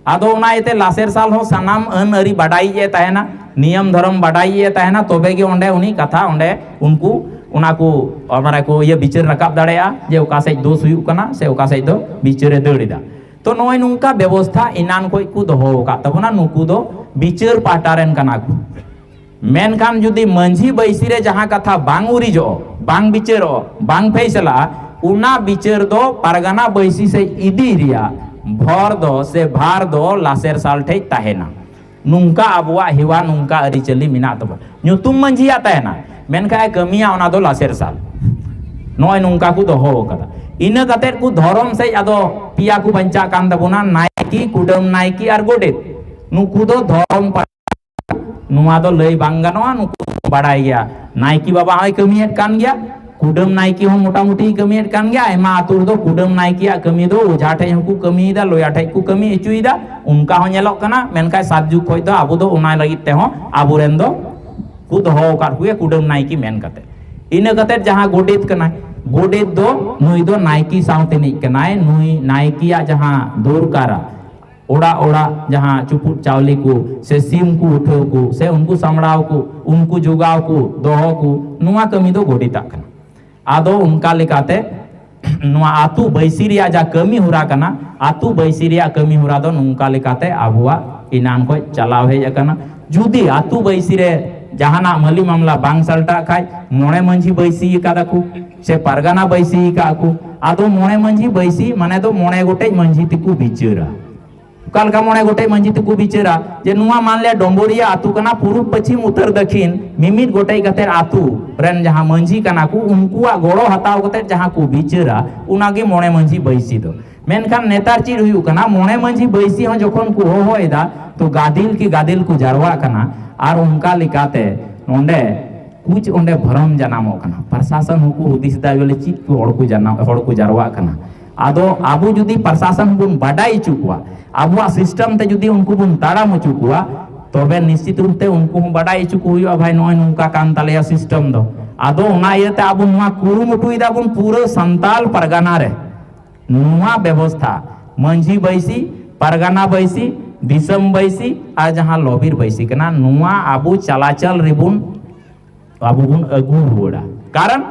ᱟᱫᱚ ᱚᱱᱟ ᱤᱭᱟᱹᱛᱮ ᱞᱟᱥᱮᱨ ᱥᱟᱞ ᱦᱚᱸ ᱥᱟᱱᱟᱢ ᱟᱹᱱ ᱟᱹᱨᱤ ᱵᱟᱰᱟᱭᱤᱡ ᱮ ᱛᱟᱦᱮᱱᱟ, ᱱᱤᱭᱚᱢ ᱫᱷᱚᱨᱚᱢ ᱵᱟᱰᱟᱭᱤᱡ ᱮ ᱛᱟᱦᱮᱱᱟ, ᱛᱚᱵᱮ ᱜᱮ ᱚᱸᱰᱮ ᱩᱱᱤ ᱠᱟᱛᱷᱟ ᱚᱸᱰᱮ ᱩᱱᱠᱩ ᱚᱱᱟ ᱠᱚ, ᱢᱟᱱᱮ ᱠᱚ ᱤᱭᱟᱹ ᱵᱤᱪᱟᱹᱨ ᱨᱟᱠᱟᱵ ᱫᱟᱲᱮᱭᱟᱜᱼᱟ ᱡᱮ ᱚᱠᱟ ᱥᱮᱫ ᱫᱳᱥ ᱦᱩᱭᱩᱜ ᱠᱟᱱᱟ ᱥᱮ ᱚᱠᱟ ᱥᱮᱫ ᱫᱚ ᱵᱤᱪᱟᱹᱨ ᱮ ᱫᱟᱹᱲ ᱮᱫᱟ᱾ ᱛᱚ ᱱᱚᱜᱼᱚᱭ ᱱᱚᱝᱠᱟ ᱵᱮᱵᱚᱥᱛᱷᱟ ᱮᱱᱟᱱ ᱠᱷᱚᱡ ᱠᱚ ᱫᱚᱦᱚ ᱟᱠᱟᱫ ᱛᱟᱵᱚᱱᱟ, ᱱᱩᱠᱩ ᱫᱚ ᱵᱤᱪᱟᱹᱨ ᱯᱟᱦᱴᱟ ᱨᱮᱱ ᱠᱟᱱᱟ ᱠᱚ᱾ ᱢᱮᱱᱠᱷᱟᱱ ᱡᱩᱫᱤ ᱢᱟᱹᱡᱷᱤ ᱵᱟᱹᱭᱥᱤ ᱨᱮ ᱡᱟᱦᱟᱸ ᱠᱟᱛᱷᱟ ᱵᱟᱝ ᱩᱨᱤᱡᱚᱜ, ᱵᱟᱝ ᱵᱤᱪᱟᱹᱨᱚᱜ, ᱵᱟᱝ ᱯᱷᱮᱭᱥᱟᱞᱟᱜᱼᱟ, ᱚᱱᱟ ᱵᱤᱪᱟᱹᱨ ᱫᱚ ᱯᱟᱨᱜᱟᱱᱟ ᱵᱟᱹᱭᱥᱤ ᱥᱮᱫ ᱤᱫᱤ ᱨᱮᱭᱟᱜ ᱵᱷᱚᱨ ᱫᱚ ᱥᱮ ᱵᱷᱟᱨ ᱫᱚ ᱞᱟᱥᱮᱨ ᱥᱟᱞ ᱴᱷᱮᱡ ᱛᱟᱦᱮᱱᱟ᱾ ᱱᱚᱝᱠᱟ ᱟᱵᱚᱣᱟᱜ ᱦᱮᱣᱟ, ᱱᱚᱝᱠᱟ ᱟᱹᱨᱤᱪᱟᱹᱞᱤ ᱢᱮᱱᱟᱜ ᱛᱟᱵᱚᱱᱟ᱾ ᱧᱩᱛᱩᱢ ᱢᱟᱹᱡᱷᱤᱭᱟᱜ ᱛᱟᱦᱮᱱᱟ, ᱢᱮᱱᱠᱷᱟᱱ ᱮ ᱠᱟᱹᱢᱤᱭᱟ ᱚᱱᱟ ᱫᱚ ᱞᱟᱥᱮᱨ ᱥᱟᱞ᱾ ᱱᱚᱜᱼᱚᱭ ᱱᱚᱝᱠᱟ ᱠᱚ ᱫᱚᱦᱚ ᱟᱠᱟᱫᱟ᱾ ᱤᱱᱟᱹ ᱠᱟᱛᱮᱫ ᱠᱚ ᱫᱷᱚᱨᱚᱢ ᱥᱮᱫ ᱟᱫᱚ ᱯᱮᱭᱟ ᱠᱚ ᱵᱟᱧᱪᱟᱜ ᱠᱟᱱ ᱛᱟᱵᱚᱱᱟ, ᱱᱟᱭᱠᱮ, ᱠᱩᱰᱟᱹᱢ ᱱᱟᱭᱠᱮ ᱟᱨ ᱜᱚᱰᱮᱛ᱾ ᱱᱩᱠᱩ ᱫᱚ ᱫᱷᱚᱨᱚᱢ ᱯᱟ-, ᱱᱚᱣᱟ ᱫᱚ ᱞᱟᱹᱭ ᱵᱟᱝ ᱜᱟᱱᱚᱜᱼᱟ, ᱱᱩᱠᱩ ᱫᱚ ᱵᱟᱲᱟᱭ ᱜᱮᱭᱟ᱾ ᱱᱟᱭᱠᱮ ᱵᱟᱵᱟ ᱦᱚᱸᱭ ᱠᱟᱹᱢᱤᱭᱮᱫ ᱠᱟᱱ ᱜᱮᱭᱟ, ᱠᱩᱰᱟᱹᱢ ᱱᱟᱭᱠᱮ ᱦᱚᱸ ᱢᱚᱴᱟᱢᱩᱴᱤ ᱠᱟᱹᱢᱤᱭᱮᱫ ᱠᱟᱱ ᱜᱮᱭᱟ᱾ ᱟᱭᱢᱟ ᱟᱹᱛᱩ ᱨᱮᱫᱚ ᱠᱩᱰᱟᱹᱢ ᱱᱟᱭᱠᱮᱭᱟᱜ ᱠᱟᱹᱢᱤ ᱫᱚ ᱚᱡᱷᱟ ᱴᱷᱮᱡ ᱦᱚᱸᱠᱚ ᱠᱟᱹᱢᱤᱭᱮᱫᱟ, ᱞᱚᱭᱟ ᱴᱷᱮᱡ ᱠᱚ ᱠᱟᱹᱢᱤ ᱦᱚᱪᱚᱭᱮᱫᱟ, ᱚᱱᱠᱟ ᱦᱚᱸ ᱧᱮᱞᱚᱜ ᱠᱟᱱᱟ᱾ ᱢᱮᱱᱠᱷᱟᱱ ᱥᱟᱛ ᱡᱩᱜᱽ ᱠᱷᱚᱡ ᱫᱚ ᱟᱵᱚ ᱫᱚ ᱚᱱᱟ ᱞᱟᱹᱜᱤᱫ ᱛᱮᱦᱚᱸ ᱟᱵᱚᱨᱮᱱ ᱫᱚ ᱠᱚ ᱫᱚᱦᱚ ᱟᱠᱟᱫ ᱠᱚᱜᱮᱭᱟ ᱠᱩᱰᱟᱹᱢ ᱱᱟᱭᱠᱮ ᱢᱮᱱ ᱠᱟᱛᱮ᱾ ᱤᱱᱟᱹ ᱠᱟᱛᱮ ᱡᱟᱦᱟᱸ ᱜᱚᱰᱮᱛ ᱠᱟᱱᱟᱭ, ᱜᱚᱰᱮᱛ ᱫᱚ ᱱᱩᱭ ᱫᱚ ᱱᱟᱭᱠᱮ ᱥᱟᱶ ᱛᱮᱱᱤᱡ ᱠᱟᱱᱟᱭ, ᱱᱩᱭ ᱱᱟᱭᱠᱮᱭᱟᱜ ᱡᱟᱦᱟᱸ ᱫᱚᱨᱠᱟᱨᱟ, ᱚᱲᱟᱜ ᱚᱲᱟᱜ ᱡᱟᱦᱟᱸ ᱪᱩᱯᱩᱫ ᱪᱟᱣᱞᱮ ᱠᱚ ᱥᱮ ᱥᱤᱢ ᱠᱚ ᱩᱴᱷᱟᱹᱣ ᱠᱚ ᱥᱮ ᱩᱱᱠᱩ ᱥᱟᱢᱵᱲᱟᱣ ᱠᱚ, ᱩᱱᱠᱩ ᱡᱚᱜᱟᱣ ᱠᱚ, ᱫᱚᱦᱚ ᱠᱚ, ᱱᱚᱣᱟ ᱠᱟᱹᱢᱤ ᱫᱚ ᱜᱚᱰᱮᱛᱟᱜ ᱠᱟᱱᱟ᱾ ᱟᱫᱚ ᱚᱱᱠᱟ ᱞᱮᱠᱟᱛᱮ ᱱᱚᱣᱟ ᱟᱹᱛᱩ ᱵᱟᱹᱭᱥᱤ ᱨᱮᱭᱟᱜ ᱡᱟ ᱠᱟᱹᱢᱤ ᱦᱚᱨᱟ ᱠᱟᱱᱟ, ᱟᱹᱛᱩ ᱵᱟᱹᱭᱥᱤ ᱨᱮᱭᱟᱜ ᱠᱟᱹᱢᱤ ᱦᱚᱨᱟ ᱫᱚ ᱱᱚᱝᱠᱟ ᱞᱮᱠᱟᱛᱮ ᱟᱵᱚᱣᱟᱜ ᱮᱱᱟᱱ ᱠᱷᱚᱱ ᱪᱟᱞᱟᱣ ᱦᱮᱡ ᱟᱠᱟᱱᱟ᱾ ᱡᱩᱫᱤ ᱟᱹᱛᱩ ᱵᱟᱹᱭᱥᱤ ᱨᱮ ᱡᱟᱦᱟᱱᱟᱜ ᱢᱟᱹᱞᱤ ᱢᱟᱢᱞᱟ ᱵᱟᱝ ᱥᱟᱞᱴᱟᱜ ᱠᱷᱟᱡ, ᱢᱚᱬᱮ ᱢᱟᱹᱡᱷᱤ ᱵᱟᱹᱭᱥᱤ ᱟᱠᱟᱫᱟ ᱠᱚ ᱥᱮ ᱯᱟᱨᱜᱟᱱᱟ ᱵᱟᱹᱭᱥᱤ ᱟᱠᱟᱫ ᱠᱚ, ᱟᱫᱚ ᱢᱚᱬᱮ ᱢᱟᱹᱡᱷᱤ ᱵᱟᱹᱭᱥᱤ ᱢᱟᱱᱮ ᱫᱚ ᱢᱚᱬᱮ ᱜᱚᱴᱮᱡ ᱢᱟᱹᱡᱷᱤ ᱛᱮᱠᱚ ᱵᱤᱪᱟᱹᱨᱟ᱾ ᱚᱠᱟ ᱞᱮᱠᱟ ᱢᱚᱬᱮ ᱜᱚᱴᱮᱡ ᱢᱟᱹᱡᱷᱤ ᱛᱮᱠᱚ ᱵᱤᱪᱟᱹᱨᱟ? ᱡᱮ ᱱᱚᱣᱟ ᱢᱟᱱᱞᱮ ᱰᱚᱢᱵᱚᱨᱤᱭᱟᱹ ᱟᱹᱛᱩ ᱠᱟᱱᱟ, ᱯᱩᱨᱩᱵ, ᱯᱚᱪᱷᱤᱢ, ᱩᱛᱛᱚᱨ, ᱫᱚᱠᱷᱤᱱ ᱢᱤᱢᱤᱫ ᱜᱚᱴᱮᱡ ᱠᱟᱛᱮ ᱟᱹᱛᱩ ᱨᱮᱱ ᱡᱟᱦᱟᱸ ᱢᱟᱹᱡᱷᱤ ᱠᱟᱱᱟ ᱠᱚ, ᱩᱱᱠᱩᱣᱟᱜ ᱜᱚᱲᱚ ᱦᱟᱛᱟᱣ ᱠᱟᱛᱮ ᱡᱟᱦᱟᱸ ᱠᱚ ᱵᱤᱪᱟᱹᱨᱟ, ᱚᱱᱟᱜᱮ ᱢᱚᱬᱮ ᱢᱟᱹᱡᱷᱤ ᱵᱟᱹᱭᱥᱤ ᱫᱚ᱾ ᱢᱮᱱᱠᱷᱟᱱ ᱱᱮᱛᱟᱨ ᱪᱮᱫ ᱦᱩᱭᱩᱜ ᱠᱟᱱᱟ? ᱢᱚᱬᱮ ᱢᱟᱹᱡᱷᱤ ᱵᱟᱹᱭᱥᱤ ᱦᱚᱸ ᱡᱚᱠᱷᱚᱱ ᱠᱚ ᱦᱚᱦᱚᱭᱮᱫᱟ, ᱛᱚ ᱜᱟᱫᱮᱞ ᱠᱤ ᱜᱟᱫᱮᱞ ᱠᱚ ᱡᱟᱨᱣᱟᱜ ᱠᱟᱱᱟ᱾ ᱟᱨ ᱚᱱᱠᱟ ᱞᱮᱠᱟᱛᱮ ᱱᱚᱰᱮ ᱠᱩᱪ ᱚᱸᱰᱮ ᱵᱷᱚᱨᱚᱢ ᱡᱟᱱᱟᱢᱚᱜ ᱠᱟᱱᱟ᱾ ᱯᱨᱚᱥᱟᱥᱚᱱ ᱦᱚᱸᱠᱚ ᱦᱩᱫᱤᱥ ᱮᱫᱟ, ᱵᱚᱞᱮ ᱪᱮᱫ ᱠᱚ ᱦᱚᱲ ᱠᱚ ᱡᱟᱱᱟᱢ, ᱦᱚᱲ ᱠᱚ ᱡᱟᱨᱣᱟᱜ ᱠᱟᱱᱟ᱾ ᱟᱫᱚ ᱟᱵᱚ ᱡᱩᱫᱤ ᱯᱨᱚᱥᱟᱥᱚᱱ ᱵᱚᱱ ᱵᱟᱰᱟᱭ ᱦᱚᱪᱚ ᱠᱚᱣᱟ, ᱟᱵᱚᱣᱟᱜ ᱥᱤᱥᱴᱮᱢ ᱛᱮ ᱡᱩᱫᱤ ᱩᱱᱠᱩ ᱵᱚᱱ ᱛᱟᱲᱟᱢ ᱦᱚᱪᱚ ᱠᱚᱣᱟ, ᱛᱚᱵᱮ ᱱᱤᱥᱪᱤᱛ ᱨᱩᱯ ᱛᱮ ᱩᱱᱠᱩ ᱦᱚᱸ ᱵᱟᱰᱟᱭ ᱦᱚᱪᱚ ᱠᱚ ᱦᱩᱭᱩᱜᱼᱟ, ᱵᱷᱟᱭ, ᱱᱚᱜᱼᱚᱭ ᱱᱚᱝᱠᱟ ᱠᱟᱱ ᱛᱟᱞᱮᱭᱟ ᱥᱤᱥᱴᱮᱢ ᱫᱚ᱾ ᱟᱫᱚ ᱚᱱᱟ ᱤᱭᱟᱹᱛᱮ ᱟᱵᱚ ᱱᱚᱣᱟ ᱠᱩᱨᱩᱢᱩᱴᱩᱭ ᱫᱟᱵᱚᱱ ᱯᱩᱨᱟᱹ ᱥᱟᱱᱛᱟᱞ ᱯᱟᱨᱜᱟᱱᱟ ᱨᱮ ᱱᱚᱣᱟ ᱵᱮᱵᱚᱥᱛᱷᱟ, ᱢᱟᱹᱡᱷᱤ ᱵᱟᱹᱭᱥᱤ, ᱯᱟᱨᱜᱟᱱᱟ ᱵᱟᱹᱭᱥᱤ, ᱫᱤᱥᱚᱢ ᱵᱟᱹᱭᱥᱤ ᱟᱨ ᱡᱟᱦᱟᱸ ᱞᱚᱵᱤᱨ ᱵᱟᱹᱭᱥᱤ ᱠᱟᱱᱟ, ᱱᱚᱣᱟ ᱟᱵᱚ ᱪᱟᱞᱟᱪᱟᱞ ᱨᱮᱵᱚᱱ, ᱟᱵᱚ ᱵᱚᱱ ᱟᱹᱜᱩ ᱨᱩᱣᱟᱹᱲᱟ᱾ ᱠᱟᱨᱚᱱ,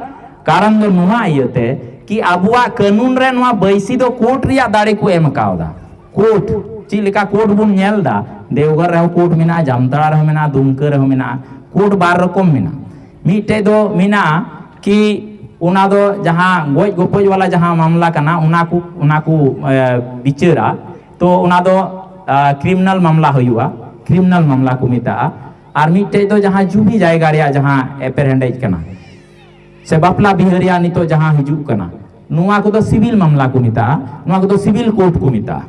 ᱠᱟᱨᱚᱱ ᱫᱚ ᱱᱚᱣᱟ ᱤᱭᱟᱹᱛᱮ ᱠᱤ ᱟᱵᱚᱣᱟᱜ ᱠᱟᱹᱱᱩᱱ ᱨᱮ ᱱᱚᱣᱟ ᱵᱟᱹᱭᱥᱤ ᱫᱚ ᱠᱳᱨᱴ ᱨᱮᱭᱟᱜ ᱫᱟᱲᱮ ᱠᱚ ᱮᱢ ᱠᱟᱣᱫᱟ᱾ ᱠᱳᱨᱴ, ᱪᱮᱫ ᱞᱮᱠᱟ ᱠᱳᱨᱴ ᱵᱚᱱ ᱧᱮᱞ ᱮᱫᱟ, ᱫᱮᱣᱜᱷᱚᱨ ᱨᱮᱦᱚᱸ ᱠᱳᱨᱴ ᱢᱮᱱᱟᱜᱼᱟ, ᱡᱟᱢᱛᱟᱲᱟ ᱨᱮᱦᱚᱸ ᱢᱮᱱᱟᱜᱼᱟ, ᱫᱩᱢᱠᱟᱹ ᱨᱮᱦᱚᱸ ᱢᱮᱱᱟᱜᱼᱟ᱾ ᱠᱳᱨᱴ ᱵᱟᱨ ᱨᱚᱠᱚᱢ ᱢᱮᱱᱟᱜᱼᱟ᱾ ᱢᱤᱫᱴᱮᱡ ᱫᱚ ᱢᱮᱱᱟᱜᱼᱟ ᱠᱤ ᱚᱱᱟ ᱫᱚ ᱡᱟᱦᱟᱸ ᱜᱚᱡ ᱜᱚᱯᱚᱡ ᱵᱟᱞᱟ ᱡᱟᱦᱟᱸ ᱢᱟᱢᱞᱟ ᱠᱟᱱᱟ, ᱚᱱᱟ ᱠᱚ, ᱚᱱᱟ ᱠᱚ, ᱮ, ᱵᱤᱪᱟᱹᱨᱟ᱾ ᱛᱚ ᱚᱱᱟ ᱫᱚ, ᱟ, ᱠᱨᱤᱢᱤᱱᱟᱞ ᱢᱟᱢᱞᱟ ᱦᱩᱭᱩᱜᱼᱟ, ᱠᱨᱤᱢᱤᱱᱟᱞ ᱢᱟᱢᱞᱟ ᱠᱚ ᱢᱮᱛᱟᱜᱼᱟ᱾ ᱟᱨ ᱢᱤᱫᱴᱮᱡ ᱫᱚ ᱡᱟᱦᱟᱸ ᱡᱩᱢᱤ ᱡᱟᱭᱜᱟ ᱨᱮᱭᱟᱜ ᱡᱟᱦᱟᱸ ᱮᱯᱮᱨᱦᱮᱸᱰᱮᱡ ᱠᱟᱱᱟ, ᱥᱮ ᱵᱟᱯᱞᱟ ᱵᱤᱦᱟᱹ ᱨᱮᱭᱟᱜ ᱱᱤᱛᱚᱜ ᱡᱟᱦᱟᱸ ᱦᱤᱡᱩᱜ ᱠᱟᱱᱟ, ᱱᱚᱣᱟ ᱠᱚᱫᱚ ᱥᱤᱵᱤᱞ ᱢᱟᱢᱞᱟ ᱠᱚ ᱢᱮᱛᱟᱜᱼᱟ, ᱱᱚᱣᱟ ᱠᱚᱫᱚ ᱥᱤᱵᱤᱞ ᱠᱳᱨᱴ ᱠᱚ ᱢᱮᱛᱟᱜᱼᱟ᱾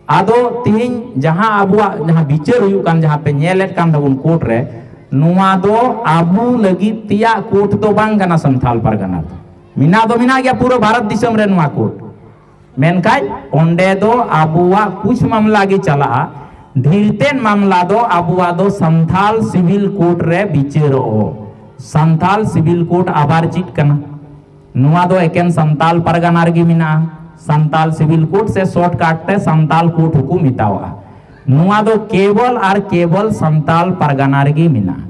ᱟᱫᱚ ᱛᱮᱦᱮᱧ ᱡᱟᱦᱟᱸ ᱟᱵᱚᱣᱟᱜ ᱡᱟᱦᱟᱸ ᱵᱤᱪᱟᱹᱨ ᱦᱩᱭᱩᱜ ᱠᱟᱱ, ᱡᱟᱦᱟᱸ ᱯᱮ ᱧᱮᱞᱮᱫ ᱠᱟᱱ ᱛᱟᱵᱚᱱ ᱠᱳᱨᱴ ᱨᱮ, ᱱᱚᱣᱟ ᱫᱚ ᱟᱵᱚ ᱞᱟᱹᱜᱤᱫ ᱛᱮᱭᱟᱜ ᱠᱳᱨᱴ ᱫᱚ ᱵᱟᱝ ᱠᱟᱱᱟ ᱥᱟᱱᱛᱷᱟᱞ ᱯᱟᱨᱜᱟᱱᱟ ᱫᱚ᱾ ᱢᱮᱱᱟᱜ ᱫᱚ ᱢᱮᱱᱟᱜ ᱜᱮᱭᱟ ᱯᱩᱨᱟᱹ ᱵᱷᱟᱨᱚᱛ ᱫᱤᱥᱚᱢ ᱨᱮ ᱱᱚᱣᱟ ᱠᱳᱨᱴ, ᱢᱮᱱᱠᱷᱟᱱ ᱚᱸᱰᱮ ᱫᱚ ᱟᱵᱚᱣᱟᱜ ᱠᱩᱪ ᱢᱟᱢᱞᱟ ᱜᱮ ᱪᱟᱞᱟᱜᱼᱟ᱾ ᱰᱷᱮᱨᱛᱮᱫ ᱢᱟᱢᱞᱟ ᱫᱚ ᱟᱵᱚᱣᱟᱜ ᱫᱚ ᱥᱟᱱᱛᱷᱟᱞ ᱥᱤᱵᱤᱞ ᱠᱳᱨᱴ ᱨᱮ ᱵᱤᱪᱟᱹᱨᱚᱜᱼᱟ᱾ ᱥᱟᱱᱛᱷᱟᱞ ᱥᱤᱵᱤᱞ ᱠᱳᱨᱴ ᱟᱵᱟᱨ ᱪᱮᱫ ᱠᱟᱱᱟ? ᱱᱚᱣᱟ ᱫᱚ ᱮᱠᱮᱱ ᱥᱟᱱᱛᱟᱞ ᱯᱟᱨᱜᱟᱱᱟ ᱨᱮᱜᱮ ᱢᱮᱱᱟᱜᱼᱟ᱾ ᱥᱟᱱᱛᱟᱞ ᱥᱤᱵᱤᱞ ᱠᱳᱰ ᱥᱮ ᱥᱚᱨᱴᱠᱟᱴ ᱛᱮ ᱥᱟᱱᱛᱟᱞ ᱠᱳᱰ ᱦᱚᱸᱠᱚ ᱢᱮᱛᱟᱣᱟᱜᱼᱟ᱾ ᱱᱚᱣᱟ ᱫᱚ ᱠᱮᱵᱚᱞ ᱟᱨ ᱠᱮᱵᱚᱞ ᱥᱟᱱᱛᱟᱞ ᱯᱟᱨᱜᱟᱱᱟ ᱨᱮᱜᱮ ᱢᱮᱱᱟᱜᱼᱟ᱾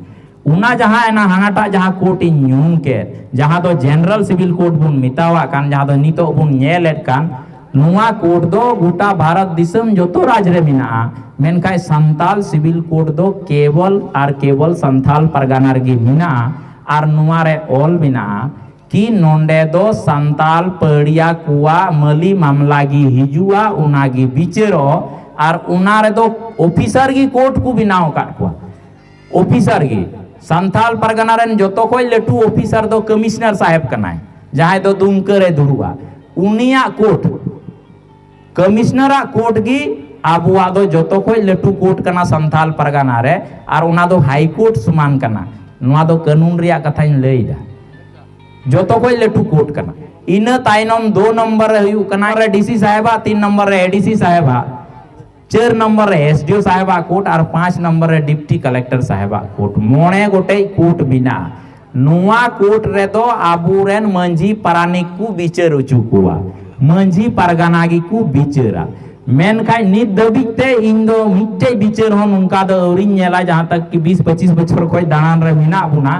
ᱚᱱᱟ ᱡᱟᱦᱟᱸ ᱮᱱᱟ ᱦᱟᱱᱟᱴᱟᱜ ᱡᱟᱦᱟᱸ ᱠᱳᱰ ᱤᱧ ᱧᱩᱢ ᱠᱮᱫ, ᱡᱟᱦᱟᱸ ᱫᱚ ᱡᱮᱱᱟᱨᱟᱞ ᱥᱤᱵᱤᱞ ᱠᱳᱰ ᱵᱚᱱ ᱢᱮᱛᱟᱣᱟᱜ ᱠᱟᱱ, ᱡᱟᱦᱟᱸ ᱫᱚ ᱱᱤᱛᱚᱜ ᱵᱚᱱ ᱧᱮᱞᱮᱫ ᱠᱟᱱ, ᱱᱚᱣᱟ ᱠᱳᱰ ᱫᱚ ᱜᱚᱴᱟ ᱵᱷᱟᱨᱚᱛ ᱫᱤᱥᱚᱢ ᱡᱚᱛᱚ ᱨᱟᱡᱽ ᱨᱮ ᱢᱮᱱᱟᱜᱼᱟ᱾ ᱢᱮᱱᱠᱷᱟᱱ ᱥᱟᱱᱛᱟᱞ ᱥᱤᱵᱤᱞ ᱠᱳᱰ ᱫᱚ ᱠᱮᱵᱚᱞ ᱟᱨ ᱠᱮᱵᱚᱞ ᱥᱟᱱᱛᱟᱞ ᱯᱟᱨᱜᱟᱱᱟ ᱨᱮᱜᱮ ᱢᱮᱱᱟᱜᱼᱟ᱾ ᱟᱨ ᱱᱚᱣᱟ ᱨᱮ ᱚᱞ ᱢᱮᱱᱟᱜᱼᱟ ᱠᱤ ᱱᱚᱰᱮ ᱫᱚ ᱥᱟᱱᱛᱟᱞ ᱯᱟᱹᱲᱤᱭᱟ ᱠᱚᱣᱟᱜ ᱢᱟᱹᱞᱤ ᱢᱟᱢᱞᱟ ᱜᱮ ᱦᱤᱡᱩᱜᱼᱟ, ᱚᱱᱟ ᱜᱮ ᱵᱤᱪᱟᱹᱨᱚᱜ᱾ ᱟᱨ ᱚᱱᱟ ᱨᱮᱫᱚ ᱚᱯᱷᱤᱥᱟᱨ ᱜᱮ ᱠᱳᱨᱴ ᱠᱚ ᱵᱮᱱᱟᱣ ᱟᱠᱟᱫ ᱠᱚᱣᱟ᱾ ᱚᱯᱷᱤᱥᱟᱨ ᱜᱮ, ᱥᱟᱱᱛᱟᱞ ᱯᱟᱨᱜᱟᱱᱟ ᱨᱮᱱ ᱡᱚᱛᱚ ᱠᱷᱚᱱ ᱞᱟᱹᱴᱩ ᱚᱯᱷᱤᱥᱟᱨ ᱫᱚ ᱠᱚᱢᱤᱥᱚᱱᱟᱨ ᱥᱟᱦᱮᱵᱽ ᱠᱟᱱᱟᱭ, ᱡᱟᱦᱟᱸᱭ ᱫᱚ ᱫᱩᱢᱠᱟᱹ ᱨᱮ ᱫᱩᱲᱩᱵᱼᱟ᱾ ᱩᱱᱤᱭᱟᱜ ᱠᱳᱨᱴ, ᱠᱚᱢᱤᱥᱚᱱᱟᱨᱟᱜ ᱠᱳᱨᱴ ᱜᱮ ᱟᱵᱚᱣᱟᱜ ᱫᱚ ᱡᱚᱛᱚ ᱠᱷᱚᱱ ᱞᱟᱹᱴᱩ ᱠᱳᱨᱴ ᱠᱟᱱᱟ ᱥᱟᱱᱛᱟᱞ ᱯᱟᱨᱜᱟᱱᱟ ᱨᱮ, ᱟᱨ ᱚᱱᱟ ᱫᱚ ᱦᱟᱭ ᱠᱳᱨᱴ ᱥᱚᱢᱟᱱ ᱠᱟᱱᱟ᱾ ᱱᱚᱣᱟ ᱫᱚ ᱠᱟᱹᱱᱩᱱ ᱨᱮᱭᱟᱜ ᱠᱟᱛᱷᱟᱧ ᱞᱟᱹᱭᱫᱟ, ᱡᱚᱛᱚ ᱠᱷᱚᱱ ᱞᱟᱹᱴᱩ ᱠᱳᱨᱴ ᱠᱟᱱᱟ᱾ ᱤᱱᱟᱹ ᱛᱟᱭᱱᱚᱢ ᱫᱩ ᱱᱚᱢᱵᱚᱨ ᱨᱮ ᱦᱩᱭᱩᱜ ᱠᱟᱱᱟ ᱨᱮ ᱰᱤ ᱥᱤ ᱥᱟᱦᱮᱵᱟᱜ, ᱛᱤᱱ ᱱᱚᱢᱵᱚᱨ ᱨᱮ ᱮ ᱰᱤ ᱥᱤ ᱥᱟᱦᱮᱵᱟᱜ, ᱪᱟᱨ ᱱᱚᱢᱵᱚᱨ ᱨᱮ ᱮᱥ ᱰᱤ ᱳ ᱥᱟᱦᱮᱵᱟᱜ ᱠᱳᱨᱴ ᱟᱨ ᱯᱟᱸᱪ ᱱᱚᱢᱵᱚᱨ ᱨᱮ ᱰᱤᱯᱴᱤ ᱠᱟᱞᱮᱠᱴᱚᱨ ᱥᱟᱦᱮᱵᱟᱜ ᱠᱳᱨᱴ᱾ ᱢᱚᱬᱮ ᱜᱚᱴᱮᱡ ᱠᱳᱨᱴ ᱢᱮᱱᱟᱜᱼᱟ᱾ ᱱᱚᱣᱟ ᱠᱳᱨᱴ ᱨᱮᱫᱚ ᱟᱵᱚᱨᱮᱱ ᱢᱟᱹᱡᱷᱤ ᱯᱟᱨᱟᱱᱤᱠ ᱠᱚ ᱵᱤᱪᱟᱹᱨ ᱦᱚᱪᱚ ᱠᱚᱣᱟ, ᱢᱟᱹᱡᱷᱤ ᱯᱟᱨᱜᱟᱱᱟ ᱜᱮᱠᱚ ᱵᱤᱪᱟᱹᱨᱟ᱾ ᱢᱮᱱᱠᱷᱟᱱ ᱱᱤᱛ ᱫᱷᱟᱹᱵᱤᱡ ᱛᱮ ᱤᱧ ᱫᱚ ᱢᱤᱫᱴᱮᱡ ᱵᱤᱪᱟᱹᱨ ᱦᱚᱸ ᱱᱚᱝᱠᱟ ᱫᱚ ᱟᱹᱣᱨᱤᱧ ᱧᱮᱞᱟ, ᱡᱟᱦᱟᱸ ᱛᱟᱠ ᱠᱤ ᱵᱤᱥ ᱯᱚᱸᱪᱤᱥ ᱵᱚᱪᱷᱚᱨ ᱠᱷᱚᱱ ᱫᱟᱬᱟᱱ ᱨᱮ ᱢᱮᱱᱟᱜ ᱵᱚᱱᱟ᱾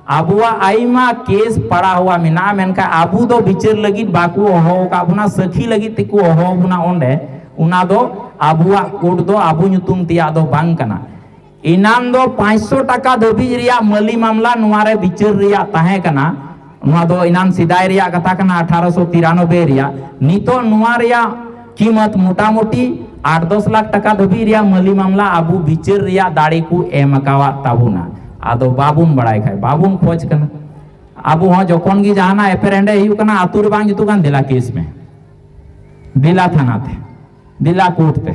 ᱟᱵᱚᱣᱟᱜ ᱟᱭᱢᱟ ᱠᱮᱥ ᱯᱟᱲᱟᱣ ᱦᱩᱭᱩᱜᱼᱟ ᱢᱮᱱᱟᱜᱼᱟ, ᱢᱮᱱᱠᱷᱟᱱ ᱟᱵᱚ ᱫᱚ ᱵᱤᱪᱟᱹᱨ ᱞᱟᱹᱜᱤᱫ ᱵᱟᱠᱚ ᱦᱚᱦᱚ ᱟᱠᱟᱫ ᱵᱚᱱᱟ, ᱥᱟᱹᱠᱷᱤ ᱞᱟᱹᱜᱤᱫ ᱛᱮᱠᱚ ᱦᱚᱦᱚ ᱵᱚᱱᱟ ᱚᱸᱰᱮ᱾ ᱚᱱᱟ ᱫᱚ ᱟᱵᱚᱣᱟᱜ ᱠᱳᱨᱴ ᱫᱚ ᱟᱵᱚ ᱧᱩᱛᱩᱢ ᱛᱮᱭᱟᱜ ᱫᱚ ᱵᱟᱝ ᱠᱟᱱᱟ᱾ ᱮᱱᱟᱱ ᱫᱚ ᱯᱟᱸᱪᱥᱚ ᱴᱟᱠᱟ ᱫᱷᱟᱹᱵᱤᱡ ᱨᱮᱭᱟᱜ ᱢᱟᱹᱞᱤ ᱢᱟᱢᱞᱟ ᱱᱚᱣᱟ ᱨᱮ ᱵᱤᱪᱟᱹᱨ ᱨᱮᱭᱟᱜ ᱛᱟᱦᱮᱸ ᱠᱟᱱᱟ᱾ ᱱᱚᱣᱟ ᱫᱚ ᱮᱱᱟᱱ ᱥᱮᱫᱟᱭ ᱨᱮᱭᱟᱜ ᱠᱟᱛᱷᱟ ᱠᱟᱱᱟ, ᱟᱴᱷᱟᱨᱚᱥᱚ ᱛᱤᱨᱟᱱᱚᱵᱵᱳᱭ ᱨᱮᱭᱟᱜ᱾ ᱱᱤᱛᱚᱜ ᱱᱚᱣᱟ ᱨᱮᱭᱟᱜ ᱠᱤᱢᱚᱛ ᱢᱚᱴᱟᱢᱩᱴᱤ ᱟᱴ ᱫᱚᱥ ᱞᱟᱠᱷ ᱴᱟᱠᱟ ᱫᱷᱟᱹᱵᱤᱡ ᱨᱮᱭᱟᱜ ᱢᱟᱹᱞᱤ ᱢᱟᱢᱞᱟ ᱟᱵᱚ ᱵᱤᱪᱟᱹᱨ ᱨᱮᱭᱟᱜ ᱫᱟᱲᱮ ᱠᱚ ᱮᱢ ᱟᱠᱟᱣᱟᱫ ᱛᱟᱵᱚᱱᱟ᱾ ᱟᱫᱚ ᱵᱟᱵᱚᱱ ᱵᱟᱲᱟᱭ ᱠᱷᱟᱡ ᱵᱟᱵᱚᱱ ᱠᱷᱚᱡᱽ ᱠᱟᱱᱟ᱾ ᱟᱵᱚ ᱦᱚᱸ ᱡᱚᱠᱷᱚᱱ ᱜᱮ ᱡᱟᱦᱟᱱᱟᱜ ᱮᱯᱮᱨᱦᱮᱸᱰᱮᱡ ᱦᱩᱭᱩᱜ ᱠᱟᱱᱟ, ᱟᱹᱛᱩ ᱨᱮ ᱵᱟᱝ ᱡᱩᱛᱩᱜ ᱠᱟᱱ, ᱫᱮᱞᱟ ᱠᱮᱥ ᱢᱮ, ᱫᱮᱞᱟ ᱛᱷᱟᱱᱟ ᱛᱮ, ᱫᱮᱞᱟ ᱠᱳᱨᱴ ᱛᱮ᱾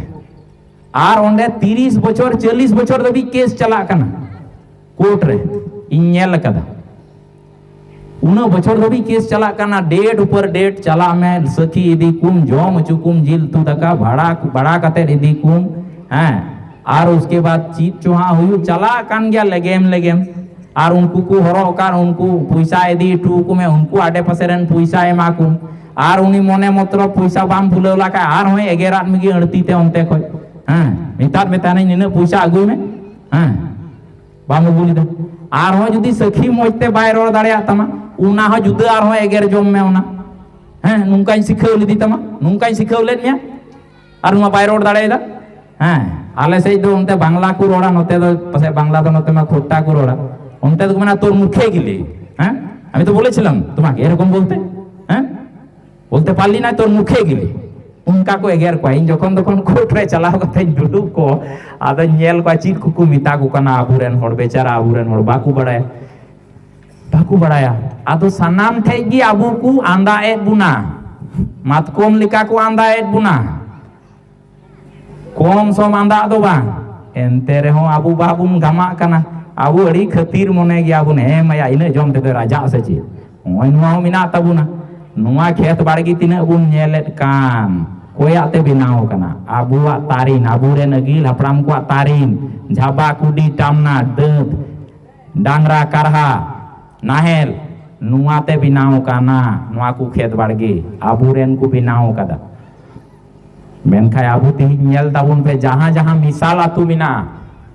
ᱟᱨ ᱚᱸᱰᱮ ᱛᱤᱨᱤᱥ ᱵᱚᱪᱷᱚᱨ, ᱪᱚᱞᱞᱤᱥ ᱵᱚᱪᱷᱚᱨ ᱫᱷᱟᱹᱵᱤᱡ ᱠᱮᱥ ᱪᱟᱞᱟᱜ ᱠᱟᱱᱟ ᱠᱳᱨᱴ ᱨᱮ, ᱤᱧ ᱧᱮᱞ ᱟᱠᱟᱫᱟ᱾ ᱩᱱᱟᱹᱜ ᱵᱚᱪᱷᱚᱨ ᱫᱷᱟᱹᱵᱤᱡ ᱠᱮᱥ ᱪᱟᱞᱟᱜ ᱠᱟᱱᱟ, ᱰᱮᱴ ᱩᱯᱚᱨ ᱰᱮᱴ ᱪᱟᱞᱟᱜ ᱢᱮ, ᱥᱟᱹᱠᱷᱤ ᱤᱫᱤ ᱠᱚᱢ, ᱡᱚᱢ ᱦᱚᱪᱚ ᱠᱚᱢ, ᱡᱤᱞ ᱩᱛᱩ ᱫᱟᱠᱟ ᱵᱷᱟᱲᱟ, ᱵᱷᱟᱲᱟ ᱠᱟᱛᱮᱫ ᱤᱫᱤ ᱠᱚᱢ, ᱦᱮᱸ᱾ ᱟᱨ ᱩᱥᱠᱮ ᱵᱟᱫ ᱪᱮᱫ ᱪᱚ ᱦᱟᱸᱜ ᱦᱩᱭᱩᱜ, ᱪᱟᱞᱟᱜ ᱠᱟᱱ ᱜᱮᱭᱟ ᱞᱮᱜᱮᱢ ᱞᱮᱜᱮᱢ᱾ ᱟᱨ ᱩᱱᱠᱩ ᱠᱚ ᱦᱚᱨᱚᱜ ᱠᱟᱱ, ᱩᱱᱠᱩ ᱯᱚᱭᱥᱟ ᱤᱫᱤ ᱦᱚᱴᱚ ᱟᱠᱚ ᱢᱮ, ᱩᱱᱠᱩ ᱟᱰᱮ ᱯᱟᱥᱮ ᱨᱮᱱ ᱯᱚᱭᱥᱟ ᱮᱢᱟ ᱠᱚᱢ᱾ ᱟᱨ ᱩᱱᱤ ᱢᱚᱱᱮ ᱢᱚᱛᱞᱚᱵ ᱯᱚᱭᱥᱟ ᱵᱟᱢ ᱵᱷᱩᱞᱟᱹᱣ ᱞᱮᱠᱷᱟᱡ ᱟᱨᱦᱚᱸᱭ ᱮᱜᱮᱨᱟᱫ ᱢᱮᱜᱮ ᱟᱹᱲᱛᱤ ᱛᱮ ᱚᱱᱛᱮ ᱠᱷᱚᱡ᱾ ᱦᱮᱸ, ᱢᱮᱛᱟᱫ ᱢᱮ ᱛᱟᱦᱮᱱᱟᱹᱧ ᱱᱤᱱᱟᱹᱜ ᱯᱚᱭᱥᱟ ᱟᱹᱜᱩᱭ ᱢᱮ᱾ ᱦᱮᱸ, ᱵᱟᱢ ᱟᱹᱜᱩ ᱞᱮᱫᱟ᱾ ᱟᱨᱦᱚᱸ ᱡᱩᱫᱤ ᱥᱟᱹᱠᱷᱤ ᱢᱚᱡᱽ ᱛᱮ ᱵᱟᱭ ᱨᱚᱲ ᱫᱟᱲᱮᱭᱟᱜ ᱛᱟᱢᱟ, ᱚᱱᱟ ᱦᱚᱸ ᱡᱩᱫᱟᱹ ᱟᱨᱦᱚᱸ ᱮᱜᱮᱨ ᱡᱚᱢ ᱢᱮ ᱚᱱᱟ᱾ ᱦᱮᱸ, ᱱᱚᱝᱠᱟᱧ ᱥᱤᱠᱷᱟᱹᱣ ᱞᱮᱫᱮ ᱛᱟᱢᱟ, ᱱᱚᱝᱠᱟᱧ ᱥᱤᱠᱷᱟᱹᱣ ᱞᱮᱫ ᱢᱮᱭᱟ, ᱟᱨ ᱱᱚᱣᱟ ᱵᱟᱭ ᱨᱚᱲ ᱫᱟᱲᱮᱭᱟᱫᱟ᱾ ᱦᱮᱸ, ᱟᱞᱮ ᱥᱮᱫ ᱫᱚ ᱚᱱᱛᱮ ᱵᱟᱝᱞᱟ ᱠᱚ ᱨᱚᱲᱟ, ᱱᱚᱛᱮ ᱫᱚ ᱯᱟᱥᱮᱡ ᱵᱟᱝᱞᱟ ᱫᱚ ᱱᱚᱛᱮ ᱢᱟ ᱠᱷᱳᱴᱴᱟ ᱠᱚ ᱨᱚᱲᱟ᱾ ᱚᱱᱛᱮ ᱫᱚᱠᱚ ᱢᱮᱱᱟ, "তোর মুখে গিলি।" হ্যাঁ, আমি তো বলেছিলাম তোমাকে এরকম বলতে। হ্যাঁ, বলতে পারলি না, "তোর মুখে গিলি।" ᱚᱱᱠᱟ ᱠᱚ ᱮᱜᱮᱨ ᱠᱚᱣᱟ᱾ ᱤᱧ ᱡᱚᱠᱷᱚᱱ ᱛᱚᱠᱷᱚᱱ ᱠᱳᱨᱴ ᱨᱮ ᱪᱟᱞᱟᱣ ᱠᱟᱛᱮᱧ ᱫᱩᱲᱩᱵ ᱠᱚ, ᱟᱫᱚᱧ ᱧᱮᱞ ᱠᱚᱣᱟ ᱪᱮᱫ ᱠᱚᱠᱚ ᱢᱮᱛᱟ ᱠᱚ ᱠᱟᱱᱟ ᱟᱵᱚᱨᱮᱱ ᱦᱚᱲ, ᱵᱮᱪᱟᱨᱟ ᱟᱵᱚᱨᱮᱱ ᱦᱚᱲ ᱵᱟᱠᱚ ᱵᱟᱲᱟᱭᱟ, ᱵᱟᱠᱚ ᱵᱟᱲᱟᱭᱟ᱾ ᱟᱫᱚ ᱥᱟᱱᱟᱢ ᱴᱷᱮᱡ ᱜᱮ ᱟᱵᱚ ᱠᱚ ᱟᱸᱫᱟᱜ ᱮᱫ ᱵᱚᱱᱟ, ᱢᱟᱛᱠᱚᱢ ᱞᱮᱠᱟ ᱠᱚ ᱟᱸᱫᱟᱜ ᱮᱫ ᱵᱚᱱᱟ᱾ ᱠᱚᱢ ᱥᱚᱢ ᱟᱸᱫᱟᱜ ᱫᱚ ᱵᱟᱝ, ᱮᱱᱛᱮ ᱨᱮᱦᱚᱸ ᱟᱵᱚ ᱵᱟᱵᱚᱱ ᱜᱟᱢᱟᱜ ᱠᱟᱱᱟ᱾ ᱟᱵᱚ ᱟᱹᱰᱤ ᱠᱷᱟᱹᱛᱤᱨ ᱢᱚᱱᱮ ᱜᱮᱭᱟ ᱵᱚᱱ, "ᱦᱮᱸ ᱢᱟᱭᱟ, ᱤᱱᱟᱹᱜ ᱡᱚᱢ ᱛᱮᱫᱚ ᱨᱟᱡᱟᱜ ᱥᱮ ᱪᱮᱫ?" ᱱᱚᱜᱼᱚᱭ ᱱᱚᱣᱟ ᱦᱚᱸ ᱢᱮᱱᱟᱜ ᱛᱟᱵᱚᱱᱟ᱾ ᱱᱚᱣᱟ ᱠᱷᱮᱛ ᱵᱟᱲᱜᱮ ᱛᱤᱱᱟᱹᱜ ᱵᱚᱱ ᱧᱮᱞᱮᱫ ᱠᱟᱱ, ᱚᱠᱚᱭᱟᱜ ᱛᱮ ᱵᱮᱱᱟᱣ ᱠᱟᱱᱟ? ᱟᱵᱚᱣᱟᱜ ᱛᱟᱨᱤᱱ, ᱟᱵᱚᱨᱮᱱ ᱟᱹᱜᱤᱞ ᱦᱟᱯᱲᱟᱢ ᱠᱚᱣᱟᱜ ᱛᱟᱨᱤᱱ, ᱡᱷᱟᱵᱟ, ᱠᱩᱰᱤ, ᱴᱟᱢᱱᱟ, ᱫᱟᱹᱛ, ᱰᱟᱝᱨᱟ, ᱠᱟᱨᱦᱟ, ᱱᱟᱦᱮᱞ, ᱱᱚᱣᱟ ᱛᱮ ᱵᱮᱱᱟᱣ ᱠᱟᱱᱟ᱾ ᱱᱚᱣᱟ ᱠᱚ ᱠᱷᱮᱛ ᱵᱟᱲᱜᱮ ᱟᱵᱚᱨᱮᱱ ᱠᱚ ᱵᱮᱱᱟᱣ ᱠᱟᱫᱟ᱾ ᱢᱮᱱᱠᱷᱟᱱ ᱟᱵᱚ ᱛᱮᱦᱮᱧ ᱧᱮᱞ ᱛᱟᱵᱚᱱ ᱯᱮ, ᱡᱟᱦᱟᱸ ᱡᱟᱦᱟᱸ ᱢᱤᱥᱟᱞ ᱟᱹᱛᱩ ᱢᱮᱱᱟᱜᱼᱟ,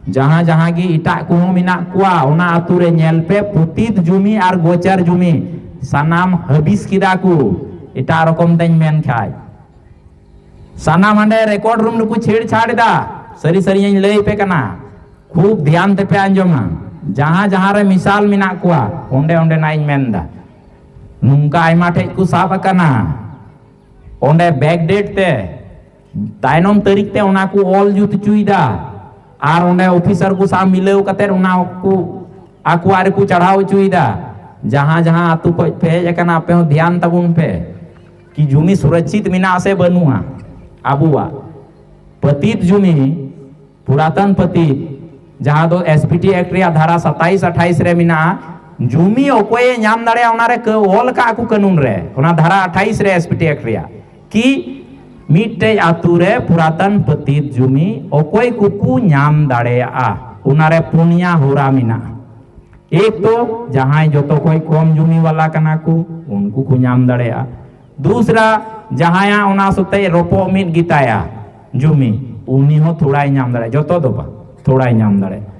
ᱡᱟᱦᱟᱸ ᱡᱟᱦᱟᱸ ᱜᱮ ᱮᱴᱟᱜ ᱠᱚᱦᱚᱸ ᱢᱮᱱᱟᱜ ᱠᱚᱣᱟ, ᱚᱱᱟ ᱟᱹᱛᱩ ᱨᱮ ᱧᱮᱞ ᱯᱮ, ᱯᱚᱛᱤᱛ ᱡᱩᱢᱤ ᱟᱨ ᱜᱚᱪᱟᱨ ᱡᱩᱢᱤ ᱥᱟᱱᱟᱢ ᱦᱟᱹᱵᱤᱥ ᱠᱮᱫᱟ ᱠᱚ᱾ ᱮᱴᱟᱜ ᱨᱚᱠᱚᱢ ᱛᱮᱧ ᱢᱮᱱ ᱠᱷᱟᱡ, ᱥᱟᱱᱟᱢ ᱦᱟᱸᱰᱮ ᱨᱮᱠᱚᱨᱰ ᱨᱩᱢ ᱨᱮᱠᱚ ᱪᱷᱮᱲ ᱪᱷᱟᱲ ᱮᱫᱟ᱾ ᱥᱟᱹᱨᱤ ᱥᱟᱹᱨᱤᱧ ᱞᱟᱹᱭ ᱟᱯᱮ ᱠᱟᱱᱟ, ᱠᱷᱩᱵ ᱫᱷᱮᱭᱟᱱ ᱛᱮᱯᱮ ᱟᱸᱡᱚᱢᱟ᱾ ᱡᱟᱦᱟᱸ ᱡᱟᱦᱟᱸ ᱨᱮ ᱢᱤᱥᱟᱞ ᱢᱮᱱᱟᱜ ᱠᱚᱣᱟ, ᱚᱸᱰᱮ ᱚᱸᱰᱮᱱᱟᱜ ᱤᱧ ᱢᱮᱱᱫᱟ, ᱱᱚᱝᱠᱟ ᱟᱭᱢᱟ ᱴᱷᱮᱡ ᱠᱚ ᱥᱟᱵ ᱟᱠᱟᱱᱟ᱾ ᱚᱸᱰᱮ ᱵᱮᱠᱰᱮᱴ ᱛᱮ, ᱛᱟᱭᱱᱚᱢ ᱛᱟᱹᱨᱤᱠᱷ ᱛᱮ ᱚᱱᱟ ᱠᱚ ᱚᱞ ᱡᱩᱛ ᱦᱚᱪᱚᱭᱮᱫᱟ᱾ ᱟᱨ ᱚᱸᱰᱮ ᱚᱯᱷᱤᱥᱟᱨ ᱠᱚ ᱥᱟᱶ ᱢᱤᱞᱟᱹᱣ ᱠᱟᱛᱮ ᱚᱱᱟ ᱠᱚ ᱟᱠᱚᱣᱟᱜ ᱨᱮᱠᱚ ᱪᱟᱲᱦᱟᱣ ᱦᱚᱪᱚᱭᱮᱫᱟ᱾ ᱡᱟᱦᱟᱸ ᱡᱟᱦᱟᱸ ᱟᱹᱛᱩ ᱠᱷᱚᱡ ᱯᱮ ᱦᱮᱡ ᱟᱠᱟᱱᱟ, ᱟᱯᱮ ᱦᱚᱸ ᱫᱷᱮᱭᱟᱱ ᱛᱟᱵᱚᱱ ᱯᱮ, ᱠᱤ ᱡᱩᱢᱤ ᱥᱩᱨᱚᱠᱪᱷᱤᱛ ᱢᱮᱱᱟᱜᱼᱟ ᱥᱮ ᱵᱟᱹᱱᱩᱜᱼᱟ᱾ ᱟᱵᱚᱣᱟᱜ ᱯᱟᱹᱛᱤᱛ ᱡᱩᱢᱤ, ᱯᱩᱨᱟᱛᱚᱱ ᱯᱟᱹᱛᱤᱛ, ᱡᱟᱦᱟᱸ ᱫᱚ ᱮᱥ ᱯᱤ ᱴᱤ ᱮᱠᱴ ᱨᱮᱭᱟᱜ ᱫᱷᱟᱨᱟ ᱥᱟᱛᱟᱭᱤᱥ ᱟᱴᱷᱟᱭᱤᱥ ᱨᱮ ᱢᱮᱱᱟᱜᱼᱟ, ᱡᱩᱢᱤ ᱚᱠᱚᱭᱮ ᱧᱟᱢ ᱫᱟᱲᱮᱭᱟᱜᱼᱟ, ᱚᱱᱟ ᱨᱮ ᱠᱟᱹ-, ᱚᱞ ᱠᱟᱜᱼᱟ ᱠᱚ ᱠᱟᱹᱱᱩᱱ ᱨᱮ, ᱚᱱᱟ ᱫᱷᱟᱨᱟ ᱟᱴᱷᱟᱭᱤᱥ ᱨᱮ ᱮᱥ ᱯᱤ ᱴᱤ ᱮᱠᱴ ᱨᱮᱭᱟᱜ, ᱠᱤ ᱢᱤᱫᱴᱮᱡ ᱟᱛᱩ ᱨᱮ ᱯᱩᱨᱟᱛᱚᱱ ᱯᱟᱹᱛᱤᱛ ᱡᱩᱢᱤ ᱚᱠᱚᱭ ᱠᱚᱠᱚ ᱧᱟᱢ ᱫᱟᱲᱮᱭᱟᱜᱼᱟ, ᱚᱱᱟᱨᱮ ᱯᱩᱱᱭᱟ ᱦᱚᱨᱟ ᱢᱮᱱᱟᱜᱼᱟ᱾ ᱮᱠ ᱛᱚ, ᱡᱟᱦᱟᱸᱭ ᱡᱚᱛᱚ ᱠᱷᱚᱡ ᱠᱚᱢ ᱡᱩᱢᱤ ᱣᱟᱞᱟ ᱠᱟᱱᱟ ᱠᱚ, ᱩᱱᱠᱩ ᱠᱚ ᱧᱟᱢ ᱫᱟᱲᱮᱭᱟᱜᱼᱟ᱾ ᱫᱩᱥᱨᱟ, ᱡᱟᱦᱟᱸᱭᱟᱜ ᱚᱱᱟ ᱥᱚᱛᱮᱡ ᱨᱚᱯᱚᱜ ᱢᱤᱫ ᱜᱮᱛᱟᱭᱟ ᱡᱩᱢᱤ, ᱩᱱᱤ ᱦᱚᱸ ᱛᱷᱚᱲᱟᱭ ᱧᱟᱢ ᱫᱟᱲᱮᱭᱟᱜᱼᱟ, ᱡᱚᱛᱚ ᱫᱚ ᱵᱟᱝ, ᱛᱷᱚᱲᱟᱭ ᱧᱟᱢ ᱫᱟᱲᱮᱭᱟᱜᱼᱟ᱾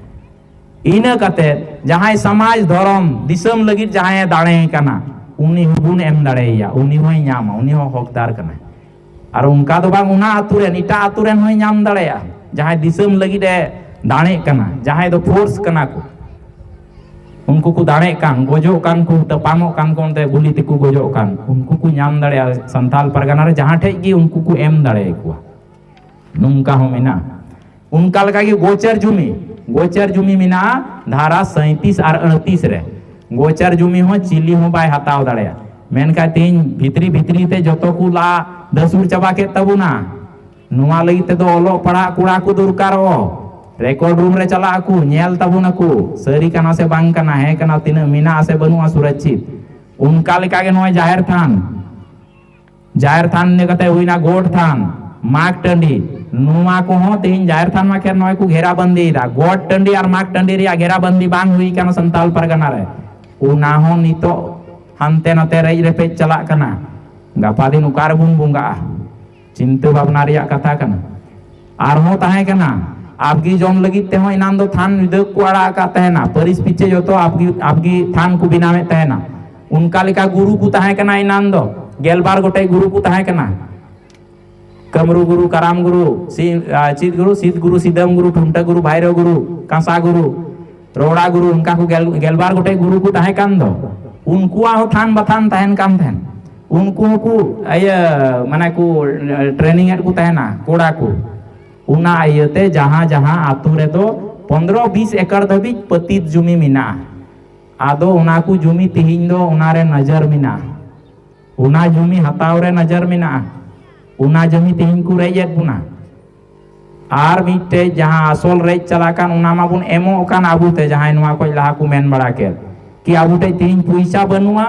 ᱤᱱᱟᱹ ᱠᱟᱛᱮ ᱡᱟᱦᱟᱸᱭ ᱥᱚᱢᱟᱡᱽ, ᱫᱷᱚᱨᱚᱢ, ᱫᱤᱥᱚᱢ ᱞᱟᱹᱜᱤᱫ ᱡᱟᱦᱟᱸᱭᱮ ᱫᱟᱲᱮ ᱠᱟᱱᱟ, ᱩᱱᱤ ᱦᱚᱸᱵᱚᱱ ᱮᱢ ᱫᱟᱲᱮᱭᱟᱭᱟ, ᱩᱱᱤ ᱦᱚᱸᱭ ᱧᱟᱢᱟ, ᱩᱱᱤ ᱦᱚᱸ ᱦᱚᱠᱫᱟᱨ ᱠᱟᱱᱟᱭ᱾ ᱟᱨ ᱚᱱᱠᱟ ᱫᱚ ᱵᱟᱝ, ᱚᱱᱟ ᱟᱹᱛᱩ ᱨᱮᱱ ᱮᱴᱟᱜ ᱟᱹᱛᱩ ᱨᱮᱱ ᱦᱚᱸᱭ ᱧᱟᱢ ᱫᱟᱲᱮᱭᱟᱜᱼᱟ᱾ ᱡᱟᱦᱟᱸᱭ ᱫᱤᱥᱚᱢ ᱞᱟᱹᱜᱤᱫ ᱮ ᱫᱟᱲᱮᱜ ᱠᱟᱱᱟ, ᱡᱟᱦᱟᱸᱭ ᱫᱚ ᱯᱷᱳᱨᱥ ᱠᱟᱱᱟ ᱠᱚ, ᱩᱱᱠᱩ ᱠᱚ ᱫᱟᱲᱮᱜ ᱠᱟᱱ, ᱜᱚᱡᱚᱜ ᱠᱟᱱ ᱠᱚ, ᱛᱟᱯᱟᱢᱚᱜ ᱠᱟᱱ ᱠᱚ, ᱚᱱᱛᱮ ᱜᱩᱞᱤ ᱛᱮᱠᱚ ᱜᱚᱡᱚᱜ ᱠᱟᱱ, ᱩᱱᱠᱩ ᱠᱚ ᱧᱟᱢ ᱫᱟᱲᱮᱭᱟᱜᱼᱟ᱾ ᱥᱟᱱᱛᱟᱞ ᱯᱟᱨᱜᱟᱱᱟ ᱨᱮ ᱡᱟᱦᱟᱸ ᱴᱷᱮᱡ ᱜᱮ ᱩᱱᱠᱩ ᱠᱚ ᱮᱢ ᱫᱟᱲᱮᱭᱟᱠᱚᱣᱟ᱾ ᱱᱚᱝᱠᱟ ᱦᱚᱸ ᱢᱮᱱᱟᱜᱼᱟ᱾ ᱚᱱᱠᱟ ᱞᱮᱠᱟᱜᱮ ᱜᱳᱪᱟᱨ ᱡᱩᱢᱤ, ᱜᱳᱪᱟᱨ ᱡᱩᱢᱤ ᱢᱮᱱᱟᱜᱼᱟ ᱫᱷᱟᱨᱟ ᱥᱟᱸᱭᱛᱤᱥ ᱟᱨ ᱟᱹᱲᱛᱤᱥ ᱨᱮ᱾ ᱜᱳᱪᱟᱨ ᱡᱩᱢᱤ ᱦᱚᱸ ᱪᱤᱞᱤ ᱦᱚᱸ ᱵᱟᱭ ᱦᱟᱛᱟᱣ ᱫᱟᱲᱮᱭᱟᱜᱼᱟ᱾ ᱢᱮᱱᱠᱷᱟᱱ ᱛᱮᱦᱮᱧ ᱵᱷᱤᱛᱨᱤ ᱵᱷᱤᱛᱨᱤ ᱛᱮ ᱡᱚᱛᱚ ᱠᱚ ᱞᱟ ᱫᱟᱹᱥᱩᱲ ᱪᱟᱵᱟ ᱠᱮᱫ ᱛᱟᱵᱚᱱᱟ᱾ ᱱᱚᱣᱟ ᱞᱟᱹᱜᱤᱫ ᱛᱮᱫᱚ ᱚᱞᱚᱜ ᱯᱟᱲᱦᱟᱜ ᱠᱚᱲᱟ ᱠᱚ ᱫᱚᱨᱠᱟᱨᱚᱜ᱾ ᱨᱮᱠᱚᱨᱰ ᱨᱩᱢ ᱨᱮ ᱪᱟᱞᱟᱜ ᱟᱠᱚ, ᱧᱮᱞ ᱛᱟᱵᱚᱱ ᱟᱠᱚ, ᱥᱟᱹᱨᱤ ᱠᱟᱱᱟ ᱥᱮ ᱵᱟᱝ ᱠᱟᱱᱟ, ᱦᱮᱸ ᱠᱟᱱᱟ, ᱛᱤᱱᱟᱹᱜ ᱢᱮᱱᱟᱜᱼᱟ ᱥᱮ ᱵᱟᱹᱱᱩᱜᱼᱟ ᱥᱩᱨᱚᱠᱪᱷᱤᱛ᱾ ᱚᱱᱠᱟ ᱞᱮᱠᱟᱜᱮ ᱱᱚᱜᱼᱚᱭ ᱡᱟᱦᱮᱨ ᱛᱷᱟᱱ, ᱡᱟᱦᱮᱨ ᱛᱷᱟᱱ ᱤᱱᱟᱹ ᱠᱟᱛᱮ ᱦᱩᱭᱱᱟ ᱜᱚᱴ ᱛᱷᱟᱱ, ᱢᱟᱜᱽ ᱴᱟᱺᱰᱤ, ᱱᱚᱣᱟ ᱠᱚᱦᱚᱸ ᱛᱮᱦᱮᱧ ᱡᱟᱦᱮᱨ ᱛᱷᱟᱱ ᱢᱟ ᱠᱷᱮᱨ ᱱᱚᱜᱼᱚᱭ ᱠᱚ ᱜᱷᱮᱨᱟ ᱵᱟᱹᱱᱫᱤᱭᱮᱫᱟ᱾ ᱜᱚᱴ ᱴᱟᱺᱰᱤ ᱟᱨ ᱢᱟᱜᱽ ᱴᱟᱺᱰᱤ ᱨᱮᱭᱟᱜ ᱜᱷᱮᱨᱟ ᱵᱟᱹᱱᱫᱤ ᱵᱟᱝ ᱦᱩᱭ ᱠᱟᱱᱟ ᱥᱟᱱᱛᱟᱞ ᱯᱟᱨᱜᱟᱱᱟ ᱨᱮ, ᱚᱱᱟ ᱦᱚᱸ ᱱᱤᱛᱚᱜ ᱦᱟᱱᱛᱮ ᱱᱟᱛᱮ ᱨᱮᱡ ᱨᱮᱯᱮᱡ ᱪᱟᱞᱟᱜ ᱠᱟᱱᱟ᱾ ᱜᱟᱯᱟ ᱫᱤᱱ ᱚᱠᱟ ᱨᱮᱵᱚᱱ ᱵᱚᱸᱜᱟᱜᱼᱟ? ᱪᱤᱱᱛᱟᱹ ᱵᱷᱟᱵᱽᱱᱟ ᱨᱮᱭᱟᱜ ᱠᱟᱛᱷᱟ ᱠᱟᱱᱟ᱾ ᱟᱨᱦᱚᱸ ᱛᱟᱦᱮᱸ ᱠᱟᱱᱟ, ᱟᱵᱜᱤ ᱡᱚᱢ ᱞᱟᱹᱜᱤᱫ ᱛᱮᱦᱚᱸ ᱮᱱᱟᱱ ᱫᱚ ᱛᱷᱟᱱ ᱧᱤᱫᱟᱹ ᱠᱚ ᱟᱲᱟᱜ ᱟᱠᱟᱫ ᱛᱟᱦᱮᱱᱟ, ᱯᱟᱹᱨᱤᱥ ᱯᱤᱪᱷᱮ ᱡᱚᱛᱚ ᱟᱵᱜᱤ, ᱟᱵᱜᱤ ᱛᱷᱟᱱ ᱠᱚ ᱵᱮᱱᱟᱣᱮᱫ ᱛᱟᱦᱮᱱᱟ᱾ ᱚᱱᱠᱟ ᱞᱮᱠᱟ ᱜᱩᱨᱩ ᱠᱚ ᱛᱟᱦᱮᱸ ᱠᱟᱱᱟ ᱮᱱᱟᱱ ᱫᱚ, ᱜᱮᱞᱵᱟᱨ ᱜᱚᱴᱮᱡ ᱜᱩᱨᱩ ᱠᱚ ᱛᱟᱦᱮᱸ ᱠᱟᱱᱟ᱾ ᱠᱟᱹᱢᱨᱩ ᱜᱩᱨᱩ, ᱠᱟᱨᱟᱢ ᱜᱩᱨᱩ, ᱥᱤ-, ᱟ, ᱪᱤᱫ ᱜᱩᱨᱩ, ᱥᱤᱫ ᱜᱩᱨᱩ, ᱥᱤᱫᱟᱹᱢ ᱜᱩᱨᱩ, ᱴᱷᱩᱱᱴᱟᱹ ᱜᱩᱨᱩ, ᱵᱷᱟᱭᱨᱳ ᱜᱩᱨᱩ, ᱠᱟᱸᱥᱟ ᱜᱩᱨᱩ, ᱨᱚᱲᱟ ᱜᱩᱨᱩ, ᱚᱱᱠᱟ ᱠᱚ ᱜᱮᱞ-, ᱜᱮᱞᱵᱟᱨ ᱜᱚᱴᱮᱡ ᱜᱩᱨᱩ ᱠᱚ ᱛᱟᱦᱮᱸ ᱠᱟᱱ ᱫᱚ, ᱩᱱᱠᱩᱣᱟᱜ ᱦᱚᱸ ᱛᱷᱟᱱ ᱵᱟᱛᱷᱟᱱ ᱛᱟᱦᱮᱱ ᱠᱟᱱ ᱛᱟᱦᱮᱸᱱ᱾ ᱩᱱᱠᱩ ᱦᱚᱸᱠᱚ ᱤᱭᱟᱹ, ᱢᱟᱱᱮ ᱠᱚ ᱴᱨᱮᱱᱤᱝ ᱮᱫ ᱠᱚ ᱛᱟᱦᱮᱱᱟ ᱠᱚᱲᱟ ᱠᱚ᱾ ᱚᱱᱟ ᱤᱭᱟᱹᱛᱮ ᱡᱟᱦᱟᱸ ᱡᱟᱦᱟᱸ ᱟᱛᱳ ᱨᱮᱫᱚ ᱯᱚᱱᱫᱽᱨᱚ ᱵᱤᱥ ᱮᱠᱚᱨ ᱫᱷᱟᱹᱵᱤᱡ ᱯᱟᱹᱛᱤᱛ ᱡᱩᱢᱤ ᱢᱮᱱᱟᱜᱼᱟ᱾ ᱟᱫᱚ ᱚᱱᱟ ᱠᱚ ᱡᱩᱢᱤ ᱛᱮᱦᱮᱧ ᱫᱚ ᱚᱱᱟᱨᱮ ᱱᱚᱡᱚᱨ ᱢᱮᱱᱟᱜᱼᱟ᱾ ᱚᱱᱟ ᱡᱩᱢᱤ ᱦᱟᱛᱟᱣ ᱨᱮ ᱱᱚᱡᱚᱨ ᱢᱮᱱᱟᱜᱼᱟ᱾ ᱚᱱᱟ ᱡᱩᱢᱤ ᱛᱮᱦᱮᱧ ᱠᱚ ᱨᱮᱡ ᱮᱫ ᱵᱚᱱᱟ᱾ ᱟᱨ ᱢᱤᱫᱴᱮᱡ ᱡᱟᱦᱟᱸ ᱟᱥᱚᱞ ᱨᱮᱡ ᱪᱟᱞᱟᱜ ᱠᱟᱱ, ᱚᱱᱟ ᱢᱟᱵᱚᱱ ᱮᱢᱚᱜ ᱠᱟᱱ ᱟᱵᱚ ᱛᱮ, ᱡᱟᱦᱟᱸᱭ ᱱᱚᱣᱟ ᱠᱷᱚᱡ ᱞᱟᱦᱟ ᱠᱚ ᱢᱮᱱ ᱵᱟᱲᱟ ᱠᱮᱫ ᱠᱤ ᱟᱵᱚ ᱴᱷᱮᱡ ᱛᱮᱦᱮᱧ ᱯᱚᱭᱥᱟ ᱵᱟᱹᱱᱩᱜᱼᱟ,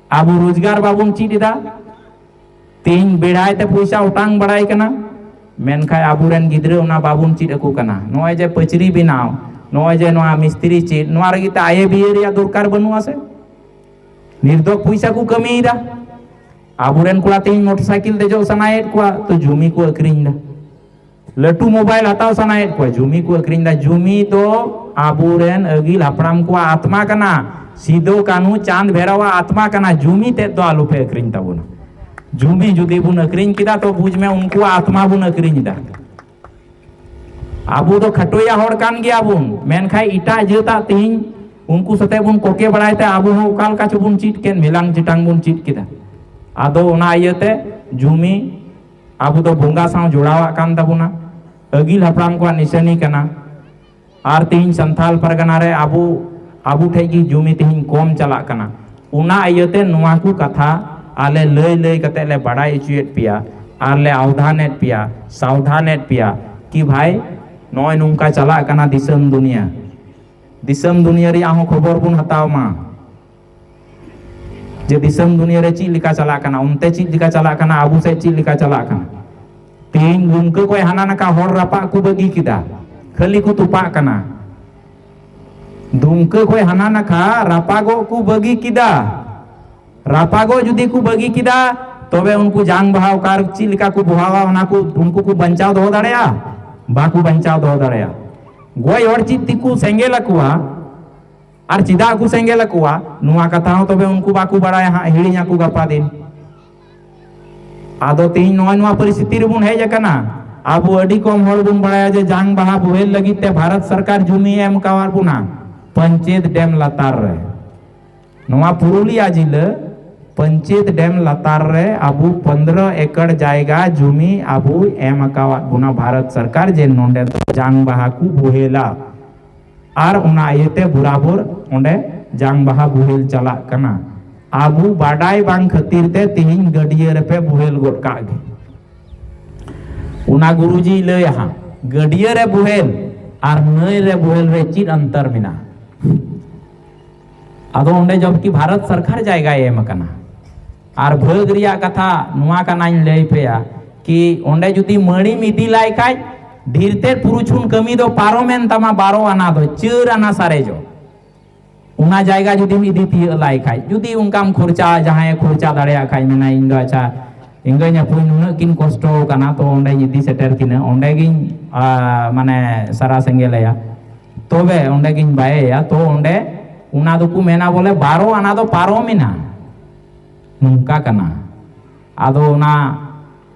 ᱟᱵᱚ ᱨᱳᱡᱽᱜᱟᱨ ᱵᱟᱵᱚᱱ ᱪᱮᱫ ᱮᱫᱟ, ᱛᱮᱦᱮᱧ ᱵᱮᱲᱟᱭ ᱛᱮ ᱯᱚᱭᱥᱟ ᱚᱴᱟᱝ ᱵᱟᱲᱟᱭ ᱠᱟᱱᱟ᱾ ᱢᱮᱱᱠᱷᱟᱱ ᱟᱵᱚᱨᱮᱱ ᱜᱤᱫᱽᱨᱟᱹ ᱚᱱᱟ ᱵᱟᱵᱚᱱ ᱪᱮᱫ ᱟᱠᱚ ᱠᱟᱱᱟ᱾ ᱱᱚᱜᱼᱚᱭ ᱡᱮ ᱯᱟᱹᱪᱨᱤ ᱵᱮᱱᱟᱣ, ᱱᱚᱜᱼᱚᱭ ᱡᱮ ᱱᱚᱣᱟ ᱢᱤᱥᱛᱨᱤ ᱪᱮᱫ, ᱱᱚᱣᱟ ᱞᱟᱹᱜᱤᱫ ᱛᱮ ᱟᱭ ᱮ ᱵᱤ ᱮ ᱨᱮᱭᱟᱜ ᱫᱚᱨᱠᱟᱨ ᱵᱟᱹᱱᱩᱜᱼᱟ ᱥᱮ? ᱱᱤᱨᱫᱚᱠ ᱯᱚᱭᱥᱟ ᱠᱚ ᱠᱟᱹᱢᱤᱭᱮᱫᱟ᱾ ᱟᱵᱚᱨᱮᱱ ᱠᱚᱲᱟ ᱛᱮᱦᱮᱧ ᱢᱚᱴᱚᱨ ᱥᱟᱭᱠᱮᱞ ᱫᱮᱡᱚᱜ ᱥᱟᱱᱟᱭᱮᱫ ᱠᱚᱣᱟ, ᱛᱚ ᱡᱩᱢᱤ ᱠᱚ ᱟᱹᱠᱷᱨᱤᱧ ᱮᱫᱟ᱾ ᱞᱟᱹᱴᱩ ᱢᱳᱵᱟᱭᱤᱞ ᱦᱟᱛᱟᱣ ᱥᱟᱱᱟᱭᱮᱫ ᱠᱚᱣᱟ, ᱡᱩᱢᱤ ᱠᱚ ᱟᱹᱠᱷᱨᱤᱧ ᱮᱫᱟ᱾ ᱡᱩᱢᱤ ᱫᱚ ᱟᱵᱚᱨᱮᱱ ᱟᱹᱜᱤᱞ ᱦᱟᱯᱲᱟᱢ ᱠᱚᱣᱟᱜ ᱟᱛᱢᱟ ᱠᱟᱱᱟ, ᱥᱤᱫᱩ ᱠᱟᱹᱱᱦᱩ ᱪᱟᱸᱫᱽ ᱵᱷᱮᱨᱟᱣᱟᱜ ᱟᱛᱢᱟ ᱠᱟᱱᱟ᱾ ᱡᱩᱢᱤ ᱛᱮᱫ ᱫᱚ ᱟᱞᱚᱯᱮ ᱟᱹᱠᱷᱨᱤᱧ ᱛᱟᱵᱚᱱᱟ᱾ ᱡᱩᱢᱤ ᱡᱩᱫᱤ ᱵᱚᱱ ᱟᱹᱠᱷᱨᱤᱧ ᱠᱮᱫᱟ, ᱛᱚ ᱵᱩᱡᱽ ᱢᱮ ᱩᱱᱠᱩᱣᱟᱜ ᱟᱛᱢᱟ ᱵᱚᱱ ᱟᱹᱠᱷᱨᱤᱧ ᱮᱫᱟ᱾ ᱟᱵᱚ ᱫᱚ ᱠᱷᱟᱴᱚᱭᱟ ᱦᱚᱲ ᱠᱟᱱ ᱜᱮᱭᱟ ᱵᱚᱱ, ᱢᱮᱱᱠᱷᱟᱱ ᱮᱴᱟᱜ ᱡᱟᱹᱛᱟᱜ ᱛᱮᱦᱮᱧ ᱩᱱᱠᱩ ᱥᱟᱛᱮ ᱵᱚᱱ ᱠᱚᱠᱮ ᱵᱟᱲᱟᱭ ᱛᱮ ᱟᱵᱚ ᱦᱚᱸ ᱚᱠᱟ ᱞᱮᱠᱟ ᱪᱚ ᱵᱚᱱ ᱪᱮᱫ ᱠᱮᱫ, ᱢᱮᱞᱟᱝ ᱪᱮᱴᱟᱝ ᱵᱚᱱ ᱪᱮᱫ ᱠᱮᱫᱟ᱾ ᱟᱫᱚ ᱚᱱᱟ ᱤᱭᱟᱹᱛᱮ ᱡᱩᱢᱤ ᱟᱵᱚ ᱫᱚ ᱵᱚᱸᱜᱟ ᱥᱟᱶ ᱡᱚᱲᱟᱣᱟᱜ ᱠᱟᱱ ᱛᱟᱵᱚᱱᱟ, ᱟᱹᱜᱤᱞ ᱦᱟᱯᱲᱟᱢ ᱠᱚᱣᱟᱜ ᱱᱤᱥᱟᱹᱱᱤ ᱠᱟᱱᱟ᱾ ᱟᱨ ᱛᱮᱦᱮᱧ ᱥᱟᱱᱛᱟᱞ ᱯᱟᱨᱜᱟᱱᱟ ᱨᱮ ᱟᱵᱚ, ᱟᱵᱚ ᱴᱷᱮᱡ ᱜᱮ ᱡᱩᱢᱤ ᱛᱮᱦᱮᱧ ᱠᱚᱢ ᱪᱟᱞᱟᱜ ᱠᱟᱱᱟ᱾ ᱚᱱᱟ ᱤᱭᱟᱹᱛᱮ ᱱᱚᱣᱟ ᱠᱚ ᱠᱟᱛᱷᱟ ᱟᱞᱮ ᱞᱟᱹᱭ ᱞᱟᱹᱭ ᱠᱟᱛᱮ ᱞᱮ ᱵᱟᱲᱟᱭ ᱦᱚᱪᱚᱭᱮᱫ ᱯᱮᱭᱟ ᱟᱨ ᱞᱮ ᱟᱣᱫᱷᱟᱱᱮᱫ ᱯᱮᱭᱟ, ᱥᱟᱣᱫᱷᱟᱱᱮᱫ ᱯᱮᱭᱟ ᱠᱤ ᱵᱷᱟᱭ, ᱱᱚᱜᱼᱚᱭ ᱱᱚᱝᱠᱟ ᱪᱟᱞᱟᱜ ᱠᱟᱱᱟ ᱫᱤᱥᱚᱢ ᱫᱩᱱᱤᱭᱟᱹ᱾ ᱫᱤᱥᱚᱢ ᱫᱩᱱᱤᱭᱟᱹ ᱨᱮᱭᱟᱜ ᱦᱚᱸ ᱠᱷᱚᱵᱚᱨ ᱵᱚᱱ ᱦᱟᱛᱟᱣ ᱢᱟ᱾ ᱡᱮ ᱫᱤᱥᱚᱢ ᱫᱩᱱᱤᱭᱟᱹ ᱨᱮ ᱪᱮᱫ ᱞᱮᱠᱟ ᱪᱟᱞᱟᱜ ᱠᱟᱱᱟ, ᱚᱱᱛᱮ ᱪᱮᱫ ᱞᱮᱠᱟ ᱪᱟᱞᱟᱜ ᱠᱟᱱᱟ, ᱟᱵᱚ ᱥᱮᱫ ᱪᱮᱫ ᱞᱮᱠᱟ ᱪᱟᱞᱟᱜ ᱠᱟᱱᱟ᱾ ᱛᱮᱦᱮᱧ ᱫᱩᱢᱠᱟᱹ ᱠᱷᱚᱱ ᱦᱟᱱᱟ ᱱᱟᱠᱷᱟ ᱦᱚᱲ ᱨᱟᱯᱟᱜ ᱠᱚ ᱵᱟᱹᱜᱤ ᱠᱮᱫᱟ, ᱠᱷᱟᱹᱞᱤ ᱠᱚ ᱛᱚᱯᱟᱜ ᱠᱟᱱᱟ᱾ ᱫᱩᱢᱠᱟᱹ ᱠᱷᱚᱱ ᱦᱟᱱᱟ ᱱᱟᱠᱷᱟ ᱨᱟᱯᱟᱜᱚᱜ ᱠᱚ ᱵᱟᱹᱜᱤ ᱠᱮᱫᱟ᱾ ᱨᱟᱯᱟᱜᱚᱜ ᱡᱩᱫᱤ ᱠᱚ ᱵᱟᱹᱜᱤ ᱠᱮᱫᱟ, ᱛᱚᱵᱮ ᱩᱱᱠᱩ ᱡᱟᱝ ᱵᱟᱦᱟ ᱚᱠᱟ ᱨᱮ ᱪᱮᱫ ᱞᱮᱠᱟ ᱠᱚ ᱵᱚᱦᱟᱣᱟ, ᱚᱱᱟ ᱠᱚ ᱩᱱᱠᱩ ᱠᱚ ᱵᱟᱧᱪᱟᱣ ᱫᱚᱦᱚ ᱫᱟᱲᱮᱭᱟᱜᱼᱟ? ᱵᱟᱠᱚ ᱵᱟᱧᱪᱟᱣ ᱫᱚᱦᱚ ᱫᱟᱲᱮᱭᱟᱜᱼᱟ᱾ ᱜᱚᱡ ᱦᱚᱲ ᱪᱮᱫ ᱛᱮᱠᱚ ᱥᱮᱸᱜᱮᱞ ᱟᱠᱚᱣᱟ, ᱟᱨ ᱪᱮᱫᱟᱜ ᱠᱚ ᱥᱮᱸᱜᱮᱞ ᱟᱠᱚᱣᱟ, ᱱᱚᱣᱟ ᱠᱟᱛᱷᱟ ᱦᱚᱸ ᱛᱚᱵᱮ ᱩᱱᱠᱩ ᱵᱟᱠᱚ ᱵᱟᱲᱟᱭᱟ ᱦᱟᱸᱜ, ᱦᱤᱲᱤᱧ ᱟᱠᱚ ᱜᱟᱯᱟ ᱫᱤᱱ᱾ ᱟᱫᱚ ᱛᱮᱦᱮᱧ ᱱᱚᱜᱼᱚᱭ ᱱᱚᱣᱟ ᱯᱚᱨᱤᱥᱛᱷᱤᱛᱤ ᱨᱮᱵᱚᱱ ᱦᱮᱡ ᱟᱠᱟᱱᱟ᱾ ᱟᱵᱚ ᱟᱹᱰᱤ ᱠᱚᱢ ᱦᱚᱲ ᱵᱚᱱ ᱵᱟᱲᱟᱭᱟ ᱡᱮ ᱡᱟᱝ ᱵᱟᱦᱟ ᱵᱳᱦᱮᱞ ᱞᱟᱹᱜᱤᱫ ᱛᱮ ᱵᱷᱟᱨᱚᱛ ᱥᱚᱨᱠᱟᱨ ᱡᱩᱢᱤ ᱮᱢ ᱟᱠᱟᱣᱟᱫ ᱵᱚᱱᱟ ᱯᱟᱧᱪᱮᱛ ᱰᱮᱢ ᱞᱟᱛᱟᱨ ᱨᱮ᱾ ᱱᱚᱣᱟ ᱯᱩᱨᱩᱞᱤᱭᱟ ᱡᱤᱞᱟᱹ ᱯᱟᱧᱪᱮᱛ ᱰᱮᱢ ᱞᱟᱛᱟᱨ ᱨᱮ ᱟᱵᱚ ᱯᱚᱱᱫᱽᱨᱚ ᱮᱠᱚᱨ ᱡᱟᱭᱜᱟ ᱡᱩᱢᱤ ᱟᱵᱚ ᱮᱢ ᱟᱠᱟᱣᱟᱫ ᱵᱚᱱᱟ ᱵᱷᱟᱨᱚᱛ ᱥᱚᱨᱠᱟᱨ, ᱡᱮ ᱱᱚᱸᱰᱮ ᱫᱚ ᱡᱟᱝ ᱵᱟᱦᱟ ᱠᱚ ᱵᱳᱦᱮᱞᱟ᱾ ᱟᱨ ᱚᱱᱟ ᱤᱭᱟᱹᱛᱮ ᱵᱚᱨᱟᱵᱚᱨ ᱚᱸᱰᱮ ᱡᱟᱝ ᱵᱟᱦᱟ ᱵᱳᱦᱮᱞ ᱪᱟᱞᱟᱜ ᱠᱟᱱᱟ᱾ ᱟᱵᱚ ᱵᱟᱰᱟᱭ ᱵᱟᱝ ᱠᱷᱟᱹᱛᱤᱨ ᱛᱮ ᱛᱮᱦᱮᱧ ᱜᱟᱹᱰᱭᱟᱹ ᱨᱮᱯᱮ ᱵᱳᱦᱮᱞ ᱜᱚᱫ ᱠᱟᱜ ᱜᱮ᱾ ᱚᱱᱟ ᱜᱩᱨᱩᱡᱤᱭ ᱞᱟᱹᱭᱟ ᱦᱟᱸᱜ, ᱜᱟᱹᱰᱭᱟᱹ ᱨᱮ ᱵᱳᱦᱮᱞ ᱟᱨ ᱱᱟᱹᱭ ᱨᱮ ᱵᱳᱦᱮᱞ ᱨᱮ ᱪᱮᱫ ᱚᱱᱛᱚᱨ ᱢᱮᱱᱟᱜᱼᱟ? ᱟᱫᱚ ᱚᱸᱰᱮ ᱡᱚᱵᱠᱤ ᱵᱷᱟᱨᱚᱛ ᱥᱚᱨᱠᱟᱨ ᱡᱟᱭᱜᱟᱭ ᱮᱢ ᱟᱠᱟᱱᱟ᱾ ᱟᱨ ᱵᱷᱟᱹᱜᱽ ᱨᱮᱭᱟᱜ ᱠᱟᱛᱷᱟ ᱱᱚᱣᱟ ᱠᱟᱱᱟᱧ ᱞᱟᱹᱭ ᱯᱮᱭᱟ ᱠᱤ ᱚᱸᱰᱮ ᱡᱩᱫᱤ ᱢᱟᱹᱲᱤᱢ ᱤᱫᱤ ᱞᱟᱭ ᱠᱷᱟᱡ, ᱰᱷᱤᱨ ᱛᱮᱫ ᱯᱩᱨᱩᱪᱷᱩᱱ ᱠᱟᱹᱢᱤ ᱫᱚ ᱯᱟᱨᱚᱢᱮᱱ ᱛᱟᱢᱟ, ᱵᱟᱨᱚ ᱟᱱᱟ ᱫᱚ ᱪᱟᱹᱨ ᱟᱱᱟ ᱥᱟᱨᱮᱡᱚᱜ᱾ ᱚᱱᱟ ᱡᱟᱭᱜᱟ ᱡᱩᱫᱤᱢ ᱤᱫᱤ ᱛᱤᱭᱟᱹᱜ ᱞᱟᱭ ᱠᱷᱟᱡ, ᱡᱩᱫᱤ ᱚᱱᱠᱟᱢ ᱠᱷᱚᱨᱪᱟ, ᱡᱟᱦᱟᱸᱭᱮ ᱠᱷᱚᱨᱪᱟ ᱫᱟᱲᱮᱭᱟᱜ ᱠᱷᱟᱡ, ᱢᱮᱱᱟ, "ᱤᱧ ᱫᱚ ᱟᱪᱪᱷᱟ, ᱮᱸᱜᱟᱹᱧ ᱟᱹᱯᱩᱧ ᱱᱩᱱᱟᱹᱜ ᱠᱤᱱ ᱠᱚᱥᱴᱚ ᱟᱠᱟᱱᱟ, ᱛᱚ ᱚᱸᱰᱮᱧ ᱤᱫᱤ ᱥᱮᱴᱮᱨ ᱠᱤᱱᱟᱹ, ᱚᱸᱰᱮ ᱜᱤᱧ, ᱟ, ᱢᱟᱱᱮ, ᱥᱟᱨᱟ ᱥᱮᱸᱜᱮᱞ ᱟᱭᱟ, ᱛᱚᱵᱮ ᱚᱸᱰᱮ ᱜᱤᱧ ᱵᱟᱭᱮᱭᱟ", ᱛᱚ ᱚᱸᱰᱮ ᱚᱱᱟ ᱫᱚᱠᱚ ᱢᱮᱱᱟ ᱵᱚᱞᱮ, "ᱵᱟᱨᱚ ᱟᱱᱟ ᱫᱚ ᱯᱟᱨᱚᱢ ᱮᱱᱟ", ᱱᱚᱝᱠᱟ ᱠᱟᱱᱟ᱾ ᱟᱫᱚ ᱚᱱᱟ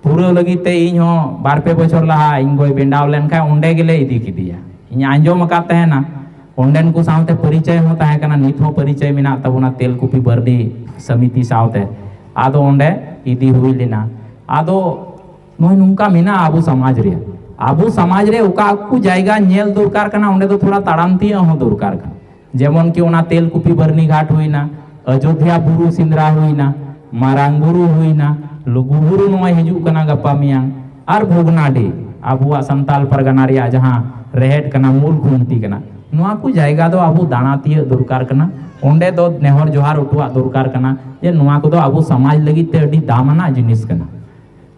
ᱯᱩᱨᱟᱹᱣ ᱞᱟᱹᱜᱤᱫ ᱛᱮ ᱤᱧ ᱦᱚᱸ ᱵᱟᱨ ᱯᱮ ᱵᱚᱪᱷᱚᱨ ᱞᱟᱦᱟ ᱤᱧ ᱜᱚᱭ ᱵᱮᱸᱰᱟᱣ ᱞᱮᱱᱠᱷᱟᱱ ᱚᱸᱰᱮ ᱜᱮᱞᱮ ᱤᱫᱤ ᱠᱮᱫᱮᱭᱟ᱾ ᱤᱧ ᱟᱸᱡᱚᱢ ᱟᱠᱟᱫ ᱛᱟᱦᱮᱱᱟ, ᱚᱸᱰᱮᱱ ᱠᱚ ᱥᱟᱶᱛᱮ ᱯᱚᱨᱤᱪᱚᱭ ᱦᱚᱸ ᱛᱟᱦᱮᱸ ᱠᱟᱱᱟ, ᱱᱤᱛ ᱦᱚᱸ ᱯᱚᱨᱤᱪᱚᱭ ᱢᱮᱱᱟᱜ ᱛᱟᱵᱚᱱᱟ ᱛᱮᱞᱠᱩᱯᱤ ᱵᱟᱨᱱᱤ ᱥᱚᱢᱤᱛᱤ ᱥᱟᱶᱛᱮ᱾ ᱟᱫᱚ ᱚᱸᱰᱮ ᱤᱫᱤ ᱦᱩᱭ ᱞᱮᱱᱟ᱾ ᱟᱫᱚ ᱱᱚᱜᱼᱚᱭ ᱱᱚᱝᱠᱟ ᱢᱮᱱᱟᱜᱼᱟ ᱟᱵᱚ ᱥᱚᱢᱟᱡᱽ ᱨᱮ᱾ ᱟᱵᱚ ᱥᱚᱢᱟᱡᱽ ᱨᱮ ᱚᱠᱟ ᱠᱚ ᱡᱟᱭᱜᱟ ᱧᱮᱞ ᱫᱚᱨᱠᱟᱨ ᱠᱟᱱᱟ, ᱚᱸᱰᱮ ᱫᱚ ᱛᱷᱚᱲᱟ ᱛᱟᱲᱟᱢ ᱛᱤᱭᱟᱹᱜ ᱦᱚᱸ ᱫᱚᱨᱠᱟᱨ ᱠᱟᱱᱟ᱾ ᱡᱮᱢᱚᱱ ᱠᱤ ᱚᱱᱟ ᱛᱮᱞᱠᱩᱯᱤ ᱵᱟᱹᱨᱱᱤ ᱜᱷᱟᱴ ᱦᱩᱭᱱᱟ, ᱚᱡᱳᱫᱽᱫᱷᱟ ᱵᱩᱨᱩ ᱥᱮᱸᱫᱽᱨᱟ ᱦᱩᱭᱱᱟ, ᱢᱟᱨᱟᱝ ᱵᱩᱨᱩ ᱦᱩᱭᱱᱟ, ᱞᱩᱜᱩ ᱵᱩᱨᱩ ᱱᱚᱜᱼᱚᱭ ᱦᱤᱡᱩᱜ ᱠᱟᱱᱟ ᱜᱟᱯᱟ ᱢᱮᱭᱟᱝ, ᱟᱨ ᱵᱷᱚᱜᱽᱱᱟᱰᱤ, ᱟᱵᱚᱣᱟᱜ ᱥᱟᱱᱛᱟᱞ ᱯᱟᱨᱜᱟᱱᱟ ᱨᱮᱭᱟᱜ ᱡᱟᱦᱟᱸ ᱨᱮᱦᱮᱫ ᱠᱟᱱᱟ, ᱢᱩᱞ ᱠᱷᱩᱱᱴᱤ ᱠᱟᱱᱟ, ᱱᱚᱣᱟ ᱠᱚ ᱡᱟᱭᱜᱟ ᱫᱚ ᱟᱵᱚ ᱫᱟᱬᱟ ᱛᱤᱭᱟᱹᱜ ᱫᱚᱨᱠᱟᱨ ᱠᱟᱱᱟ᱾ ᱚᱸᱰᱮ ᱫᱚ ᱱᱮᱦᱚᱨ ᱡᱚᱦᱟᱨ ᱚᱴᱚᱣᱟᱜ ᱫᱚᱨᱠᱟᱨ ᱠᱟᱱᱟ ᱡᱮ ᱱᱚᱣᱟ ᱠᱚᱫᱚ ᱟᱵᱚ ᱥᱚᱢᱟᱡᱽ ᱞᱟᱹᱜᱤᱫ ᱛᱮ ᱟᱹᱰᱤ ᱫᱟᱢ ᱟᱱᱟᱜ ᱡᱤᱱᱤᱥ ᱠᱟᱱᱟ᱾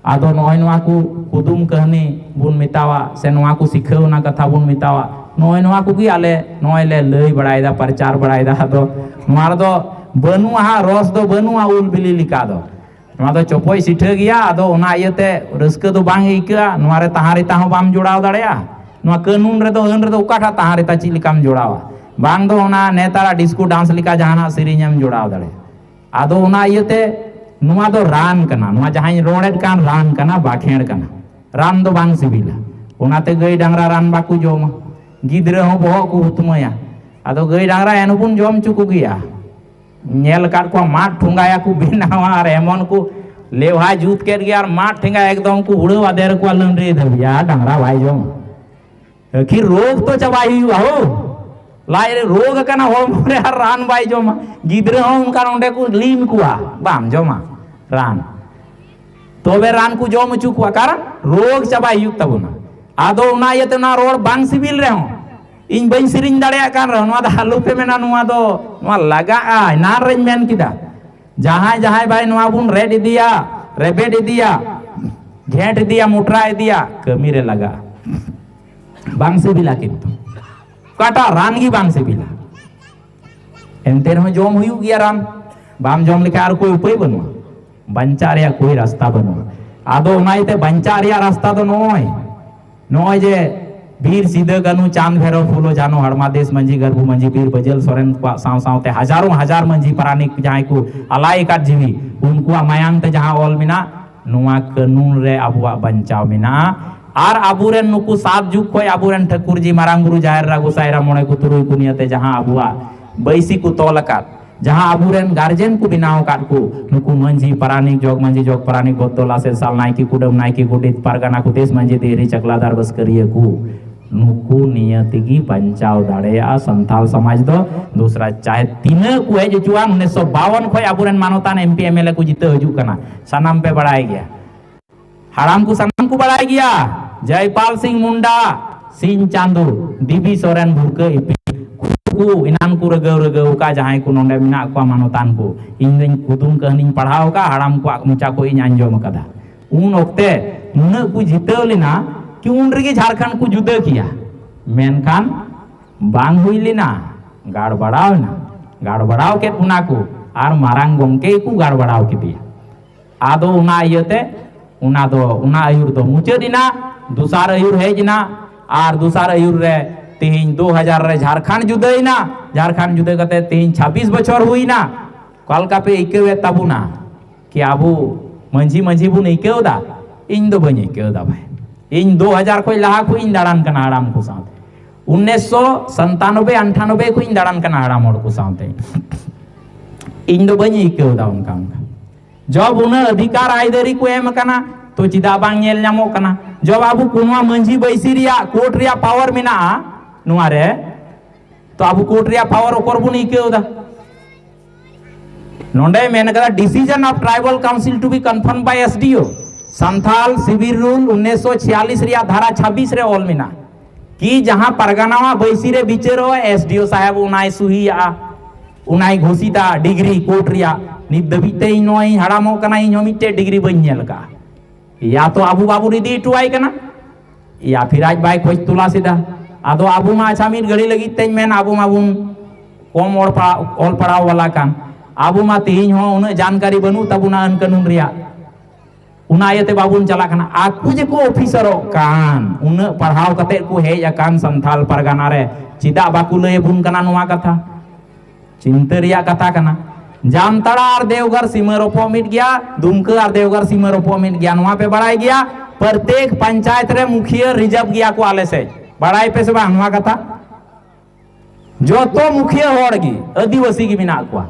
ᱟᱫᱚ ᱱᱚᱜᱼᱚᱭ ᱱᱚᱣᱟ ᱠᱚ ᱠᱩᱫᱩᱢ ᱠᱟᱹᱦᱱᱤ ᱵᱚᱱ ᱢᱮᱛᱟᱣᱟᱜ, ᱥᱮ ᱱᱚᱣᱟ ᱠᱚ ᱥᱤᱠᱷᱟᱹᱣᱱᱟ ᱠᱟᱛᱷᱟ ᱵᱚᱱ ᱢᱮᱛᱟᱣᱟᱜ, ᱱᱚᱜᱼᱚᱭ ᱱᱚᱣᱟ ᱠᱚᱜᱮ ᱟᱞᱮ ᱱᱚᱜᱼᱚᱭ ᱞᱮ ᱞᱟᱹᱭ ᱵᱟᱲᱟᱭᱮᱫᱟ, ᱯᱨᱚᱪᱟᱨ ᱵᱟᱲᱟᱭᱮᱫᱟ᱾ ᱟᱫᱚ ᱱᱚᱣᱟ ᱨᱮᱫᱚ ᱵᱟᱹᱱᱩᱜᱼᱟ ᱦᱟᱸᱜ, ᱨᱚᱥ ᱫᱚ ᱵᱟᱹᱱᱩᱜᱼᱟ ᱩᱞ ᱵᱤᱞᱤ ᱞᱮᱠᱟ ᱫᱚ᱾ ᱱᱚᱣᱟ ᱫᱚ ᱪᱚᱯᱚᱡ ᱥᱤᱴᱷᱟᱹ ᱜᱮᱭᱟ, ᱟᱫᱚ ᱚᱱᱟ ᱤᱭᱟᱹᱛᱮ ᱨᱟᱹᱥᱠᱟᱹ ᱫᱚ ᱵᱟᱝ ᱟᱹᱭᱠᱟᱹᱜᱼᱟ᱾ ᱱᱚᱣᱟ ᱨᱮ ᱛᱟᱦᱟᱸ ᱨᱮᱛᱟ ᱦᱚᱸ ᱵᱟᱢ ᱡᱚᱲᱟᱣ ᱫᱟᱲᱮᱭᱟᱜᱼᱟ᱾ ᱱᱚᱣᱟ ᱠᱟᱹᱱᱩᱱ ᱨᱮᱫᱚ, ᱟᱹᱱ ᱨᱮᱫᱚ ᱚᱠᱟᱴᱟᱜ ᱛᱟᱦᱟᱸ ᱨᱮᱛᱟ ᱪᱮᱫ ᱞᱮᱠᱟᱢ ᱡᱚᱲᱟᱣᱟ? ᱵᱟᱝ ᱫᱚ ᱚᱱᱟ ᱱᱮᱛᱟᱨᱟᱜ ᱰᱤᱥᱠᱳ ᱰᱟᱱᱥ ᱞᱮᱠᱟ ᱡᱟᱦᱟᱱᱟᱜ ᱥᱮᱨᱮᱧ ᱮᱢ ᱡᱚᱲᱟᱣ ᱫᱟᱲᱮᱭᱟᱜᱼᱟ᱾ ᱟᱫᱚ ᱚᱱᱟ ᱤᱭᱟᱹᱛᱮ ᱱᱚᱣᱟ ᱫᱚ ᱨᱟᱱ ᱠᱟᱱᱟ, ᱱᱚᱣᱟ ᱡᱟᱦᱟᱸᱧ ᱨᱚᱲᱮᱫ ᱠᱟᱱ ᱨᱟᱱ ᱠᱟᱱᱟ, ᱵᱟᱠᱷᱮᱲ ᱠᱟᱱᱟ᱾ ᱨᱟᱱ ᱫᱚ ᱵᱟᱝ ᱥᱤᱵᱤᱞᱟ, ᱚᱱᱟᱛᱮ ᱜᱟᱹᱭ ᱰᱟᱝᱨᱟ ᱨᱟᱱ ᱵᱟᱠᱚ ᱡᱚᱢᱟ, ᱜᱤᱫᱽᱨᱟᱹ ᱦᱚᱸ ᱵᱚᱦᱚᱜ ᱠᱚ ᱦᱩᱛᱢᱟᱹᱭᱟ᱾ ᱟᱫᱚ ᱜᱟᱹᱭ ᱰᱟᱝᱨᱟ ᱮᱱ ᱦᱚᱸᱵᱚᱱ ᱡᱚᱢ ᱦᱚᱪᱚ ᱠᱚᱜᱮᱭᱟ᱾ ᱧᱮᱞ ᱟᱠᱟᱫ ᱠᱚᱣᱟ, ᱢᱟᱫ ᱴᱷᱚᱸᱜᱟᱭᱟᱠᱚ, ᱵᱮᱱᱟᱣᱟ, ᱟᱨ ᱮᱢᱚᱱ ᱠᱚ ᱞᱮᱣᱦᱟ ᱡᱩᱛ ᱠᱮᱫ ᱜᱮ, ᱟᱨ ᱢᱟᱫ ᱴᱷᱮᱸᱜᱟ ᱮᱠᱫᱚᱢ ᱠᱚ ᱩᱲᱟᱹᱣ ᱟᱫᱮᱨ ᱠᱚᱣᱟ ᱞᱟᱹᱰᱨᱤ ᱫᱷᱟᱹᱵᱤᱡ, ᱟᱨ ᱰᱟᱝᱨᱟ ᱵᱟᱭ ᱡᱚᱢᱟ᱾ ᱟᱹᱠᱷᱤᱨ ᱨᱳᱜᱽ ᱛᱚ ᱪᱟᱵᱟᱭ ᱦᱩᱭᱩᱜᱼᱟ ᱦᱳ᱾ ᱞᱟᱡ ᱨᱮ ᱨᱳᱜᱽ ᱟᱠᱟᱱᱟ ᱦᱚᱲᱢᱚ ᱨᱮ, ᱟᱨ ᱨᱟᱱ ᱵᱟᱭ ᱡᱚᱢᱟ᱾ ᱜᱤᱫᱽᱨᱟᱹ ᱦᱚᱸ ᱚᱱᱠᱟ ᱱᱚᱸᱰᱮ ᱠᱚ ᱞᱤᱢ ᱠᱚᱣᱟ, ᱵᱟᱢ ᱡᱚᱢᱟ ᱨᱟᱱ᱾ ᱛᱚᱵᱮ ᱨᱟᱱ ᱠᱚ ᱡᱚᱢ ᱦᱚᱪᱚ ᱠᱚᱣᱟ, ᱠᱟᱨᱚᱱ ᱨᱳᱜᱽ ᱪᱟᱵᱟᱭ ᱦᱩᱭᱩᱜ ᱛᱟᱵᱚᱱᱟ᱾ ᱟᱫᱚ ᱚᱱᱟ ᱤᱭᱟᱹᱛᱮ ᱚᱱᱟ ᱨᱚᱲ ᱵᱟᱝ ᱥᱤᱵᱤᱞ ᱨᱮᱦᱚᱸ, ᱤᱧ ᱵᱟᱹᱧ ᱥᱮᱨᱮᱧ ᱫᱟᱲᱮᱭᱟᱜ ᱠᱟᱱ ᱨᱮᱦᱚᱸ, ᱱᱚᱣᱟ ᱫᱚ ᱟᱞᱚᱯᱮ ᱢᱮᱱᱟ, ᱱᱚᱣᱟ ᱫᱚ, ᱱᱚᱣᱟ ᱞᱟᱜᱟᱜᱼᱟ, ᱮᱱᱟᱱ ᱨᱮᱧ ᱢᱮᱱ ᱠᱮᱫᱟ᱾ ᱡᱟᱦᱟᱸᱭ ᱡᱟᱦᱟᱸᱭ ᱵᱷᱟᱭ ᱱᱚᱣᱟ ᱵᱚᱱ ᱨᱮᱫ ᱤᱫᱤᱭᱟ, ᱨᱮᱵᱮᱫ ᱤᱫᱤᱭᱟ, ᱜᱷᱮᱸᱴ ᱤᱫᱤᱭᱟ, ᱢᱚᱴᱨᱟ ᱤᱫᱤᱭᱟ, ᱠᱟᱹᱢᱤ ᱨᱮ ᱞᱟᱜᱟᱜᱼᱟ᱾ ᱵᱟᱝ ᱥᱤᱵᱤᱞᱟ ᱠᱤᱱᱛᱩ, ᱚᱠᱟᱴᱟᱜ ᱨᱟᱱ ᱜᱮ ᱵᱟᱝ ᱥᱤᱵᱤᱞᱟ᱾ ᱮᱱᱛᱮ ᱨᱮᱦᱚᱸ ᱡᱚᱢ ᱦᱩᱭᱩᱜ ᱜᱮᱭᱟ ᱨᱟᱱ᱾ ᱵᱟᱢ ᱡᱚᱢ ᱞᱮᱠᱷᱟᱱ ᱟᱨ ᱠᱳᱭ ᱩᱯᱟᱹᱭ ᱵᱟᱹᱱᱩᱜᱼᱟ᱾ ᱵᱟᱧᱪᱟᱜ ᱨᱮᱭᱟᱜ ᱠᱳᱭ ᱨᱟᱥᱛᱟ ᱵᱟᱹᱱᱩᱜᱼᱟ᱾ ᱟᱫᱚ ᱚᱱᱟ ᱤᱭᱟᱹᱛᱮ ᱵᱟᱧᱪᱟᱜ ᱨᱮᱭᱟᱜ ᱨᱟᱥᱛᱟ ᱫᱚ ᱱᱚᱜᱼᱚᱭ, ᱱᱚᱜᱼᱚᱭ ᱡᱮ ᱵᱤᱨ ᱥᱤᱫᱟᱹ ᱠᱟᱹᱱᱦᱩ, ᱪᱟᱸᱫᱽ ᱵᱷᱮᱨᱚᱵ, ᱯᱷᱩᱞᱳ ᱡᱷᱟᱱᱳ, ᱦᱟᱲᱢᱟ ᱫᱮᱥ ᱢᱟᱹᱡᱷᱤ, ᱜᱟᱹᱨᱵᱷᱩ ᱢᱟᱹᱡᱷᱤ, ᱵᱤᱨ ᱵᱟᱹᱡᱟᱹᱞ ᱥᱚᱨᱮᱱ ᱠᱚᱣᱟᱜ ᱥᱟᱶ ᱥᱟᱶᱛᱮ ᱦᱟᱡᱟᱨᱚ ᱦᱟᱡᱟᱨ ᱢᱟᱹᱡᱷᱤ ᱯᱟᱨᱟᱱᱤᱠ ᱡᱟᱦᱟᱸᱭ ᱠᱚ ᱟᱞᱟᱭ ᱟᱠᱟᱫ ᱡᱤᱣᱤ, ᱩᱱᱠᱩᱣᱟᱜ ᱢᱟᱭᱟᱝ ᱛᱮ ᱡᱟᱦᱟᱸ ᱚᱞ ᱢᱮᱱᱟᱜ, ᱱᱚᱣᱟ ᱠᱟᱹᱱᱩᱱ ᱨᱮ ᱟᱵᱚᱣᱟᱜ ᱵᱟᱧᱪᱟᱣ ᱢᱮᱱᱟᱜᱼᱟ᱾ ᱟᱨ ᱟᱵᱚᱨᱮᱱ ᱱᱩᱠᱩ ᱥᱟᱛ ᱡᱩᱜᱽ ᱠᱷᱚᱱ ᱟᱵᱚᱨᱮᱱ ᱴᱷᱟᱹᱠᱩᱨ ᱡᱤ, ᱢᱟᱨᱟᱝ ᱵᱩᱨᱩ, ᱡᱟᱦᱮᱨ ᱮᱨᱟ, ᱜᱚᱸᱥᱟᱭ ᱮᱨᱟ, ᱢᱚᱬᱮ ᱠᱚ, ᱛᱩᱨᱩᱭ ᱠᱚ ᱱᱤᱭᱟᱹᱛᱮ ᱡᱟᱦᱟᱸ ᱟᱵᱚᱣᱟᱜ ᱵᱟᱹᱭᱥᱤ ᱠᱚ ᱛᱚᱞ ᱟᱠᱟᱫ, ᱡᱟᱦᱟᱸ ᱟᱵᱚᱨᱮᱱ ᱜᱟᱨᱡᱮᱱ ᱠᱚ ᱵᱮᱱᱟᱣ ᱟᱠᱟᱫ ᱠᱚ, ᱱᱩᱠᱩ ᱢᱟᱹᱡᱷᱤ, ᱯᱟᱨᱟᱱᱤᱠ, ᱡᱚᱜᱽ ᱢᱟᱹᱡᱷᱤ, ᱡᱚᱜᱽ ᱯᱟᱨᱟᱱᱤᱠ, ᱵᱚᱫᱽᱫᱚᱞ, ᱟᱥᱮᱨ, ᱥᱟᱞ ᱱᱟᱭᱠᱮ, ᱠᱩᱰᱟᱹᱢ ᱱᱟᱭᱠᱮ, ᱜᱚᱰᱮᱛ, ᱯᱟᱨᱜᱟᱱᱟ, ᱠᱩᱫᱮᱥ ᱢᱟᱹᱡᱷᱤ, ᱫᱮᱨᱤ, ᱪᱟᱠᱞᱟᱫᱟᱨ, ᱵᱟᱹᱥᱠᱟᱹᱨᱤᱭᱟᱹ ᱠᱚ, ᱱᱩᱠᱩ ᱱᱤᱭᱟᱹ ᱛᱮᱜᱮ ᱵᱟᱧᱪᱟᱣ ᱫᱟᱲᱮᱭᱟᱜᱼᱟ ᱥᱟᱱᱛᱟᱞ ᱥᱚᱢᱟᱡᱽ ᱫᱚ᱾ ᱫᱚᱥᱨᱟ ᱪᱟᱦᱮ ᱛᱤᱱᱟᱹᱜ ᱠᱚ ᱦᱮᱡ ᱦᱚᱪᱚᱣᱟᱱ, ᱩᱱᱤᱥᱥᱚ ᱵᱟᱣᱚᱱ ᱠᱷᱚᱱ ᱟᱵᱚᱨᱮᱱ ᱢᱟᱱᱚᱛᱟᱱ M P M L A ᱠᱚ ᱡᱤᱛᱟᱹᱣ ᱦᱤᱡᱩᱜ ᱠᱟᱱᱟ, ᱥᱟᱱᱟᱢ ᱯᱮ ᱵᱟᱲᱟᱭ ᱜᱮᱭᱟ᱾ ᱦᱟᱲᱟᱢ ᱠᱚ ᱥᱟᱱᱟᱢ ᱠᱚ ᱵᱟᱲᱟᱭ ᱜᱮᱭᱟ, ᱡᱚᱭᱯᱟᱞ ᱥᱤᱝ ᱢᱩᱱᱰᱟ, ᱥᱤᱧ ᱪᱟᱸᱫᱚ, ᱫᱮᱵᱤ ᱥᱚᱨᱮᱱ, ᱵᱷᱩᱨᱠᱟᱹ ᱤᱯᱤᱞ, ᱠᱚ ᱮᱱᱟᱱ ᱠᱚ ᱨᱟᱹᱜᱟᱹᱣ ᱨᱟᱹᱜᱟᱹᱣ ᱟᱠᱟᱫ ᱡᱟᱦᱟᱸᱭ ᱠᱚ ᱱᱚᱰᱮ ᱢᱮᱱᱟᱜ ᱠᱚᱣᱟ ᱢᱟᱱᱚᱛᱟᱱ ᱠᱚ, ᱤᱧ ᱫᱚᱧ ᱠᱩᱫᱩᱢ ᱠᱟᱹᱦᱱᱤᱧ ᱯᱟᱲᱦᱟᱣ ᱟᱠᱟᱫ, ᱦᱟᱲᱟᱢ ᱠᱚᱣᱟᱜ ᱢᱚᱪᱟ ᱠᱷᱚᱱ ᱤᱧ ᱟᱸᱡᱚᱢ ᱟᱠᱟᱫᱟ᱾ ᱩᱱ ᱚᱠᱛᱮ ᱱᱩᱱᱟᱹᱜ ᱠᱚ ᱡᱤᱛᱟᱹᱣ ᱞᱮᱱᱟ ᱠᱤ ᱩᱱ ᱨᱮᱜᱮ ᱡᱷᱟᱲᱠᱷᱚᱸᱰ ᱠᱚ ᱡᱩᱫᱟᱹ ᱠᱮᱭᱟ, ᱢᱮᱱᱠᱷᱟᱱ ᱵᱟᱝ ᱦᱩᱭ ᱞᱮᱱᱟ, ᱜᱟᱲᱵᱟᱲᱟᱣ ᱮᱱᱟ, ᱜᱟᱲᱵᱟᱲᱟᱣ ᱠᱮᱫ ᱵᱚᱱᱟ ᱠᱚ, ᱟᱨ ᱢᱟᱨᱟᱝ ᱜᱚᱢᱠᱮ ᱜᱮᱠᱚ ᱜᱟᱲᱵᱟᱲᱟᱣ ᱠᱮᱫᱮᱭᱟ᱾ ᱟᱫᱚ ᱚᱱᱟ ᱤᱭᱟᱹᱛᱮ ᱚᱱᱟ ᱫᱚ, ᱚᱱᱟ ᱟᱹᱭᱩᱨ ᱫᱚ ᱢᱩᱪᱟᱹᱫ ᱮᱱᱟ, ᱫᱚᱥᱟᱨ ᱟᱹᱭᱩᱨ ᱦᱮᱡ ᱮᱱᱟ, ᱟᱨ ᱫᱚᱥᱟᱨ ᱟᱹᱭᱩᱨ ᱨᱮ ᱛᱮᱦᱮᱧ ᱫᱩ ᱦᱟᱡᱟᱨ ᱨᱮ ᱡᱷᱟᱲᱠᱷᱚᱸᱰ ᱡᱩᱫᱟᱹᱭᱮᱱᱟ, ᱡᱷᱟᱲᱠᱷᱚᱸᱰ ᱡᱩᱫᱟᱹ ᱠᱟᱛᱮ ᱛᱮᱦᱮᱧ ᱪᱷᱟᱵᱵᱤᱥ ᱵᱚᱪᱷᱚᱨ ᱦᱩᱭᱱᱟ᱾ ᱚᱠᱟ ᱞᱮᱠᱟ ᱯᱮ ᱟᱹᱭᱠᱟᱹᱣᱮᱫ ᱛᱟᱵᱚᱱᱟ? ᱠᱤ ᱟᱵᱚ ᱢᱟᱹᱡᱷᱤ ᱢᱟᱹᱡᱷᱤ ᱵᱚᱱ ᱟᱹᱭᱠᱟᱹᱣ ᱮᱫᱟ? ᱤᱧ ᱫᱚ ᱵᱟᱹᱧ ᱟᱹᱭᱠᱟᱹᱣ ᱮᱫᱟ ᱵᱷᱟᱭ᱾ ᱤᱧ ᱫᱩ ᱦᱟᱡᱟᱨ ᱠᱷᱚᱱ ᱞᱟᱦᱟ ᱠᱷᱚᱱ ᱤᱧ ᱫᱟᱬᱟᱱ ᱠᱟᱱᱟ ᱦᱟᱲᱟᱢ ᱠᱚ ᱥᱟᱶᱛᱮ, ᱩᱱᱤᱥᱥᱚ ᱥᱟᱱᱛᱟᱱᱚᱵᱵᱳᱭ ᱟᱱᱴᱷᱟᱱᱚᱵᱵᱳᱭ ᱠᱷᱚᱱ ᱤᱧ ᱫᱟᱬᱟᱱ ᱠᱟᱱᱟ ᱦᱟᱲᱟᱢ ᱦᱚᱲ ᱠᱚ ᱥᱟᱶᱛᱮ᱾ ᱤᱧ ᱫᱚ ᱵᱟᱹᱧ ᱟᱹᱭᱠᱟᱹᱣ ᱮᱫᱟ ᱚᱱᱠᱟ ᱚᱱᱠᱟ᱾ ᱡᱚᱵ ᱩᱱᱟᱹᱜ ᱚᱫᱷᱤᱠᱟᱨ ᱟᱹᱭᱫᱟᱹᱨᱤ ᱠᱚ ᱮᱢ ᱟᱠᱟᱱᱟ, ᱛᱚ ᱪᱮᱫᱟᱜ ᱵᱟᱝ ᱧᱮᱞ ᱧᱟᱢᱚᱜ ᱠᱟᱱᱟ? ᱡᱚᱵ ᱟᱵᱚ ᱠᱚ ᱱᱚᱣᱟ ᱢᱟᱹᱡᱷᱤ ᱵᱟᱹᱭᱥᱤ ᱨᱮᱭᱟᱜ, ᱠᱳᱨᱴ ᱨᱮᱭᱟᱜ ᱯᱟᱣᱟᱨ ᱢᱮᱱᱟᱜᱼᱟ ᱱᱚᱣᱟ ᱨᱮ, ᱛᱚ ᱟᱵᱚ ᱠᱳᱨᱴ ᱨᱮᱭᱟᱜ ᱯᱟᱣᱟᱨ ᱚᱠᱚᱨ ᱵᱚᱱ ᱟᱹᱭᱠᱟᱹᱣ ᱮᱫᱟ? ᱱᱚᱰᱮ ᱢᱮᱱ ᱠᱟᱫᱟ, decision of tribal council to be confirmed by S D O᱾ Santhal ᱥᱤᱵᱤᱞ ᱨᱩᱞ ᱩᱱᱤᱥᱥᱚ ᱪᱷᱤᱭᱟᱞᱤᱥ ᱨᱮᱭᱟᱜ ᱫᱷᱟᱨᱟ ᱪᱷᱟᱵᱵᱤᱥ ᱨᱮ ᱚᱞ ᱢᱮᱱᱟᱜᱼᱟ ᱠᱤ ᱡᱟᱦᱟᱸ ᱯᱟᱨᱜᱟᱱᱟᱣᱟᱜ ᱵᱟᱹᱭᱥᱤ ᱨᱮ ᱵᱤᱪᱟᱹᱨᱚᱜᱼᱟ, S D O ᱥᱟᱦᱮᱵ ᱚᱱᱟᱭ ᱥᱩᱦᱤᱭᱟᱜᱼᱟ, ᱚᱱᱟᱭ ᱜᱷᱳᱥᱤᱛᱟ ᱰᱤᱜᱽᱨᱤ ᱠᱳᱨᱴ ᱨᱮᱭᱟᱜ᱾ ᱱᱤᱛ ᱫᱷᱟᱹᱵᱤᱡ ᱛᱮ ᱤᱧ ᱱᱚᱜᱼᱚᱭ ᱤᱧ ᱦᱟᱲᱟᱢᱚᱜ ᱠᱟᱱᱟ, ᱤᱧ ᱦᱚᱸ ᱢᱤᱫᱴᱮᱡ ᱰᱤᱜᱽᱨᱤ ᱵᱟᱹᱧ ᱧᱮᱞ ᱟᱠᱟᱫᱼᱟ᱾ ᱭᱟ ᱛᱚ ᱟᱵᱚ ᱵᱟᱵᱚ ᱨᱤᱫᱤ ᱦᱚᱴᱚᱣᱟᱭ ᱠᱟᱱᱟ, ᱭᱟ ᱯᱷᱤᱨ ᱟᱡ ᱵᱟᱭ ᱠᱷᱚᱡᱽ ᱛᱚᱞᱟᱥ ᱮᱫᱟ᱾ ᱟᱫᱚ ᱟᱵᱚ ᱢᱟ ᱟᱪᱪᱷᱟ ᱢᱤᱫ ᱜᱷᱟᱹᱲᱤ ᱞᱟᱹᱜᱤᱫ ᱛᱮᱧ ᱢᱮᱱ, ᱟᱵᱚ ᱢᱟᱵᱚᱱ ᱠᱚᱢ ᱚᱞ ᱯᱟᱲᱦᱟᱣ, ᱚᱞ ᱯᱟᱲᱦᱟᱣ ᱣᱟᱞᱟ ᱠᱟᱱ, ᱟᱵᱚ ᱢᱟ ᱛᱮᱦᱮᱧ ᱦᱚᱸ ᱩᱱᱟᱹᱜ ᱡᱟᱱᱠᱟᱨᱤ ᱵᱟᱹᱱᱩᱜ ᱛᱟᱵᱚᱱᱟ ᱟᱹᱱ ᱠᱟᱹᱱᱩᱱ ᱨᱮᱭᱟᱜ᱾ ᱚᱱᱟ ᱤᱭᱟᱹᱛᱮ ᱵᱟᱵᱚᱱ ᱪᱟᱞᱟᱜ ᱠᱟᱱᱟ᱾ ᱟᱠᱚ ᱡᱮᱠᱚ ᱚᱯᱷᱤᱥᱟᱨᱚᱜ ᱠᱟᱱ, ᱩᱱᱟᱹᱜ ᱯᱟᱲᱦᱟᱣ ᱠᱟᱛᱮ ᱠᱚ ᱦᱮᱡ ᱟᱠᱟᱱ ᱥᱟᱱᱛᱟᱞ ᱯᱟᱨᱜᱟᱱᱟ ᱨᱮ, ᱪᱮᱫᱟᱜ ᱵᱟᱠᱚ ᱞᱟᱹᱭ ᱟᱵᱚᱱ ᱠᱟᱱᱟ ᱱᱚᱣᱟ ᱠᱟᱛᱷᱟ? ᱪᱤᱱᱛᱟᱹ ᱨᱮᱭᱟᱜ ᱠᱟᱛᱷᱟ ᱠᱟᱱᱟ᱾ ᱡᱟᱢᱛᱟᱲᱟ ᱟᱨ ᱫᱮᱣᱜᱷᱚᱨ ᱥᱤᱢᱟᱹ ᱨᱚᱯᱚᱜ ᱢᱤᱫ ᱜᱮᱭᱟ, ᱫᱩᱢᱠᱟᱹ ᱟᱨ ᱫᱮᱣᱜᱷᱚᱨ ᱥᱤᱢᱟᱹ ᱨᱚᱯᱚᱜ ᱢᱤᱫ ᱜᱮᱭᱟ, ᱱᱚᱣᱟ ᱯᱮ ᱵᱟᱲᱟᱭ ᱜᱮᱭᱟ? ᱯᱨᱚᱛᱮᱠ ᱯᱚᱧᱪᱟᱭᱮᱛ ᱨᱮ ᱢᱩᱠᱷᱤᱭᱟᱹ ᱨᱤᱡᱟᱨᱵᱷ ᱜᱮᱭᱟ ᱠᱚ ᱟᱞᱮ ᱥᱮᱫ, ᱵᱟᱲᱟᱭ ᱯᱮ ᱥᱮ ᱵᱟᱝ ᱱᱚᱣᱟ ᱠᱟᱛᱷᱟ? ᱡᱚᱛᱚ ᱢᱩᱠᱷᱤᱭᱟᱹ ᱦᱚᱲ ᱜᱮ ᱟᱹᱫᱤᱵᱟᱹᱥᱤ ᱜᱮ ᱢᱮᱱᱟᱜ ᱠᱚᱣᱟ,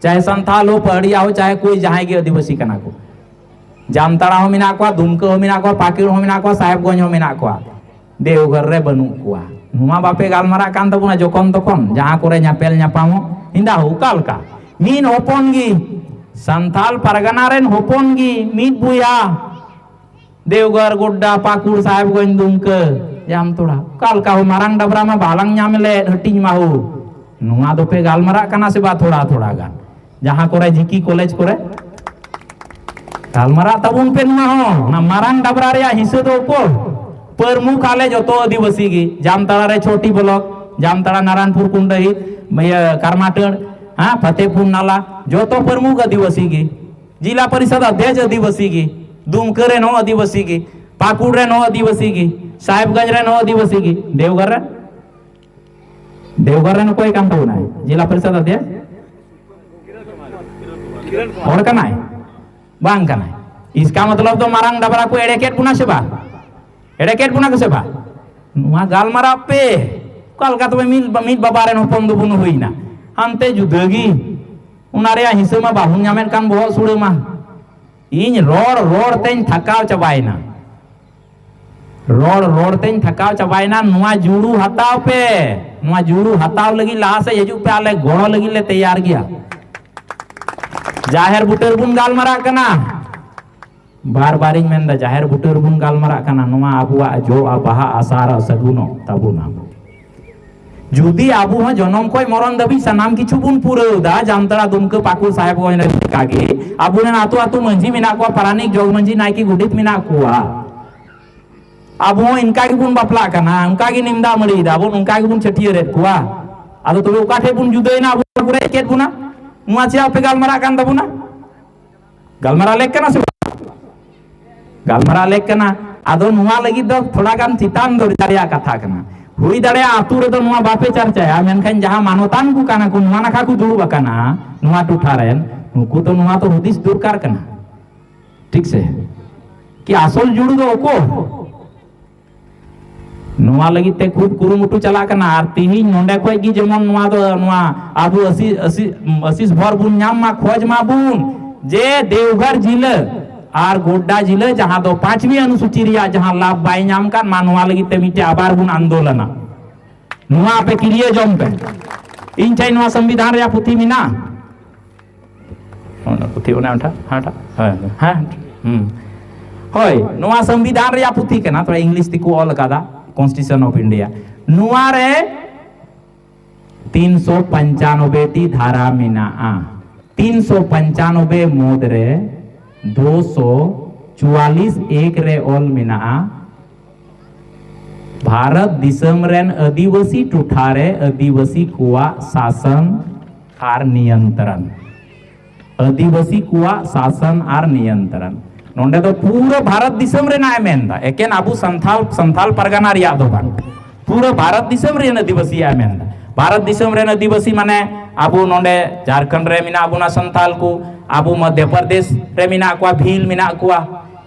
ᱪᱟᱦᱮ ᱥᱟᱱᱛᱟᱞ ᱦᱳ, ᱯᱟᱦᱟᱲᱤᱭᱟ ᱦᱳ, ᱪᱟᱦᱮ ᱠᱳᱭ ᱡᱟᱦᱟᱸᱭ ᱜᱮ ᱟᱹᱫᱤᱵᱟᱹᱥᱤ ᱠᱟᱱᱟ ᱠᱚ᱾ ᱡᱟᱢᱛᱟᱲᱟ ᱦᱚᱸ ᱢᱮᱱᱟᱜ ᱠᱚᱣᱟ, ᱫᱩᱢᱠᱟᱹ ᱦᱚᱸ ᱢᱮᱱᱟᱜ ᱠᱚᱣᱟ, ᱯᱟᱹᱠᱩᱲ ᱦᱚᱸ ᱢᱮᱱᱟᱜ ᱠᱚᱣᱟ, ᱥᱟᱦᱮᱵᱽᱜᱚᱸᱡᱽ ᱦᱚᱸ ᱢᱮᱱᱟᱜ ᱠᱚᱣᱟ, ᱫᱮᱣᱜᱷᱚᱨ ᱨᱮ ᱵᱟᱹᱱᱩᱜ ᱠᱚᱣᱟ᱾ ᱱᱚᱣᱟ ᱵᱟᱯᱮ ᱜᱟᱞᱢᱟᱨᱟᱜ ᱠᱟᱱ ᱛᱟᱵᱚᱱᱟ ᱡᱚᱠᱷᱚᱱ ᱛᱚᱠᱷᱚᱱ, ᱡᱟᱦᱟᱸ ᱠᱚᱨᱮ ᱧᱮᱯᱮᱞ ᱧᱟᱯᱟᱢᱚᱜ, ᱦᱤᱸᱫᱟ ᱦᱳ, ᱚᱠᱟ ᱞᱮᱠᱟ? ᱢᱤᱫ ᱦᱚᱯᱚᱱ ᱜᱮ, ᱥᱟᱱᱛᱟᱞ ᱯᱟᱨᱜᱟᱱᱟ ᱨᱮᱱ ᱦᱚᱯᱚᱱ ᱜᱮ, ᱢᱤᱫ ᱵᱚᱭᱦᱟ, ᱫᱮᱣᱜᱷᱚᱨ, ᱜᱳᱰᱰᱟ, ᱯᱟᱹᱠᱩᱲ, ᱥᱟᱦᱮᱵᱽᱜᱚᱸᱡᱽ, ᱫᱩᱢᱠᱟᱹ, ᱡᱟᱢᱛᱟᱲᱟ᱾ ᱚᱠᱟ ᱞᱮᱠᱟ ᱦᱳ, ᱢᱟᱨᱟᱝ ᱰᱟᱵᱽᱨᱟ ᱢᱟ ᱵᱟᱞᱟᱝ ᱧᱟᱢ ᱞᱮᱫ, ᱦᱟᱹᱴᱤᱧ ᱢᱟ ᱦᱳ᱾ ᱱᱚᱣᱟ ᱫᱚᱯᱮ ᱜᱟᱞᱢᱟᱨᱟᱜ ᱠᱟᱱᱟ ᱥᱮ ᱵᱟ ᱛᱷᱚᱲᱟ ᱛᱷᱚᱲᱟ ᱜᱟᱱ? ᱡᱟᱦᱟᱸ ᱠᱚᱨᱮ ᱡᱤ ᱠᱮ ᱠᱚᱞᱮᱡᱽ ᱠᱚᱨᱮ ᱜᱟᱞᱢᱟᱨᱟᱜ ᱛᱟᱵᱚᱱ ᱯᱮ ᱱᱚᱣᱟ ᱦᱚᱸ᱾ ᱚᱱᱟ ᱢᱟᱨᱟᱝ ᱰᱟᱵᱽᱨᱟ ᱨᱮᱭᱟᱜ ᱦᱤᱥᱟᱹ ᱫᱚ ᱚᱠᱚᱭ? ᱯᱨᱚᱢᱩᱠᱷ ᱟᱞᱮ ᱡᱚᱛᱚ ᱟᱹᱫᱤᱵᱟᱹᱥᱤ ᱜᱮ᱾ ᱡᱟᱢᱛᱟᱲᱟ ᱨᱮ ᱪᱷᱚᱴᱤ ᱵᱞᱚᱠ, ᱡᱟᱢᱛᱟᱲᱟ, ᱱᱟᱨᱟᱭᱚᱱᱯᱩᱨ ᱠᱩᱱᱰᱟᱹᱦᱤ, ᱤᱭᱟᱹ, ᱠᱟᱨᱢᱟᱴᱟᱹᱲ, ᱦᱮᱸ, ᱯᱷᱟᱛᱮᱯᱩᱨ ᱱᱟᱞᱟ, ᱡᱚᱛᱚ ᱯᱨᱚᱢᱩᱠᱷ ᱟᱹᱫᱤᱵᱟᱹᱥᱤ ᱜᱮ᱾ ᱡᱤᱞᱟ ᱯᱚᱨᱤᱥᱚᱫ ᱚᱫᱷᱭᱚᱠᱥ ᱟᱹᱫᱤᱵᱟᱹᱥᱤ ᱜᱮ, ᱫᱩᱢᱠᱟᱹ ᱨᱮᱱ ᱦᱚᱸ ᱟᱹᱫᱤᱵᱟᱹᱥᱤ ᱜᱮ, ᱯᱟᱹᱠᱩᱲ ᱨᱮᱱ ᱦᱚᱸ ᱟᱹᱫᱤᱵᱟᱹᱥᱤ ᱜᱮ, ᱥᱟᱦᱮᱵᱽᱜᱚᱸᱡᱽ ᱨᱮᱱ ᱦᱚᱸ ᱟᱹᱫᱤᱵᱟᱹᱥᱤ ᱜᱮ, ᱫᱮᱣᱜᱷᱚᱨ ᱨᱮᱱ, ᱫᱮᱣᱜᱷᱚᱨ ᱨᱮᱱ ᱚᱠᱚᱭ ᱠᱟᱱ ᱛᱟᱵᱚᱱᱟᱭ ᱡᱤᱞᱟ ᱯᱚᱨᱤᱥᱚᱫ ᱚᱫᱷᱭᱚᱠᱥ? ᱦᱚᱲ ᱠᱟᱱᱟᱭ? ᱵᱟᱝ ᱠᱟᱱᱟᱭ᱾ ᱤᱥᱠᱟ ᱢᱚᱛᱞᱚᱵ ᱫᱚ ᱢᱟᱨᱟᱝ ᱰᱟᱵᱽᱨᱟ ᱠᱚ ᱮᱲᱮ ᱠᱮᱫ ᱵᱚᱱᱟ ᱥᱮ ᱵᱟᱝ? ᱮᱲᱮ ᱠᱮᱫ ᱵᱚᱱᱟ ᱠᱚ ᱥᱮ ᱵᱟᱝ? ᱱᱚᱣᱟ ᱜᱟᱞᱢᱟᱨᱟᱣ ᱯᱮ᱾ ᱚᱠᱟ ᱞᱮᱠᱟ ᱛᱚᱵᱮ ᱢᱤᱫ, ᱢᱤᱫ ᱵᱟᱵᱟ ᱨᱮᱱ ᱦᱚᱯᱚᱱ ᱫᱚᱵᱚᱱ ᱦᱩᱭᱱᱟ? ᱦᱟᱱᱛᱮ ᱡᱩᱫᱟᱹ ᱜᱮ᱾ ᱚᱱᱟ ᱨᱮᱭᱟᱜ ᱦᱤᱥᱟᱹ ᱢᱟ ᱵᱟᱵᱚᱱ ᱧᱟᱢᱮᱫ ᱠᱟᱱ ᱵᱚᱦᱚᱜ ᱥᱩᱲᱟᱹ ᱢᱟ᱾ ᱤᱧ ᱨᱚᱲ ᱨᱚᱲ ᱛᱮᱧ ᱛᱷᱟᱠᱟᱣ ᱪᱟᱵᱟᱭᱮᱱᱟ᱾ ᱨᱚᱲ ᱨᱚᱲ ᱛᱮᱧ ᱛᱷᱟᱠᱟᱣ ᱪᱟᱵᱟᱭᱮᱱᱟ᱾ ᱱᱚᱣᱟ ᱡᱩᱲᱩ ᱦᱟᱛᱟᱣ ᱯᱮ᱾ ᱱᱚᱣᱟ ᱡᱩᱲᱩ ᱦᱟᱛᱟᱣ ᱞᱟᱹᱜᱤᱫ ᱞᱟᱦᱟ ᱥᱮᱫ ᱦᱤᱡᱩᱜ ᱯᱮ, ᱟᱞᱮ ᱜᱚᱲᱚ ᱞᱟᱹᱜᱤᱫ ᱞᱮ ᱛᱮᱭᱟᱨ ᱜᱮᱭᱟ᱾ ᱡᱟᱦᱮᱨ ᱵᱩᱴᱟᱹ ᱨᱮᱵᱚᱱ ᱜᱟᱞᱢᱟᱨᱟᱜ ᱠᱟᱱᱟ᱾ ᱵᱟᱨ ᱵᱟᱨᱤᱧ ᱢᱮᱱᱫᱟ, ᱡᱟᱦᱮᱨ ᱵᱩᱴᱟᱹ ᱨᱮᱵᱚᱱ ᱜᱟᱞᱢᱟᱨᱟᱜ ᱠᱟᱱᱟ, ᱱᱚᱣᱟ ᱟᱵᱚᱣᱟᱜ ᱡᱚᱜᱼᱟ, ᱵᱟᱦᱟ, ᱟᱥᱟᱨ ᱥᱟᱹᱜᱩᱱᱚᱜ ᱛᱟᱵᱚᱱᱟ᱾ ᱡᱩᱫᱤ ᱟᱵᱚ ᱦᱚᱸ ᱡᱚᱱᱚᱢ ᱠᱷᱚᱱ ᱢᱚᱨᱚᱱ ᱫᱷᱟᱹᱵᱤᱡ ᱥᱟᱱᱟᱢ ᱠᱤᱪᱷᱩ ᱵᱚᱱ ᱯᱩᱨᱟᱹᱣ ᱫᱟ, ᱡᱟᱢᱛᱟᱲᱟ, ᱫᱩᱢᱠᱟᱹ, ᱯᱟᱹᱠᱩᱲ, ᱥᱟᱦᱮᱵᱽᱜᱚᱸᱡᱽ ᱨᱮ ᱞᱮᱠᱟᱜᱮ, ᱟᱵᱚᱨᱮᱱ ᱟᱹᱛᱩ ᱟᱹᱛᱩ ᱢᱟᱹᱡᱷᱤ ᱢᱮᱱᱟᱜ ᱠᱚᱣᱟ, ᱯᱟᱨᱟᱱᱤᱠ, ᱡᱚᱜᱽ ᱢᱟᱹᱡᱷᱤ, ᱱᱟᱭᱠᱮ, ᱜᱚᱰᱮᱛ ᱢᱮᱱᱟᱜ ᱠᱚᱣᱟ, ᱟᱵᱚ ᱦᱚᱸ ᱤᱱᱠᱟ ᱜᱮᱵᱚᱱ ᱵᱟᱯᱞᱟᱜ ᱠᱟᱱᱟ, ᱚᱱᱠᱟ ᱜᱮ ᱱᱤᱢᱫᱟ ᱢᱟᱹᱲᱤᱭ ᱫᱟᱵᱚᱱ, ᱚᱱᱠᱟ ᱜᱮᱵᱚᱱ ᱪᱷᱟᱹᱴᱭᱟᱹᱨᱮᱫ ᱠᱚᱣᱟ᱾ ᱟᱫᱚ ᱛᱚᱵᱮ ᱚᱠᱟ ᱴᱷᱮᱡ ᱵᱚᱱ ᱡᱩᱫᱟᱹᱭᱮᱱᱟ? ᱟᱵᱚ ᱠᱚ ᱨᱮᱡ ᱠᱮᱫ ᱵᱚᱱᱟ᱾ ᱱᱚᱣᱟ ᱪᱮᱫᱟᱜ ᱯᱮ ᱜᱟᱞᱢᱟᱨᱟᱜ ᱠᱟᱱ ᱛᱟᱵᱚᱱᱟ? ᱜᱟᱞᱢᱟᱨᱟᱣ ᱞᱮᱠ ᱠᱟᱱᱟ ᱥᱮ ᱵᱟᱝ? ᱜᱟᱞᱢᱟᱨᱟᱣ ᱞᱮᱠ ᱠᱟᱱᱟ᱾ ᱟᱫᱚ ᱱᱚᱣᱟ ᱞᱟᱹᱜᱤᱫ ᱫᱚ ᱛᱷᱚᱲᱟ ᱜᱟᱱ ᱪᱮᱛᱟᱱ ᱫᱚᱨᱡᱟ ᱨᱮᱭᱟᱜ ᱠᱟᱛᱷᱟ ᱠᱟᱱᱟ᱾ ᱦᱩᱭ ᱫᱟᱲᱮᱭᱟᱜᱼᱟ ᱟᱹᱛᱩ ᱨᱮᱫᱚ ᱱᱚᱣᱟ ᱵᱟᱯᱮ ᱪᱟᱨᱪᱟᱭᱟ, ᱢᱮᱱᱠᱷᱟᱱ ᱡᱟᱦᱟᱸ ᱢᱟᱱᱚᱛᱟᱱ ᱠᱚ ᱠᱟᱱᱟ ᱠᱚ, ᱱᱚᱣᱟ ᱱᱟᱠᱷᱟ ᱠᱚ ᱫᱩᱲᱩᱵ ᱟᱠᱟᱱᱟ, ᱱᱚᱣᱟ ᱴᱚᱴᱷᱟ ᱨᱮᱱ, ᱱᱩᱠᱩ ᱫᱚ ᱱᱚᱣᱟ ᱫᱚ ᱦᱩᱫᱤᱥ ᱫᱚᱨᱠᱟᱨ ᱠᱟᱱᱟ᱾ ᱴᱷᱤᱠ ᱥᱮ? ᱠᱤ ᱟᱥᱚᱞ ᱡᱩᱲᱩ ᱫᱚ ᱚᱠᱚᱭ? ᱱᱚᱣᱟ ᱞᱟᱹᱜᱤᱫ ᱛᱮ ᱠᱷᱩᱵ ᱠᱩᱨᱩᱢᱩᱴᱩ ᱪᱟᱞᱟᱜ ᱠᱟᱱᱟ᱾ ᱟᱨ ᱛᱤᱦᱤᱧ ᱱᱚᱰᱮ ᱠᱷᱚᱡ ᱜᱮ ᱡᱮᱢᱚᱱ ᱱᱚᱣᱟ ᱫᱚ, ᱱᱚᱣᱟ ᱟᱵᱚ ᱟᱥᱤ-, ᱟᱥᱤ-, ᱟᱥᱤᱥ ᱵᱷᱚᱨ ᱵᱚᱱ ᱧᱟᱢ ᱢᱟ, ᱠᱷᱚᱡᱽ ᱢᱟᱵᱚᱱ ᱡᱮ ᱫᱮᱣᱜᱷᱚᱨ ᱡᱤᱞᱟᱹ ᱟᱨ ᱜᱳᱰᱰᱟ ᱡᱤᱞᱟᱹ, ᱡᱟᱦᱟᱸ ᱫᱚ ᱯᱟᱸᱪᱣᱤ ᱚᱱᱩᱥᱩᱪᱤ ᱨᱮᱭᱟᱜ ᱡᱟᱦᱟᱸ ᱞᱟᱵᱷ ᱵᱟᱭ ᱧᱟᱢ ᱠᱟᱱ ᱢᱟ, ᱱᱚᱣᱟ ᱞᱟᱹᱜᱤᱫ ᱛᱮ ᱢᱤᱫᱴᱮᱡ ᱟᱵᱟᱨ ᱵᱚᱱ ᱟᱱᱫᱳᱞᱚᱱᱟ᱾ ᱱᱚᱣᱟ ᱟᱯᱮ ᱠᱤᱨᱤᱭᱟᱹ ᱡᱚᱝ ᱯᱮ᱾ ᱤᱧ ᱴᱷᱮᱱ ᱱᱚᱣᱟ ᱥᱚᱝᱵᱤᱫᱷᱟᱱ ᱨᱮᱭᱟᱜ ᱯᱩᱛᱷᱤ ᱢᱮᱱᱟᱜᱼᱟ᱾ ᱚᱱᱟ ᱯᱩᱛᱷᱤ ᱚᱱᱮ ᱚᱱᱴᱟ, ᱦᱟᱱᱴᱟ, ᱦᱮᱸ, ᱦᱮᱸ, ᱦᱩᱸ᱾ ᱦᱳᱭ, ᱱᱚᱣᱟ ᱥᱚᱝᱵᱤᱫᱷᱟᱱ ᱨᱮᱭᱟᱜ ᱯᱩᱛᱷᱤ ᱠᱟᱱᱟ, ᱛᱷᱚᱲᱟ ᱤᱝᱞᱤᱥ ᱛᱮᱠᱚ ᱚᱞ ᱟᱠᱟᱫᱟ, Constitution of India᱾ ᱱᱚᱣᱟ ᱨᱮ ᱛᱤᱱᱥᱚ ᱯᱚᱧᱪᱟᱱᱚᱵᱵᱳᱭ ᱴᱤ ᱫᱷᱟᱨᱟ ᱢᱮᱱᱟᱜᱼᱟ᱾ ᱛᱤᱱᱥᱚ ᱯᱚᱧᱪᱟᱱᱚᱵᱵᱳᱭ ᱢᱩᱫᱽ ᱨᱮ ᱫᱩᱥᱚ ᱪᱩᱣᱟᱞᱤᱥ ᱮᱠ ᱨᱮ ᱚᱞ ᱢᱮᱱᱟᱜᱼᱟ, ᱵᱷᱟᱨᱚᱛ ᱫᱤᱥᱚᱢ ᱨᱮᱱ ᱟᱹᱫᱤᱵᱟᱹᱥᱤ ᱴᱚᱴᱷᱟ ᱨᱮ ᱟᱹᱫᱤᱵᱟᱹᱥᱤ ᱠᱚᱣᱟᱜ ᱥᱟᱥᱚᱱ ᱟᱨ ᱱᱤᱭᱚᱱᱛᱨᱚᱱ᱾ ᱟᱹᱫᱤᱵᱟᱹᱥᱤ ᱠᱚᱣᱟᱜ ᱥᱟᱥᱚᱱ ᱟᱨ ᱱᱤᱭᱚᱱᱛᱨᱚᱱ᱾ ᱱᱚᱰᱮ ᱫᱚ ᱯᱩᱨᱟᱹ ᱵᱷᱟᱨᱚᱛ ᱫᱤᱥᱚᱢ ᱨᱮᱱᱟᱜ ᱮ ᱢᱮᱱᱫᱟ, ᱮᱠᱮᱱ ᱟᱵᱚ ᱥᱟᱱᱛᱷᱟᱞ, ᱥᱟᱱᱛᱷᱟᱞ ᱯᱟᱨᱜᱟᱱᱟ ᱨᱮᱭᱟᱜ ᱫᱚ ᱵᱟᱝ, ᱯᱩᱨᱟᱹ ᱵᱷᱟᱨᱚᱛ ᱫᱤᱥᱚᱢ ᱨᱮᱱ ᱟᱹᱫᱤᱵᱟᱹᱥᱤᱭᱟᱜ ᱮ ᱢᱮᱱᱫᱟ᱾ ᱵᱷᱟᱨᱚᱛ ᱫᱤᱥᱚᱢ ᱨᱮᱱ ᱟᱹᱫᱤᱵᱟᱹᱥᱤ ᱢᱟᱱᱮ ᱟᱵᱚ ᱱᱚᱰᱮ ᱡᱷᱟᱨᱠᱷᱚᱸᱰ ᱨᱮ ᱢᱮᱱᱟᱜ ᱵᱚᱱᱟ ᱥᱟᱱᱛᱷᱟᱞ ᱠᱚ, ᱟᱵᱚ ᱢᱚᱫᱷᱭᱚ ᱯᱨᱚᱫᱮᱥ ᱨᱮ ᱢᱮᱱᱟᱜ ᱠᱚᱣᱟ, ᱵᱷᱤᱞ ᱢᱮᱱᱟᱜ ᱠᱚᱣᱟ,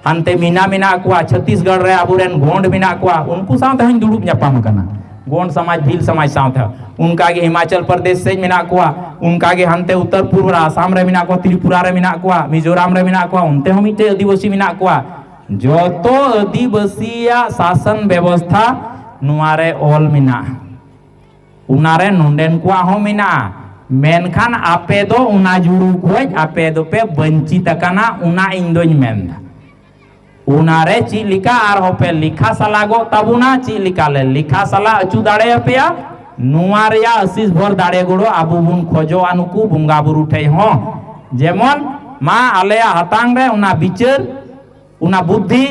ᱦᱟᱱᱛᱮ ᱢᱤᱱᱟ ᱢᱮᱱᱟᱜ ᱠᱚᱣᱟ, ᱪᱷᱚᱛᱤᱥᱜᱚᱲ ᱨᱮ ᱟᱵᱚᱨᱮᱱ ᱜᱳᱸᱰ ᱢᱮᱱᱟᱜ ᱠᱚᱣᱟ, ᱩᱱᱠᱩ ᱥᱟᱶ ᱛᱮᱦᱚᱧ ᱫᱩᱲᱩᱵ ᱧᱟᱯᱟᱢ ᱟᱠᱟᱱᱟ᱾ ᱜᱳᱸᱰ ᱥᱚᱢᱟᱡᱽ, ᱵᱷᱤᱞ ᱥᱚᱢᱟᱡᱽ ᱥᱟᱶᱛᱮ᱾ ᱚᱱᱠᱟᱜᱮ ᱦᱤᱢᱟᱪᱚᱞ ᱯᱨᱚᱫᱮᱥ ᱥᱮᱫ ᱢᱮᱱᱟᱜ ᱠᱚᱣᱟ, ᱚᱱᱠᱟᱜᱮ ᱦᱟᱱᱛᱮ ᱩᱛᱛᱚᱨ ᱯᱩᱨᱵᱚ ᱨᱮ ᱟᱥᱟᱢ ᱨᱮ ᱢᱮᱱᱟᱜ ᱠᱚᱣᱟ, ᱛᱨᱤᱯᱩᱨᱟ ᱨᱮ ᱢᱮᱱᱟᱜ ᱠᱚᱣᱟ, ᱢᱤᱡᱳᱨᱟᱢ ᱨᱮ ᱢᱮᱱᱟᱜ ᱠᱚᱣᱟ, ᱚᱱᱛᱮ ᱦᱚᱸ ᱢᱤᱫᱴᱮᱡ ᱟᱹᱫᱤᱵᱟᱹᱥᱤ ᱢᱮᱱᱟᱜ ᱠᱚᱣᱟ᱾ ᱡᱚᱛᱚ ᱟᱹᱫᱤᱵᱟᱹᱥᱤᱭᱟᱜ ᱥᱟᱥᱚᱱ ᱵᱮᱵᱚᱥᱛᱷᱟ ᱱᱚᱣᱟ ᱨᱮ ᱚᱞ ᱢᱮᱱᱟᱜᱼᱟ᱾ ᱚᱱᱟ ᱨᱮ ᱱᱚᱰᱮᱱ ᱠᱚᱣᱟᱜ ᱦᱚᱸ ᱢᱮᱱᱟᱜᱼᱟ, ᱢᱮᱱᱠᱷᱟᱱ ᱟᱯᱮ ᱫᱚ ᱚᱱᱟ ᱡᱩᱲᱩ ᱠᱷᱚᱡ ᱟᱯᱮ ᱫᱚᱯᱮ ᱵᱚᱧᱪᱤᱛ ᱟᱠᱟᱱᱟ, ᱚᱱᱟ ᱤᱧ ᱫᱚᱧ ᱢᱮᱱᱫᱟ᱾ ᱚᱱᱟ ᱨᱮ ᱪᱮᱫ ᱞᱮᱠᱟ ᱟᱨᱦᱚᱸ ᱯᱮ ᱞᱮᱠᱷᱟ ᱥᱟᱞᱟᱜᱚᱜ ᱛᱟᱵᱚᱱᱟ, ᱪᱮᱫ ᱞᱮᱠᱟ ᱞᱮ ᱞᱮᱠᱷᱟ ᱥᱟᱞᱟ ᱦᱚᱪᱚ ᱫᱟᱲᱮᱭᱟᱯᱮᱭᱟ, ᱱᱚᱣᱟ ᱨᱮᱭᱟᱜ ᱟᱥᱤᱥ ᱵᱷᱚᱨ ᱫᱟᱲᱮ ᱜᱚᱲᱚ ᱟᱵᱚ ᱵᱚᱱ ᱠᱷᱚᱡᱚᱜᱼᱟ ᱱᱩᱠᱩ ᱵᱚᱸᱜᱟ ᱵᱩᱨᱩ ᱴᱷᱮᱡ ᱦᱚᱸ᱾ ᱡᱮᱢᱚᱱ ᱢᱟ ᱟᱞᱮᱭᱟᱜ ᱦᱟᱛᱟᱝ ᱨᱮ ᱚᱱᱟ ᱵᱤᱪᱟᱹᱨ, ᱚᱱᱟ ᱵᱩᱫᱽᱫᱷᱤ,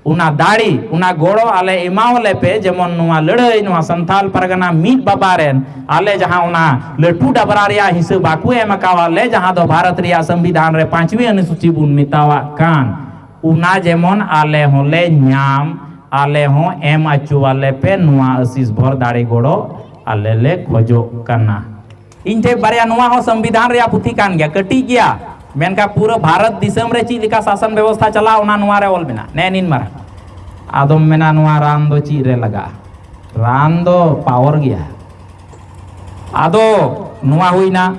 ᱚᱱᱟ ᱫᱟᱲᱮ, ᱚᱱᱟ ᱜᱚᱲᱚ ᱟᱞᱮ ᱮᱢᱟᱣᱟᱞᱮ ᱯᱮ, ᱡᱮᱢᱚᱱ ᱱᱚᱣᱟ ᱞᱟᱹᱲᱦᱟᱹᱭ, ᱱᱚᱣᱟ ᱥᱟᱱᱛᱟᱞ ᱯᱟᱨᱜᱟᱱᱟ ᱢᱤᱫ ᱵᱟᱵᱟ ᱨᱮᱱ ᱟᱞᱮ ᱡᱟᱦᱟᱸ ᱚᱱᱟ ᱞᱟᱹᱴᱩ ᱰᱟᱵᱨᱟ ᱨᱮᱭᱟᱜ ᱦᱤᱥᱟᱹ ᱵᱟᱠᱚ ᱮᱢ ᱟᱠᱟᱣᱟᱫ ᱞᱮ, ᱡᱟᱦᱟᱸ ᱫᱚ ᱵᱷᱟᱨᱚᱛ ᱨᱮᱭᱟᱜ ᱥᱚᱝᱵᱤᱫᱷᱟᱱ ᱨᱮ ᱯᱟᱸᱪᱣᱤ ᱚᱱᱩᱥᱩᱪᱤ ᱵᱚᱱ ᱢᱮᱛᱟᱣᱟᱜ ᱠᱟᱱ, ᱚᱱᱟ ᱡᱮᱢᱚᱱ ᱟᱞᱮ ᱦᱚᱸᱞᱮ ᱧᱟᱢ, ᱟᱞᱮ ᱦᱚᱸ ᱮᱢ ᱚᱪᱚᱣᱟᱞᱮ ᱯᱮ, ᱱᱚᱣᱟ ᱟᱥᱤᱥ ᱵᱷᱚᱨ ᱫᱟᱲᱮ ᱜᱚᱲᱚ ᱟᱞᱮ ᱞᱮ ᱠᱷᱚᱡᱚᱜ ᱠᱟᱱᱟ᱾ ᱤᱧ ᱴᱷᱮᱱ ᱵᱟᱨᱭᱟ, ᱱᱚᱣᱟ ᱦᱚᱸ ᱥᱚᱝᱵᱤᱫᱷᱟᱱ ᱨᱮᱭᱟᱜ ᱯᱩᱛᱷᱤ ᱠᱟᱱ ᱜᱮᱭᱟ, ᱠᱟᱹᱴᱤᱡ ᱜᱮᱭᱟ, ᱢᱮᱱᱠᱷᱟᱱ ᱯᱩᱨᱟᱹ ᱵᱷᱟᱨᱚᱛ ᱫᱤᱥᱚᱢ ᱨᱮ ᱪᱮᱫ ᱞᱮᱠᱟ ᱥᱟᱥᱚᱱ ᱵᱮᱵᱚᱥᱛᱷᱟ ᱪᱟᱞᱟᱜᱼᱟ, ᱚᱱᱟ ᱱᱚᱣᱟ ᱨᱮ ᱚᱞ ᱢᱮᱱᱟᱜᱼᱟ᱾ ᱱᱮ ᱱᱤᱱ ᱢᱟᱨᱟᱝ᱾ ᱟᱫᱚᱢ ᱢᱮᱱᱟ, "ᱱᱚᱣᱟ ᱨᱟᱱ ᱫᱚ ᱪᱮᱫ ᱨᱮ ᱞᱟᱜᱟᱜᱼᱟ?" ᱨᱟᱱ ᱫᱚ ᱯᱟᱣᱟᱨ ᱜᱮᱭᱟ᱾ ᱟᱫᱚ ᱱᱚᱣᱟ ᱦᱩᱭᱱᱟ,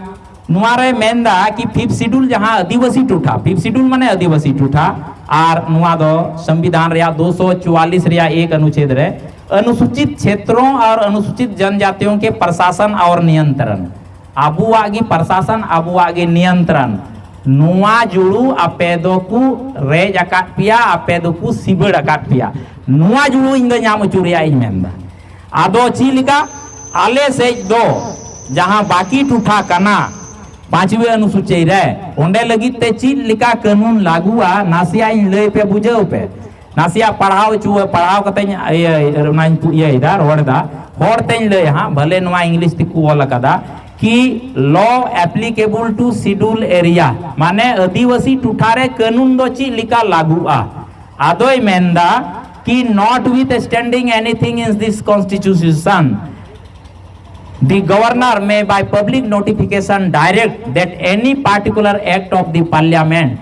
ᱱᱚᱣᱟ ᱨᱮ ᱢᱮᱱᱫᱟ ᱠᱤ ᱯᱷᱤᱯᱛᱷ ᱥᱤᱰᱩᱞ ᱡᱟᱦᱟᱸ ᱟᱹᱫᱤᱵᱟᱹᱥᱤ ᱴᱚᱴᱷᱟ, ᱯᱷᱤᱯᱛᱷ ᱥᱤᱰᱩᱞ ᱢᱟᱱᱮ ᱟᱹᱫᱤᱵᱟᱹᱥᱤ ᱴᱚᱴᱷᱟ, ᱟᱨ ᱱᱚᱣᱟ ᱫᱚ ᱥᱚᱝᱵᱤᱫᱷᱟᱱ ᱨᱮᱭᱟᱜ ᱫᱩᱥᱚ ᱪᱩᱣᱟᱞᱤᱥ ᱨᱮᱭᱟᱜ ᱮᱠ ᱚᱱᱩᱪᱷᱮᱫ ᱨᱮ ᱚᱱᱩᱥᱩᱪᱤᱛ ᱠᱷᱮᱛᱨᱚ ᱟᱨ ᱚᱱᱩᱥᱩᱪᱤᱛ ᱡᱚᱱᱡᱟᱛᱤᱭᱚ ᱠᱮ ᱯᱨᱚᱥᱟᱥᱚᱱ ᱟᱨ ᱱᱤᱭᱚᱱᱛᱨᱚᱱ, ᱟᱵᱚᱣᱟᱜ ᱜᱮ ᱯᱨᱚᱥᱟᱥᱚᱱ, ᱟᱵᱚᱣᱟᱜ ᱜᱮ ᱱᱤᱭᱚᱱᱛᱨᱚᱱ, ᱱᱚᱣᱟ ᱡᱩᱲᱩ ᱟᱯᱮ ᱫᱚᱠᱚ ᱨᱮᱡ ᱟᱠᱟᱫ ᱯᱮᱭᱟ, ᱟᱯᱮ ᱫᱚᱠᱚ ᱥᱤᱵᱟᱹᱲ ᱟᱠᱟᱫ ᱯᱮᱭᱟ, ᱱᱚᱣᱟ ᱡᱩᱲᱩ ᱤᱧ ᱫᱚ ᱧᱟᱢ ᱦᱚᱪᱚ ᱨᱮᱭᱟᱜ ᱤᱧ ᱢᱮᱱᱫᱟ᱾ ᱟᱫᱚ ᱪᱮᱫ ᱞᱮᱠᱟ ᱟᱞᱮ ᱥᱮᱫ ᱫᱚ ᱡᱟᱦᱟᱸ ᱵᱟᱹᱠᱤ ᱴᱚᱴᱷᱟ ᱠᱟᱱᱟ ᱯᱟᱸᱪᱣᱤ ᱚᱱᱩᱥᱩᱪᱤ ᱨᱮ, ᱚᱸᱰᱮ ᱞᱟᱹᱜᱤᱫ ᱛᱮ ᱪᱮᱫ ᱞᱮᱠᱟ ᱠᱟᱹᱱᱩᱱ ᱞᱟᱹᱜᱩᱜᱼᱟ, ᱱᱟᱥᱮᱭᱟᱜ ᱤᱧ ᱞᱟᱹᱭ ᱯᱮ, ᱵᱩᱡᱷᱟᱹᱣ ᱯᱮ᱾ ᱱᱟᱥᱮᱭᱟᱜ ᱯᱟᱲᱦᱟᱣ ᱦᱚᱪᱚ, ᱯᱟᱲᱦᱟᱣ ᱠᱟᱛᱮᱧ ᱤᱭᱟᱹ, ᱚᱱᱟᱧ ᱤᱭᱟᱹᱭᱮᱫᱟ, ᱨᱚᱲ ᱮᱫᱟ, ᱦᱚᱲ ᱛᱮᱧ ᱞᱟᱹᱭᱟ ᱦᱟᱸᱜ, ᱵᱷᱟᱞᱮ ᱱᱚᱣᱟ ᱤᱝᱞᱤᱥ ᱛᱮᱠᱚ ᱚᱞ ᱟᱠᱟᱫᱟ ᱠᱤ law applicable to schedule area, ᱢᱟᱱᱮ ᱟᱹᱫᱤᱵᱟᱹᱥᱤ ᱴᱚᱴᱷᱟ ᱨᱮ ᱠᱟᱹᱱᱩᱱ ᱫᱚ ᱪᱮᱫ ᱞᱮᱠᱟ ᱞᱟᱹᱜᱩᱜᱼᱟ᱾ ᱟᱫᱚᱭ ᱢᱮᱱᱫᱟ ᱠᱤ notwithstanding anything in this constitution, the governor may by public notification direct that any particular act of the parliament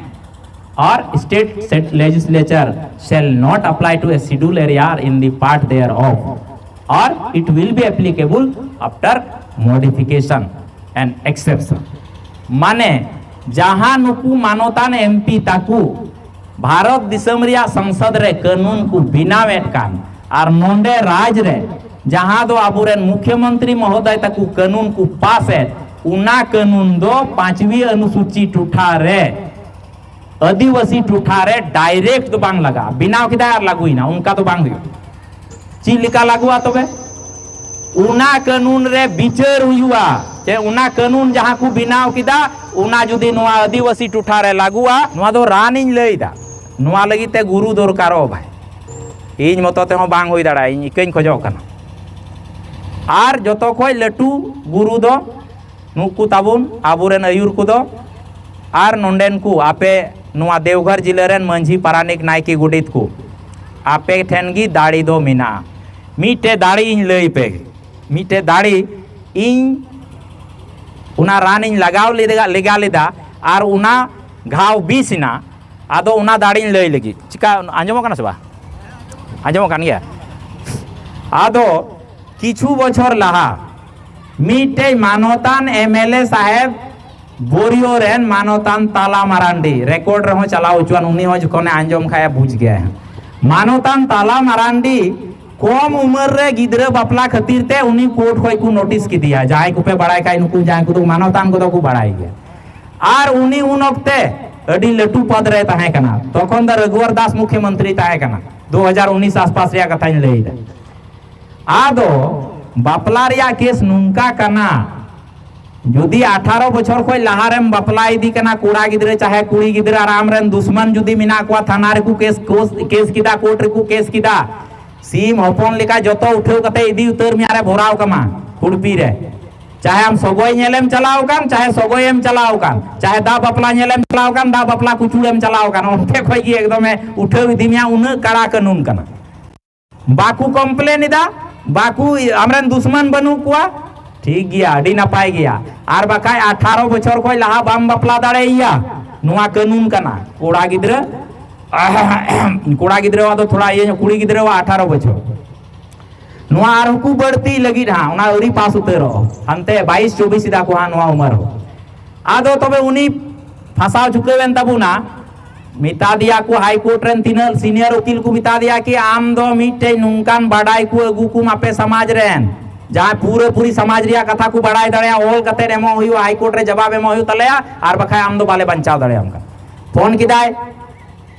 or state legislature shall not apply to a schedule area or in the part thereof, or it will be applicable after modification and exception. ᱢᱟᱱᱮ ᱡᱟᱦᱟᱸ ᱱᱩᱠᱩ ᱢᱟᱱᱚᱛᱟᱱ MP ᱛᱟᱠᱚ ᱵᱷᱟᱨᱚᱛ ᱫᱤᱥᱚᱢ ᱨᱮᱭᱟᱜ ᱥᱚᱝᱥᱚᱫ ᱨᱮ ᱠᱟᱹᱱᱩᱱ ᱠᱚ ᱵᱮᱱᱟᱣᱮᱫ ᱠᱟᱱ ᱟᱨ ᱱᱚᱰᱮ ᱨᱟᱡᱽ ᱨᱮ ᱡᱟᱦᱟᱸ ᱫᱚ ᱟᱵᱚᱨᱮᱱ ᱢᱩᱠᱷᱭᱚᱢᱚᱱᱛᱨᱤ ᱢᱚᱦᱳᱫᱚᱭ ᱛᱟᱠᱚ ᱠᱟᱹᱱᱩᱱ ᱠᱚ ᱯᱟᱥᱮᱫ, ᱚᱱᱟ ᱠᱟᱹᱱᱩᱱ ᱫᱚ ᱯᱟᱸᱪᱣᱤ ᱚᱱᱩᱥᱩᱪᱤ ᱴᱚᱴᱷᱟ ᱨᱮ, ᱟᱹᱫᱤᱵᱟᱹᱥᱤ ᱴᱚᱴᱷᱟ ᱨᱮ ᱰᱟᱭᱨᱮᱠᱴ ᱫᱚ ᱵᱟᱝ ᱞᱟᱜᱟᱜᱼᱟ᱾ ᱵᱮᱱᱟᱣ ᱠᱮᱫᱟᱭ ᱟᱨ ᱞᱟᱹᱜᱩᱭᱮᱱᱟ, ᱚᱱᱠᱟ ᱫᱚ ᱵᱟᱝ ᱦᱩᱭᱩᱜᱼᱟ᱾ ᱪᱮᱫ ᱞᱮᱠᱟ ᱞᱟᱹᱜᱩᱜᱼᱟ ᱛᱚᱵᱮ? ᱚᱱᱟ ᱠᱟᱹᱱᱩᱱ ᱨᱮ ᱵᱤᱪᱟᱹᱨ ᱦᱩᱭᱩᱜᱼᱟ᱾ ᱪᱮ ᱚᱱᱟ ᱠᱟᱹᱱᱩᱱ ᱡᱟᱦᱟᱸ ᱠᱚ ᱵᱮᱱᱟᱣ ᱠᱮᱫᱟ, ᱚᱱᱟ ᱡᱩᱫᱤ ᱱᱚᱣᱟ ᱟᱹᱫᱤᱵᱟᱹᱥᱤ ᱴᱚᱴᱷᱟ ᱨᱮ ᱞᱟᱹᱜᱩᱜᱼᱟ, ᱱᱚᱣᱟ ᱫᱚ ᱨᱟᱱᱤᱧ ᱞᱟᱹᱭᱫᱟ, ᱱᱚᱣᱟ ᱞᱟᱹᱜᱤᱫ ᱛᱮ ᱜᱩᱨᱩ ᱫᱚᱨᱠᱟᱨᱚᱜᱼᱟ ᱵᱷᱟᱭ᱾ ᱤᱧ ᱢᱚᱛᱚ ᱛᱮᱦᱚᱸ ᱵᱟᱝ ᱦᱩᱭ ᱫᱟᱲᱮᱭᱟᱜᱼᱟ, ᱤᱧ ᱤᱠᱟᱹᱧ ᱠᱷᱚᱡᱚᱜ ᱠᱟᱱᱟ᱾ ᱟᱨ ᱡᱚᱛᱚ ᱠᱷᱚᱡ ᱞᱟᱹᱴᱩ ᱜᱩᱨᱩ ᱫᱚ ᱱᱩᱠᱩ ᱛᱟᱵᱚᱱ ᱟᱵᱚᱨᱮᱱ ᱟᱹᱭᱩᱨ ᱠᱚᱫᱚ, ᱟᱨ ᱱᱚᱸᱰᱮᱱ ᱠᱚ ᱟᱯᱮ ᱱᱚᱣᱟ ᱫᱮᱣᱜᱷᱚᱨ ᱡᱤᱞᱟᱹ ᱨᱮᱱ ᱢᱟᱹᱡᱷᱤ, ᱯᱟᱨᱟᱱᱤᱠ, ᱱᱟᱭᱠᱮ, ᱜᱚᱰᱮᱛ ᱠᱚ, ᱟᱯᱮ ᱴᱷᱮᱱ ᱜᱮ ᱫᱟᱲᱮ ᱫᱚ ᱢᱮᱱᱟᱜᱼᱟ᱾ ᱢᱤᱫᱴᱮᱡ ᱫᱟᱲᱮ ᱤᱧ ᱞᱟᱹᱭ ᱯᱮ, ᱢᱤᱫᱴᱮᱡ ᱫᱟᱲᱮ ᱤᱧ ᱚᱱᱟ ᱨᱟᱱᱤᱧ ᱞᱟᱜᱟᱣ ᱞᱮᱫᱟ, ᱞᱮᱜᱟ ᱞᱮᱫᱟ, ᱟᱨ ᱚᱱᱟ ᱜᱷᱟᱣ ᱵᱤᱥ ᱮᱱᱟ᱾ ᱟᱫᱚ ᱚᱱᱟ ᱫᱟᱲᱮᱧ ᱞᱟᱹᱭ ᱞᱟᱹᱜᱤᱫ, ᱪᱤᱠᱟ ᱟᱸᱡᱚᱢᱚᱜ ᱠᱟᱱᱟ ᱥᱮ ᱵᱟᱝ? ᱟᱸᱡᱚᱢᱚᱜ ᱠᱟᱱ ᱜᱮᱭᱟ᱾ ᱟᱫᱚ ᱠᱤᱪᱷᱩ ᱵᱚᱪᱷᱚᱨ ᱞᱟᱦᱟ ᱢᱤᱫᱴᱮᱡ ᱢᱟᱱᱚᱛᱟᱱ ᱮᱢ ᱮᱞ ᱮ ᱥᱟᱦᱮᱵᱽ, ᱵᱳᱨᱤᱭᱳ ᱨᱮᱱ ᱢᱟᱱᱚᱛᱟᱱ ᱛᱟᱞᱟ ᱢᱟᱨᱟᱱᱰᱤ, ᱨᱮᱠᱚᱨᱰ ᱨᱮᱦᱚᱸ ᱪᱟᱞᱟᱣ ᱦᱚᱪᱚᱣᱟᱱ, ᱩᱱᱤ ᱦᱚᱸ ᱡᱚᱠᱷᱚᱱᱮ ᱟᱸᱡᱚᱢ ᱠᱷᱟᱡ ᱮ ᱵᱩᱡᱽ ᱜᱮᱭᱟ᱾ ᱢᱟᱱᱚᱛᱟᱱ ᱛᱟᱞᱟ ᱢᱟᱨᱟᱱᱰᱤ ᱠᱚᱢ ᱩᱢᱮᱨ ᱨᱮ ᱜᱤᱫᱽᱨᱟᱹ ᱵᱟᱯᱞᱟ ᱠᱷᱟᱹᱛᱤᱨ ᱛᱮ ᱩᱱᱤ ᱠᱳᱨᱴ ᱠᱷᱚᱡ ᱠᱚ ᱱᱳᱴᱤᱥ ᱠᱮᱫᱮᱭᱟ᱾ ᱡᱟᱦᱟᱸᱭ ᱠᱚᱯᱮ ᱵᱟᱲᱟᱭ ᱠᱷᱟᱡ, ᱱᱩᱠᱩ ᱡᱟᱦᱟᱸᱭ ᱠᱚᱫᱚ ᱢᱟᱱᱚᱛᱟᱱ ᱠᱚᱫᱚ ᱠᱚ ᱵᱟᱲᱟᱭ ᱜᱮᱭᱟ᱾ ᱟᱨ ᱩᱱᱤ ᱩᱱ ᱚᱠᱛᱮ ᱟᱹᱰᱤ ᱞᱟᱹᱴᱩ ᱯᱚᱫᱽ ᱨᱮ ᱛᱟᱦᱮᱸ ᱠᱟᱱᱟ᱾ ᱛᱚᱠᱷᱚᱱ ᱫᱚ ᱨᱟᱹᱜᱷᱩᱣᱟᱨ ᱫᱟᱥ ᱢᱩᱠᱷᱭᱚᱢᱚᱱᱛᱨᱤ ᱛᱟᱦᱮᱸ ᱠᱟᱱᱟ, ᱫᱩ ᱦᱟᱡᱟᱨ ᱩᱱᱤᱥ ᱟᱥᱯᱟᱥ ᱨᱮᱭᱟᱜ ᱠᱟᱛᱷᱟᱧ ᱞᱟᱹᱭᱫᱟ᱾ ᱟᱫᱚ ᱵᱟᱯᱞᱟ ᱨᱮᱭᱟᱜ ᱠᱮᱥ ᱱᱚᱝᱠᱟ ᱠᱟᱱᱟ, ᱡᱩᱫᱤ ᱟᱴᱷᱟᱨᱚ ᱵᱚᱪᱷᱚᱨ ᱠᱷᱚᱡ ᱞᱟᱦᱟ ᱨᱮᱢ ᱵᱟᱯᱞᱟ ᱤᱫᱤ ᱠᱟᱱᱟ, ᱠᱚᱲᱟ ᱜᱤᱫᱽᱨᱟᱹ ᱪᱟᱦᱮ ᱠᱩᱲᱤ ᱜᱤᱫᱽᱨᱟᱹ, ᱟᱨ ᱟᱢ ᱨᱮᱱ ᱫᱩᱥᱢᱟᱱ ᱡᱩᱫᱤ ᱢᱮᱱᱟᱜ ᱠᱚᱣᱟ, ᱛᱷᱟᱱᱟ ᱨᱮᱠᱚ ᱠᱮᱥ, ᱠᱳᱥ-, ᱠᱮᱥ ᱠᱮᱫᱟ, ᱠᱳᱨᱴ ᱨᱮᱠᱚ ᱠᱮᱥ ᱠᱮᱫᱟ, ᱥᱤᱢ ᱦᱚᱯᱚᱱ ᱞᱮᱠᱟ ᱡᱚᱛᱚ ᱩᱴᱷᱟᱹᱣ ᱠᱟᱛᱮ ᱤᱫᱤ ᱩᱛᱟᱹᱨ ᱢᱮᱭᱟ ᱨᱮ ᱵᱷᱚᱨᱟᱣ ᱠᱟᱢᱟ ᱠᱩᱲᱯᱤ ᱨᱮ᱾ ᱪᱟᱦᱮ ᱟᱢ ᱥᱚᱜᱚᱭ ᱧᱮᱞᱮᱢ ᱪᱟᱞᱟᱣ ᱟᱠᱟᱱ, ᱪᱟᱦᱮ ᱥᱚᱜᱚᱭᱮᱢ ᱪᱟᱞᱟᱣ ᱟᱠᱟᱱ, ᱪᱟᱦᱮ ᱫᱟᱜ ᱵᱟᱯᱞᱟ ᱧᱮᱞᱮᱢ ᱪᱟᱞᱟᱣ ᱟᱠᱟᱱ, ᱫᱟᱜ ᱵᱟᱯᱞᱟ ᱠᱩᱪᱩᱲᱮᱢ ᱪᱟᱞᱟᱣ ᱟᱠᱟᱱ, ᱚᱱᱛᱮ ᱠᱷᱚᱡ ᱜᱮ ᱮᱠᱫᱚᱢᱮ ᱩᱴᱷᱟᱹᱣ ᱤᱫᱤ ᱢᱮᱭᱟ᱾ ᱩᱱᱟᱹᱜ ᱠᱟᱲᱟ ᱠᱟᱹᱱᱩᱱ ᱠᱟᱱᱟ᱾ ᱵᱟᱠᱚ ᱠᱚᱢᱯᱞᱮᱱ ᱮᱫᱟ, ᱵᱟᱠᱚ, ᱟᱢᱨᱮᱱ ᱫᱩᱥᱢᱟᱱ ᱵᱟᱹᱱᱩᱜ ᱠᱚᱣᱟ, ᱴᱷᱤᱠ ᱜᱮᱭᱟ, ᱟᱹᱰᱤ ᱱᱟᱯᱟᱭ ᱜᱮᱭᱟ᱾ ᱟᱨ ᱵᱟᱠᱷᱟᱡ ᱟᱴᱷᱟᱨᱚ ᱵᱚᱪᱷᱚᱨ ᱠᱷᱚᱡ ᱞᱟᱦᱟ ᱵᱟᱢ ᱵᱟᱯᱞᱟ ᱫᱟᱲᱮᱭᱟᱭᱟ, ᱱᱚᱣᱟ ᱠᱟᱹᱱᱩᱱ ᱠᱟᱱᱟ᱾ ᱠᱚᱲᱟ ᱜᱤᱫᱽᱨᱟᱹ, ᱠᱚᱲᱟ ᱜᱤᱫᱽᱨᱟᱹᱣᱟᱜ ᱫᱚ ᱛᱷᱚᱲᱟ ᱤᱭᱟᱹ ᱧᱚᱜ, ᱠᱩᱲᱤ ᱜᱤᱫᱽᱨᱟᱹᱣᱟᱜ ᱟᱴᱷᱟᱨᱚ ᱵᱚᱪᱷᱚᱨ᱾ ᱱᱚᱣᱟ ᱟᱨᱦᱚᱸ ᱠᱚ ᱵᱟᱹᱲᱛᱤ ᱞᱟᱹᱜᱤᱫ ᱦᱟᱸᱜ, ᱚᱱᱟ ᱟᱹᱣᱨᱤ ᱯᱟᱥ ᱩᱛᱟᱹᱨᱚᱜ, ᱦᱟᱱᱛᱮ ᱵᱟᱭᱤᱥ ᱪᱚᱵᱵᱤᱥ ᱮᱫᱟ ᱠᱚ ᱦᱟᱸᱜ ᱱᱚᱣᱟ ᱩᱢᱮᱨ ᱦᱚᱸ᱾ ᱟᱫᱚ ᱛᱚᱵᱮ ᱩᱱᱤ ᱯᱷᱟᱸᱥᱟᱣ ᱪᱩᱠᱟᱹᱣᱮᱱ ᱛᱟᱵᱚᱱᱟ᱾ ᱢᱮᱛᱟ ᱫᱮᱭᱟ ᱠᱚ, ᱦᱟᱭ ᱠᱳᱨᱴ ᱨᱮᱱ ᱛᱤᱱᱟᱹᱜ ᱥᱤᱱᱤᱭᱟᱨ ᱩᱠᱤᱞ ᱠᱚ ᱢᱮᱛᱟ ᱫᱮᱭᱟ ᱠᱤ, "ᱟᱢ ᱫᱚ ᱢᱤᱫᱴᱮᱡ ᱱᱚᱝᱠᱟᱱ ᱵᱟᱰᱟᱭ ᱠᱚ ᱟᱹᱜᱩ ᱠᱚᱢ ᱟᱯᱮ ᱥᱚᱢᱟᱡᱽ ᱨᱮᱱ, ᱡᱟᱦᱟᱸᱭ ᱯᱩᱨᱟᱹ ᱯᱩᱨᱤ ᱥᱚᱢᱟᱡᱽ ᱨᱮᱭᱟᱜ ᱠᱟᱛᱷᱟ ᱠᱚ ᱵᱟᱲᱟᱭ ᱫᱟᱲᱮᱭᱟᱜᱼᱟ, ᱚᱞ ᱠᱟᱛᱮ ᱮᱢᱚᱜ ᱦᱩᱭᱩᱜᱼᱟ, ᱦᱟᱭ ᱠᱳᱨᱴ ᱨᱮ ᱡᱟᱵᱟᱵ ᱮᱢᱚᱜ ᱦᱩᱭᱩᱜ ᱛᱟᱞᱮᱭᱟ, ᱟᱨ ᱵᱟᱠᱷᱟᱡ ᱟᱢ ᱫᱚ ᱵᱟᱞᱮ ᱵᱟᱧᱪᱟᱣ ᱫᱟᱲᱮᱭᱟᱢ ᱠᱟᱱᱟ᱾" ᱯᱷᱳᱱ ᱠᱮᱫᱟᱭ,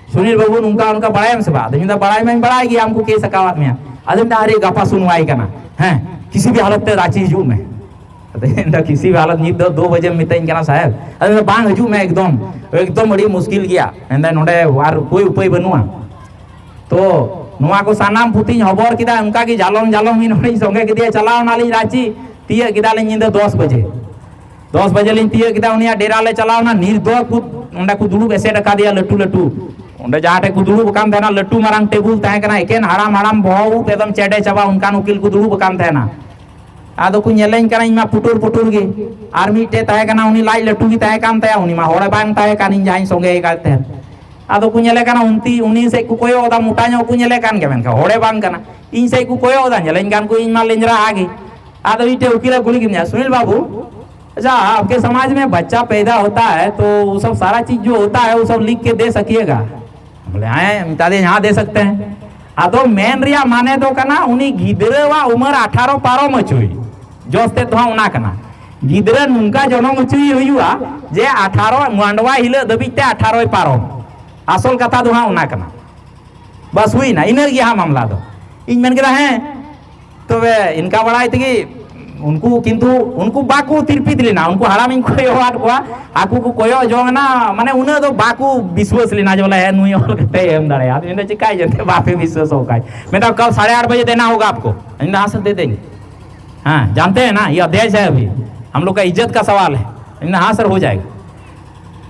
"ᱥᱩᱱᱤᱞ ᱵᱟᱹᱵᱩ, ᱱᱚᱝᱠᱟ ᱚᱱᱠᱟ ᱵᱟᱲᱟᱭᱟᱢ ᱥᱮ ᱵᱟᱝ?" ᱟᱫᱚᱧ ᱢᱮᱱᱫᱟ, "ᱵᱟᱲᱟᱭ ᱢᱟᱧ ᱵᱟᱲᱟᱭ ᱜᱮᱭᱟ, ᱟᱢ ᱠᱚ ᱠᱮᱥ ᱟᱠᱟᱣᱟᱫ ᱢᱮᱭᱟ᱾" ᱟᱫᱚᱧ ᱢᱮᱱᱫᱟ, "ᱟᱨᱮ, ᱜᱟᱯᱟ ᱥᱩᱱᱣᱟᱭ ᱠᱟᱱᱟ, ᱦᱮᱸ, ᱠᱤᱥᱤ ᱵᱷᱤ ᱦᱟᱞᱚᱛ ᱛᱮ ᱨᱟᱸᱪᱤ ᱦᱤᱡᱩᱜ ᱢᱮ᱾" ᱟᱫᱚᱧ ᱢᱮᱱᱫᱟ, "ᱠᱤᱥᱤ ᱵᱷᱤ ᱦᱟᱞᱚᱛ ᱧᱤᱛ ᱫᱚ ᱫᱩ ᱵᱟᱡᱮᱢ ᱢᱤᱛᱟᱹᱧ ᱠᱟᱱᱟ ᱥᱟᱦᱮᱵᱽ?" ᱟᱫᱚ ᱢᱮᱱᱫᱟ, "ᱵᱟᱝ, ᱦᱤᱡᱩᱜ ᱢᱮ, ᱮᱠᱫᱚᱢ, ᱮᱠᱫᱚᱢ ᱟᱹᱰᱤ ᱢᱩᱥᱠᱤᱞ ᱜᱮᱭᱟ᱾" ᱢᱮᱱᱫᱟ, "ᱱᱚᱰᱮ ᱟᱨ ᱠᱳᱭ ᱩᱯᱟᱹᱭ ᱵᱟᱹᱱᱩᱜᱼᱟ᱾" ᱛᱚ ᱱᱚᱣᱟ ᱠᱚ ᱥᱟᱱᱟᱢ ᱯᱩᱛᱷᱤᱧ ᱦᱚᱵᱚᱨ ᱠᱮᱫᱟ᱾ ᱚᱱᱠᱟ ᱜᱮ ᱡᱟᱞᱚᱢ ᱡᱟᱞᱚᱢ ᱢᱤᱫ ᱦᱚᱲᱤᱧ ᱥᱚᱸᱜᱮ ᱠᱮᱫᱮᱭᱟ, ᱪᱟᱞᱟᱣ ᱱᱟᱞᱤᱧ ᱨᱟᱸᱪᱤ᱾ ᱛᱤᱭᱟᱹᱜ ᱠᱮᱫᱟᱞᱤᱧ ᱧᱤᱫᱟᱹ ᱫᱚᱥ ᱵᱟᱡᱮ᱾ ᱫᱚᱥ ᱵᱟᱡᱮ ᱞᱤᱧ ᱛᱤᱭᱟᱹᱜ ᱠᱮᱫᱟ, ᱩᱱᱤᱭᱟᱜ ᱰᱮᱨᱟ ᱞᱮ ᱪᱟᱞᱟᱣ ᱮᱱᱟ᱾ ᱱᱤᱨᱫᱚᱭ ᱠᱚ ᱚᱸᱰᱮ ᱠᱚ ᱫᱩᱲᱩᱵ ᱮᱥᱮᱫ ᱟᱠᱟᱫᱮᱭᱟ, ᱞᱟᱹᱴᱩ ᱞᱟᱹᱴᱩ᱾ ᱚᱸᱰᱮ ᱡᱟᱦᱟᱸ ᱴᱷᱮᱡ ᱠᱚ ᱫᱩᱲᱩᱵ ᱟᱠᱟᱱ ᱛᱟᱦᱮᱱᱟ, ᱞᱟᱹᱴᱩ ᱢᱟᱨᱟᱝ ᱴᱮᱵᱩᱞ ᱛᱟᱦᱮᱸ ᱠᱟᱱᱟ, ᱮᱠᱮᱱ ᱦᱟᱲᱟᱢ ᱦᱟᱲᱟᱢ, ᱵᱚᱦᱚᱜ ᱩᱵ ᱮᱠᱫᱚᱢ ᱪᱮᱰᱮ ᱪᱟᱵᱟ, ᱚᱱᱠᱟᱱ ᱩᱠᱤᱞ ᱠᱚ ᱫᱩᱲᱩᱵ ᱟᱠᱟᱱ ᱛᱟᱦᱮᱱᱟ᱾ ᱟᱫᱚ ᱠᱚ ᱧᱮᱞᱮᱧ ᱠᱟᱱᱟ, ᱤᱧ ᱢᱟ ᱯᱩᱴᱩᱨ ᱯᱩᱴᱩᱨ ᱜᱮ᱾ ᱟᱨ ᱢᱤᱫᱴᱮᱡ ᱛᱟᱦᱮᱸ ᱠᱟᱱᱟ, ᱩᱱᱤ ᱞᱟᱡ ᱞᱟᱹᱴᱩ ᱜᱮ ᱛᱟᱦᱮᱸ ᱠᱟᱱ ᱛᱟᱭᱟ, ᱩᱱᱤ ᱢᱟ ᱦᱚᱲᱮ ᱵᱟᱝ ᱛᱟᱦᱮᱸ ᱠᱟᱱ, ᱤᱧ ᱡᱟᱦᱟᱸᱧ ᱥᱚᱸᱜᱮ ᱟᱠᱟᱫ ᱛᱟᱦᱮᱸᱫ᱾ ᱟᱫᱚ ᱠᱚ ᱧᱮᱞᱮ ᱠᱟᱱᱟ, ᱩᱱᱛᱤ ᱩᱱᱤ ᱥᱮᱫ ᱠᱚ ᱠᱚᱭᱚᱜ ᱮᱫᱟ, ᱢᱚᱴᱟ ᱧᱚᱜ ᱠᱚ ᱧᱮᱞᱮ ᱠᱟᱱ ᱜᱮᱭᱟ, ᱢᱮᱱᱠᱷᱟᱱ ᱦᱚᱲᱮ ᱵᱟᱝ ᱠᱟᱱᱟ᱾ ᱤᱧ ᱥᱮᱫ ᱠᱚ ᱠᱚᱭᱚᱜ ᱮᱫᱟ, ᱧᱮᱞᱮᱧ ᱠᱟᱱ ᱠᱚ, ᱤᱧ ᱢᱟ ᱞᱮᱸᱡᱽᱨᱟ ᱜᱮ᱾ ᱟᱫᱚ ᱢᱤᱫᱴᱮᱡ ᱩᱠᱤᱞᱮ ᱠᱩᱞᱤ ᱠᱮᱫᱤᱧᱟ, "सुनील बाबू, अच्छा, आपके समाज में बच्चा पैदा होता है तो वो सब सारा चीज जो होता है वो सब लिख के दे सकिएगा?" ᱵᱚᱞᱮ, ᱦᱮᱸ, ᱢᱮᱛᱟ ᱫᱤᱭᱟᱹᱧ, ᱦᱮᱸ, ᱫᱮ ᱥᱟᱠᱛᱮ ᱦᱮᱸ᱾ ᱟᱫᱚ ᱢᱮᱱ ᱨᱮᱭᱟᱜ ᱢᱟᱱᱮ ᱫᱚ ᱠᱟᱱᱟ, ᱩᱱᱤ ᱜᱤᱫᱽᱨᱟᱹᱣᱟᱜ ᱩᱢᱟᱹᱨ ᱟᱴᱷᱟᱨᱚ ᱯᱟᱨᱚᱢ ᱦᱚᱪᱚᱭ, ᱡᱚᱥ ᱛᱮᱫ ᱫᱚ ᱦᱟᱸᱜ ᱚᱱᱟ ᱠᱟᱱᱟ᱾ ᱜᱤᱫᱽᱨᱟᱹ ᱱᱚᱝᱠᱟ ᱡᱚᱱᱚᱢ ᱦᱚᱪᱚᱭᱮ ᱦᱩᱭᱩᱜᱼᱟ ᱡᱮ ᱟᱴᱷᱟᱨᱚ, ᱢᱟᱰᱣᱟ ᱦᱤᱞᱳᱜ ᱫᱷᱟᱹᱵᱤᱡ ᱛᱮ ᱟᱴᱷᱟᱨᱚᱭ ᱯᱟᱨᱚᱢ᱾ ᱟᱥᱚᱞ ᱠᱟᱛᱷᱟ ᱫᱚ ᱦᱟᱸᱜ ᱚᱱᱟ ᱠᱟᱱᱟ᱾ ᱵᱟᱥ, ᱦᱩᱭᱱᱟ, ᱤᱱᱟᱹᱜ ᱜᱮ ᱦᱟᱸᱜ ᱢᱟᱢᱞᱟ ᱫᱚ᱾ ᱤᱧ ᱢᱮᱱ ᱠᱮᱫᱟ, ᱦᱮᱸ, ᱛᱚᱵᱮ ᱤᱱᱠᱟ ᱵᱟᱲᱟᱭ ᱛᱮᱜᱮ ᱩᱱᱠᱩ, ᱠᱤᱱᱛᱩ ᱩᱱᱠᱩ ᱵᱟᱠᱚ ᱛᱤᱨᱯᱤᱛ ᱞᱮᱱᱟ᱾ ᱩᱱᱠᱩ ᱦᱟᱲᱟᱢᱤᱧ ᱠᱚᱭᱚᱜ ᱟᱫ ᱠᱚᱣᱟ, ᱟᱠᱚ ᱠᱚ ᱠᱚᱭᱚᱜ ᱡᱚᱝ ᱮᱱᱟ, ᱢᱟᱱᱮ ᱩᱱᱟᱹᱜ ᱫᱚ ᱵᱟᱠᱚ ᱵᱤᱥᱣᱟᱹᱥ ᱞᱮᱱᱟ ᱡᱮ ᱵᱚᱞᱮ, ᱦᱮᱸ, ᱱᱩᱭ ᱚᱞ ᱠᱟᱛᱮ ᱮᱢ ᱫᱟᱲᱮᱭᱟᱜᱼᱟ᱾ ᱟᱫᱚ ᱤᱧ ᱫᱚ ᱪᱤᱠᱟᱹᱭ ᱡᱮ ᱵᱟᱯᱮ ᱵᱤᱥᱣᱟᱹᱥᱚᱜ ᱠᱷᱟᱡ? ᱢᱮᱛᱟ ᱠᱚ, "ᱠᱟᱞ ᱥᱟᱲᱮ ᱟᱴ ᱵᱟᱡᱮ ᱫᱮᱱᱟ ᱦᱳᱜᱟ ᱟᱯᱠᱳ?" ᱤᱧ ᱫᱚ, "ᱦᱟᱸ ᱥᱟᱨ, ᱫᱮ ᱫᱮᱝᱜᱮ᱾ ᱦᱮᱸ, ᱡᱟᱱᱛᱮ ᱦᱮᱸ ᱱᱟ, ᱭᱮ ᱫᱮᱥ ᱦᱮ, ᱟᱵᱷᱤ ᱦᱟᱢ ᱞᱳᱜ ᱠᱟ ᱤᱡᱽᱡᱚᱛ ᱠᱟ ᱥᱟᱣᱟᱞ ᱦᱮ᱾" ᱤᱧ ᱫᱚ, "ᱦᱟᱸ ᱥᱟᱨ, ᱦᱳ ᱡᱟᱭᱮᱜᱟ᱾"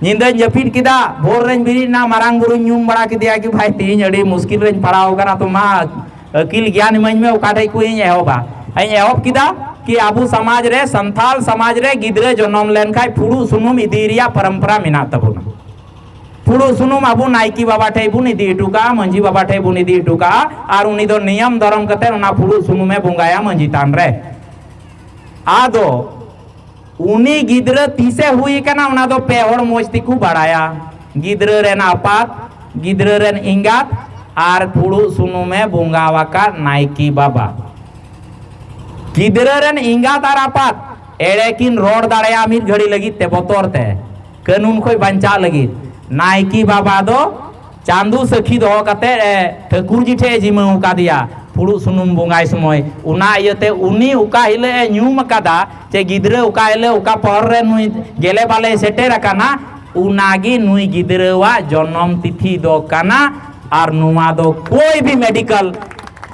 ᱧᱤᱫᱟᱹᱧ ᱡᱟᱹᱯᱤᱫ ᱠᱮᱫᱟ, ᱵᱷᱳᱨ ᱨᱮᱧ ᱵᱮᱨᱮᱫ ᱮᱱᱟ, ᱢᱟᱨᱟᱝ ᱵᱩᱨᱩᱧ ᱧᱩᱢ ᱵᱟᱲᱟ ᱠᱮᱫᱮᱭᱟ ᱠᱤ, "ᱵᱷᱟᱭ, ᱛᱮᱦᱮᱧ ᱟᱹᱰᱤ ᱢᱩᱥᱠᱤᱞ ᱨᱮᱧ ᱯᱟᱲᱟᱣ ᱟᱠᱟᱱᱟ, ᱛᱚ ᱢᱟ ᱟᱹᱠᱤᱞ ᱜᱮᱭᱟᱱ ᱤᱢᱟᱹᱧ ᱢᱮ, ᱚᱠᱟ ᱴᱷᱮᱡ ᱠᱷᱚᱱ ᱤᱧ ᱮᱦᱚᱵᱟ?" ᱤᱧ ᱮᱦᱚᱵ ᱠᱮᱫᱟ ᱠᱤ ᱟᱵᱚ ᱥᱚᱢᱟᱡᱽ ᱨᱮ, ᱥᱟᱱᱛᱟᱞ ᱥᱚᱢᱟᱡᱽ ᱨᱮ ᱜᱤᱫᱽᱨᱟᱹ ᱡᱚᱱᱚᱢ ᱞᱮᱱᱠᱷᱟᱡ ᱯᱷᱩᱲᱩᱜ ᱥᱩᱱᱩᱢ ᱤᱫᱤ ᱨᱮᱭᱟᱜ ᱯᱚᱨᱚᱢᱯᱚᱨᱟ ᱢᱮᱱᱟᱜ ᱛᱟᱵᱚᱱᱟ᱾ ᱯᱷᱩᱲᱩᱜ ᱥᱩᱱᱩᱢ ᱟᱵᱚ ᱱᱟᱭᱠᱮ ᱵᱟᱵᱟ ᱴᱷᱮᱡ ᱵᱚᱱ ᱤᱫᱤ ᱦᱚᱴᱚ ᱠᱟᱜᱼᱟ, ᱢᱟᱹᱡᱷᱤ ᱵᱟᱵᱟ ᱴᱷᱮᱡ ᱵᱚᱱ ᱤᱫᱤ ᱦᱚᱴᱚ ᱠᱟᱜᱼᱟ, ᱟᱨ ᱩᱱᱤ ᱫᱚ ᱱᱤᱭᱚᱢ ᱫᱷᱚᱨᱚᱢ ᱠᱟᱛᱮ ᱚᱱᱟ ᱯᱷᱩᱲᱩᱜ ᱥᱩᱱᱩᱢᱮ ᱵᱚᱸᱜᱟᱭᱟ ᱢᱟᱹᱡᱷᱤ ᱛᱷᱟᱱ ᱨᱮ᱾ ᱟᱫᱚ ᱩᱱᱤ ᱜᱤᱫᱽᱨᱟᱹ ᱛᱤᱥᱮ ᱦᱩᱭ ᱠᱟᱱᱟ, ᱚᱱᱟ ᱫᱚ ᱯᱮ ᱦᱚᱲ ᱢᱚᱡᱽ ᱛᱮᱠᱚ ᱵᱟᱲᱟᱭᱟ, ᱜᱤᱫᱽᱨᱟᱹ ᱨᱮᱱ ᱟᱯᱟᱛ, ᱜᱤᱫᱽᱨᱟᱹ ᱨᱮᱱ ᱮᱸᱜᱟᱛ, ᱟᱨ ᱯᱷᱩᱲᱩᱜ ᱥᱩᱱᱩᱢᱮ ᱵᱚᱸᱜᱟ ᱟᱠᱟᱫ ᱱᱟᱭᱠᱮ ᱵᱟᱵᱟ᱾ ᱜᱤᱫᱽᱨᱟᱹ ᱨᱮᱱ ᱮᱸᱜᱟᱛ ᱟᱨ ᱟᱯᱟᱛ ᱮᱲᱮ ᱠᱤᱱ ᱨᱚᱲ ᱫᱟᱲᱮᱭᱟᱜᱼᱟ ᱢᱤᱫ ᱜᱷᱟᱹᱲᱤ ᱞᱟᱹᱜᱤᱫ ᱛᱮ, ᱵᱚᱛᱚᱨ ᱛᱮ, ᱠᱟᱹᱱᱩᱱ ᱠᱷᱚᱱ ᱵᱟᱧᱪᱟᱜ ᱞᱟᱹᱜᱤᱫ᱾ ᱱᱟᱭᱠᱮ ᱵᱟᱵᱟ ᱫᱚ ᱪᱟᱸᱫᱚ ᱥᱟᱹᱠᱷᱤ ᱫᱚᱦᱚ ᱠᱟᱛᱮ, ᱮ, ᱴᱷᱟᱹᱠᱩᱨ ᱡᱤ ᱴᱷᱮᱡ ᱮ ᱡᱤᱢᱟᱹᱣ ᱟᱠᱟᱫᱮᱭᱟ ᱯᱷᱩᱲᱩᱜ ᱥᱩᱱᱩᱢ ᱵᱚᱸᱜᱟᱭ ᱥᱚᱢᱚᱭ᱾ ᱚᱱᱟ ᱤᱭᱟᱹᱛᱮ ᱩᱱᱤ ᱚᱠᱟ ᱦᱤᱞᱳᱜ ᱮ ᱧᱩᱢ ᱟᱠᱟᱫᱟ, ᱪᱮ ᱜᱤᱫᱽᱨᱟᱹ ᱚᱠᱟ ᱦᱤᱞᱳᱜ ᱚᱠᱟ ᱯᱚᱦᱚᱨ ᱨᱮ ᱱᱩᱭ ᱜᱮᱞᱮ ᱵᱟᱞᱮ ᱥᱮᱴᱮᱨ ᱟᱠᱟᱱᱟ, ᱚᱱᱟᱜᱮ ᱱᱩᱭ ᱜᱤᱫᱽᱨᱟᱹᱣᱟᱜ ᱡᱚᱱᱚᱢ ᱛᱤᱛᱷᱤ ᱫᱚ ᱠᱟᱱᱟ᱾ ᱟᱨ ᱱᱚᱣᱟ ᱫᱚ ᱠᱳᱭ ᱵᱷᱤ ᱢᱮᱰᱤᱠᱟᱞ,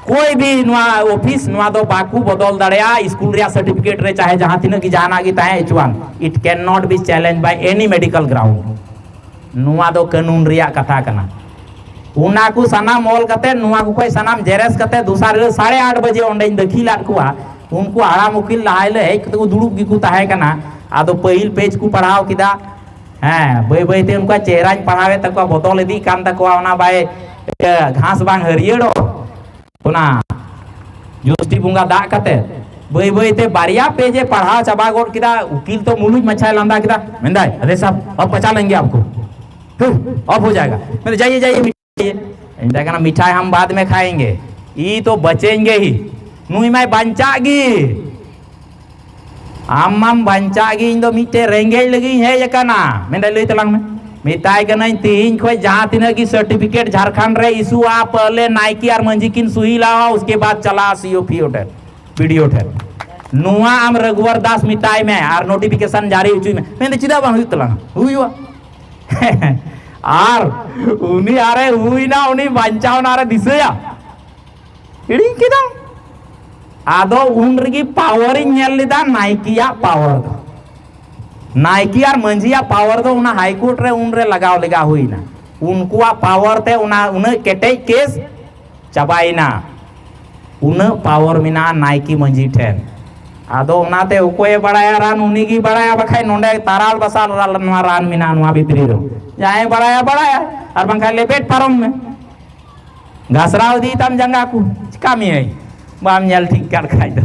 ᱠᱳᱭ ᱵᱷᱤ ᱱᱚᱣᱟ ᱚᱯᱷᱤᱥ, ᱱᱚᱣᱟ ᱫᱚ ᱵᱟᱠᱚ ᱵᱚᱫᱚᱞ ᱫᱟᱲᱮᱭᱟᱜᱼᱟ᱾ ᱥᱠᱩᱞ ᱨᱮᱭᱟᱜ ᱥᱟᱨᱴᱤᱯᱷᱤᱠᱮᱴ ᱨᱮ ᱪᱟᱦᱮ ᱡᱟᱦᱟᱸ ᱛᱤᱱᱟᱹᱜ ᱜᱮ ᱡᱟᱦᱟᱱᱟᱜ ᱜᱮ ᱛᱟᱦᱮᱸ ᱦᱚᱪᱚᱣᱟᱱ, it cannot be challenged by any medical ground. ᱱᱚᱣᱟ ᱫᱚ ᱠᱟᱹᱱᱩᱱ ᱨᱮᱭᱟᱜ ᱠᱟᱛᱷᱟ ᱠᱟᱱᱟ᱾ ᱚᱱᱟ ᱠᱚ ᱥᱟᱱᱟᱢ ᱚᱞ ᱠᱟᱛᱮ, ᱱᱚᱣᱟ ᱠᱚ ᱠᱷᱚᱡ ᱥᱟᱱᱟᱢ ᱡᱮᱨᱮᱥ ᱠᱟᱛᱮ, ᱫᱚᱥᱟᱨ ᱦᱤᱞᱳᱜ ᱥᱟᱲᱮ ᱟᱴ ᱵᱟᱡᱮ ᱚᱸᱰᱮᱧ ᱫᱟᱹᱠᱷᱤᱞᱟᱫ ᱠᱚᱣᱟ᱾ ᱩᱱᱠᱩ ᱦᱟᱲᱟᱢ ᱩᱠᱤᱞ ᱞᱟᱦᱟ ᱦᱤᱞᱳᱜ ᱦᱮᱡ ᱠᱟᱛᱮ ᱠᱚ ᱫᱩᱲᱩᱵ ᱜᱮᱠᱚ ᱛᱟᱦᱮᱸ ᱠᱟᱱᱟ᱾ ᱟᱫᱚ ᱯᱟᱹᱦᱤᱞ ᱯᱮᱡᱽ ᱠᱚ ᱯᱟᱲᱦᱟᱣ ᱠᱮᱫᱟ᱾ ᱦᱮᱸ, ᱵᱟᱹᱭ ᱵᱟᱹᱭ ᱛᱮ ᱩᱱᱠᱩᱣᱟᱜ ᱪᱮᱦᱨᱟᱧ ᱯᱟᱲᱦᱟᱣᱮᱫ ᱛᱟᱠᱚᱣᱟ, ᱵᱚᱫᱚᱞ ᱤᱫᱤᱜ ᱠᱟᱱ ᱛᱟᱠᱚᱣᱟ᱾ ᱚᱱᱟ ᱵᱟᱭ, ᱤᱭᱟᱹ, ᱜᱷᱟᱥ ᱵᱟᱝ ᱦᱟᱹᱨᱭᱟᱹᱲᱚᱜ, ᱚᱱᱟ ᱡᱳᱥᱴᱤ ᱵᱚᱸᱜᱟ ᱫᱟᱜ ᱠᱟᱛᱮ ᱵᱟᱹᱭ ᱵᱟᱹᱭ ᱛᱮ ᱵᱟᱨᱭᱟ ᱯᱮᱡᱽ ᱮ ᱯᱟᱲᱦᱟᱣ ᱪᱟᱵᱟ ᱜᱚᱫ ᱠᱮᱫᱟ᱾ ᱩᱠᱤᱞ ᱛᱚ ᱢᱩᱞᱩᱡ ᱢᱟᱪᱷᱟᱭ ᱞᱟᱸᱫᱟ ᱠᱮᱫᱟ, ᱢᱮᱱᱫᱟᱭ, "अरे साहब, अब बचा लेंगे आपको, अब हो जाएगा।" मैंने, "जाइए, जाइए, मिठाई।" ᱢᱮᱛᱟᱭ ᱠᱟᱱᱟ, "मिठाई हम बाद में खाएंगे, ये तो बचेंगे ही।" ᱱᱩᱭ ᱢᱟᱭ ᱵᱟᱧᱪᱟᱜ ᱜᱮ᱾ ᱟᱢ ᱢᱟᱢ ᱵᱟᱧᱪᱟᱜ ᱜᱮ, ᱤᱧ ᱫᱚ ᱢᱤᱫᱴᱮᱡ ᱨᱮᱸᱜᱮᱡ ᱞᱟᱹᱜᱤᱫ ᱤᱧ ᱦᱮᱡ ᱟᱠᱟᱱᱟ᱾ ᱢᱮᱱᱫᱟᱭ, ᱞᱟᱹᱭ ᱛᱟᱞᱟᱝ ᱢᱮ᱾ ᱢᱮᱛᱟᱭ ᱠᱟᱹᱱᱟᱹᱧ, ᱛᱮᱦᱮᱧ ᱠᱷᱚᱱ ᱡᱟᱦᱟᱸ ᱛᱤᱱᱟᱹᱜ ᱜᱮ ᱥᱟᱨᱴᱤᱯᱷᱤᱠᱮᱴ ᱡᱷᱟᱲᱠᱷᱚᱸᱰ ᱨᱮ ᱤᱥᱩᱜᱼᱟ, ᱯᱟᱦᱞᱮ ᱱᱟᱭᱠᱮ ᱟᱨ ᱢᱟᱹᱡᱷᱤ ᱠᱤᱱ ᱥᱩᱦᱤ ᱞᱟᱜᱟᱣᱟ, ᱩᱥᱠᱮ ᱵᱟᱫ ᱪᱟᱞᱟᱜᱼᱟ ᱥᱤ ᱳ ᱯᱷᱤ ᱳ ᱴᱷᱮᱱ, ᱵᱤ ᱰᱤ ᱳ ᱴᱷᱮᱱ᱾ ᱱᱚᱣᱟ ᱟᱢ ᱨᱟᱜᱷᱩᱵᱚᱨ ᱫᱟᱥ ᱢᱮᱛᱟᱭ ᱢᱮ ᱟᱨ ᱱᱳᱴᱤᱯᱷᱤᱠᱮᱥᱚᱱ ᱡᱟᱹᱨᱤ ᱦᱚᱪᱚᱭ ᱢᱮ᱾ ᱢᱮᱱᱫᱟᱭ, ᱪᱮᱫᱟᱜ ᱵᱟᱝ ᱦᱩᱭᱩᱜ ᱛᱟᱞᱟᱝᱟ? ᱦᱩᱭᱩᱜᱼᱟ᱾ ᱟᱨ ᱩᱱᱤ ᱟᱨᱮ ᱦᱩᱭᱱᱟ, ᱩᱱᱤ ᱵᱟᱧᱪᱟᱣᱱᱟ, ᱟᱨᱮ ᱫᱤᱥᱟᱹᱭᱟ᱾ ᱦᱤᱲᱤᱧ ᱠᱮᱫᱟᱢ᱾ ᱟᱫᱚ ᱩᱱ ᱨᱮᱜᱮ ᱯᱟᱣᱟᱨ ᱤᱧ ᱧᱮᱞ ᱞᱮᱫᱟ, ᱱᱟᱭᱠᱮᱭᱟᱜ ᱯᱟᱣᱟᱨ ᱫᱚ, ᱱᱟᱭᱠᱮ ᱟᱨ ᱢᱟᱹᱡᱷᱤᱭᱟᱜ ᱯᱟᱣᱟᱨ ᱫᱚ ᱚᱱᱟ ᱦᱟᱭ ᱠᱳᱨᱴ ᱨᱮ ᱩᱱ ᱨᱮ ᱞᱟᱜᱟᱣ ᱞᱮᱜᱟ ᱦᱩᱭᱱᱟ᱾ ᱩᱱᱠᱩᱣᱟᱜ ᱯᱟᱣᱟᱨ ᱛᱮ ᱚᱱᱟ ᱩᱱᱟᱹᱜ ᱠᱮᱴᱮᱡ ᱠᱮᱥ ᱪᱟᱵᱟᱭᱮᱱᱟ᱾ ᱩᱱᱟᱹᱜ ᱯᱟᱣᱟᱨ ᱢᱮᱱᱟᱜᱼᱟ ᱱᱟᱭᱠᱮ ᱢᱟᱹᱡᱷᱤ ᱴᱷᱮᱱ᱾ ᱟᱫᱚ ᱚᱱᱟᱛᱮ ᱚᱠᱚᱭᱮ ᱵᱟᱲᱟᱭᱟ ᱨᱟᱱ, ᱩᱱᱤ ᱜᱮ ᱵᱟᱲᱟᱭᱟ, ᱵᱟᱠᱷᱟᱡ ᱱᱚᱰᱮ ᱛᱟᱨᱟᱞ ᱵᱟᱥᱟᱞ ᱨᱟᱱ, ᱱᱚᱣᱟ ᱨᱟᱱ ᱢᱮᱱᱟᱜᱼᱟ ᱱᱚᱣᱟ ᱵᱷᱤᱛᱨᱤ ᱨᱮ᱾ ᱡᱟᱦᱟᱸᱭᱮ ᱵᱟᱲᱟᱭᱟ, ᱵᱟᱲᱟᱭᱟ, ᱟᱨ ᱵᱟᱝᱠᱷᱟᱱ ᱞᱮᱵᱮᱫ ᱯᱟᱨᱚᱢ ᱢᱮ᱾ ᱜᱷᱟᱥᱨᱟᱣ ᱤᱫᱤᱭ ᱛᱟᱢ ᱡᱟᱸᱜᱟ ᱠᱚ, ᱪᱤᱠᱟ ᱢᱮᱭᱟᱭ? ᱵᱟᱢ ᱧᱮᱞ ᱴᱷᱤᱠ ᱠᱟᱜ ᱠᱷᱟᱡ ᱫᱚ᱾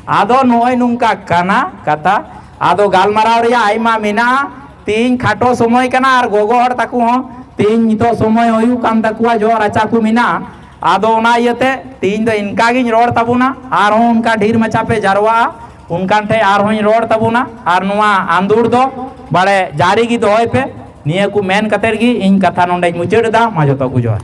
ᱟᱫᱚ ᱱᱚᱜᱼᱚᱭ ᱱᱚᱝᱠᱟ ᱠᱟᱱᱟ ᱠᱟᱛᱷᱟ᱾ ᱟᱫᱚ ᱜᱟᱞᱢᱟᱨᱟᱣ ᱨᱮᱭᱟᱜ ᱟᱭᱢᱟ ᱢᱮᱱᱟᱜᱼᱟ᱾ ᱛᱤᱦᱤᱧ ᱠᱷᱟᱴᱚ ᱥᱚᱢᱚᱭ ᱠᱟᱱᱟ, ᱟᱨ ᱜᱚᱜᱚ ᱦᱚᱲ ᱛᱟᱠᱚ ᱦᱚᱸ ᱛᱤᱦᱤᱧ ᱱᱤᱛᱚᱜ ᱥᱚᱢᱚᱭ ᱦᱩᱭᱩᱜ ᱠᱟᱱ ᱛᱟᱠᱚᱣᱟ, ᱡᱚᱜ ᱨᱟᱪᱟ ᱠᱚ ᱢᱮᱱᱟᱜᱼᱟ᱾ ᱟᱫᱚ ᱚᱱᱟ ᱤᱭᱟᱹᱛᱮ ᱛᱤᱦᱤᱧ ᱫᱚ ᱤᱱᱠᱟ ᱜᱤᱧ ᱨᱚᱲ ᱛᱟᱵᱚᱱᱟ᱾ ᱟᱨᱦᱚᱸ ᱚᱱᱠᱟ ᱰᱷᱮᱨ ᱢᱟᱪᱷᱟ ᱯᱮ ᱡᱟᱨᱣᱟᱜᱼᱟ, ᱚᱱᱠᱟᱱ ᱴᱷᱮᱡ ᱟᱨᱦᱚᱸᱧ ᱨᱚᱲ ᱛᱟᱵᱚᱱᱟ᱾ ᱟᱨ ᱱᱚᱣᱟ ᱟᱸᱫᱳᱲ ᱫᱚ ᱵᱟᱲᱮ ᱡᱟᱹᱨᱤ ᱜᱮ ᱫᱚᱦᱚᱭ ᱯᱮ᱾ ᱱᱤᱭᱟᱹ ᱠᱚ ᱢᱮᱱ ᱠᱟᱛᱮᱫ ᱜᱮ ᱤᱧ ᱠᱟᱛᱷᱟ ᱱᱚᱰᱮᱧ ᱢᱩᱪᱟᱹᱫ ᱮᱫᱟ᱾ ᱢᱟ ᱡᱚᱛᱚ ᱠᱚ ᱡᱚᱦᱟᱨ᱾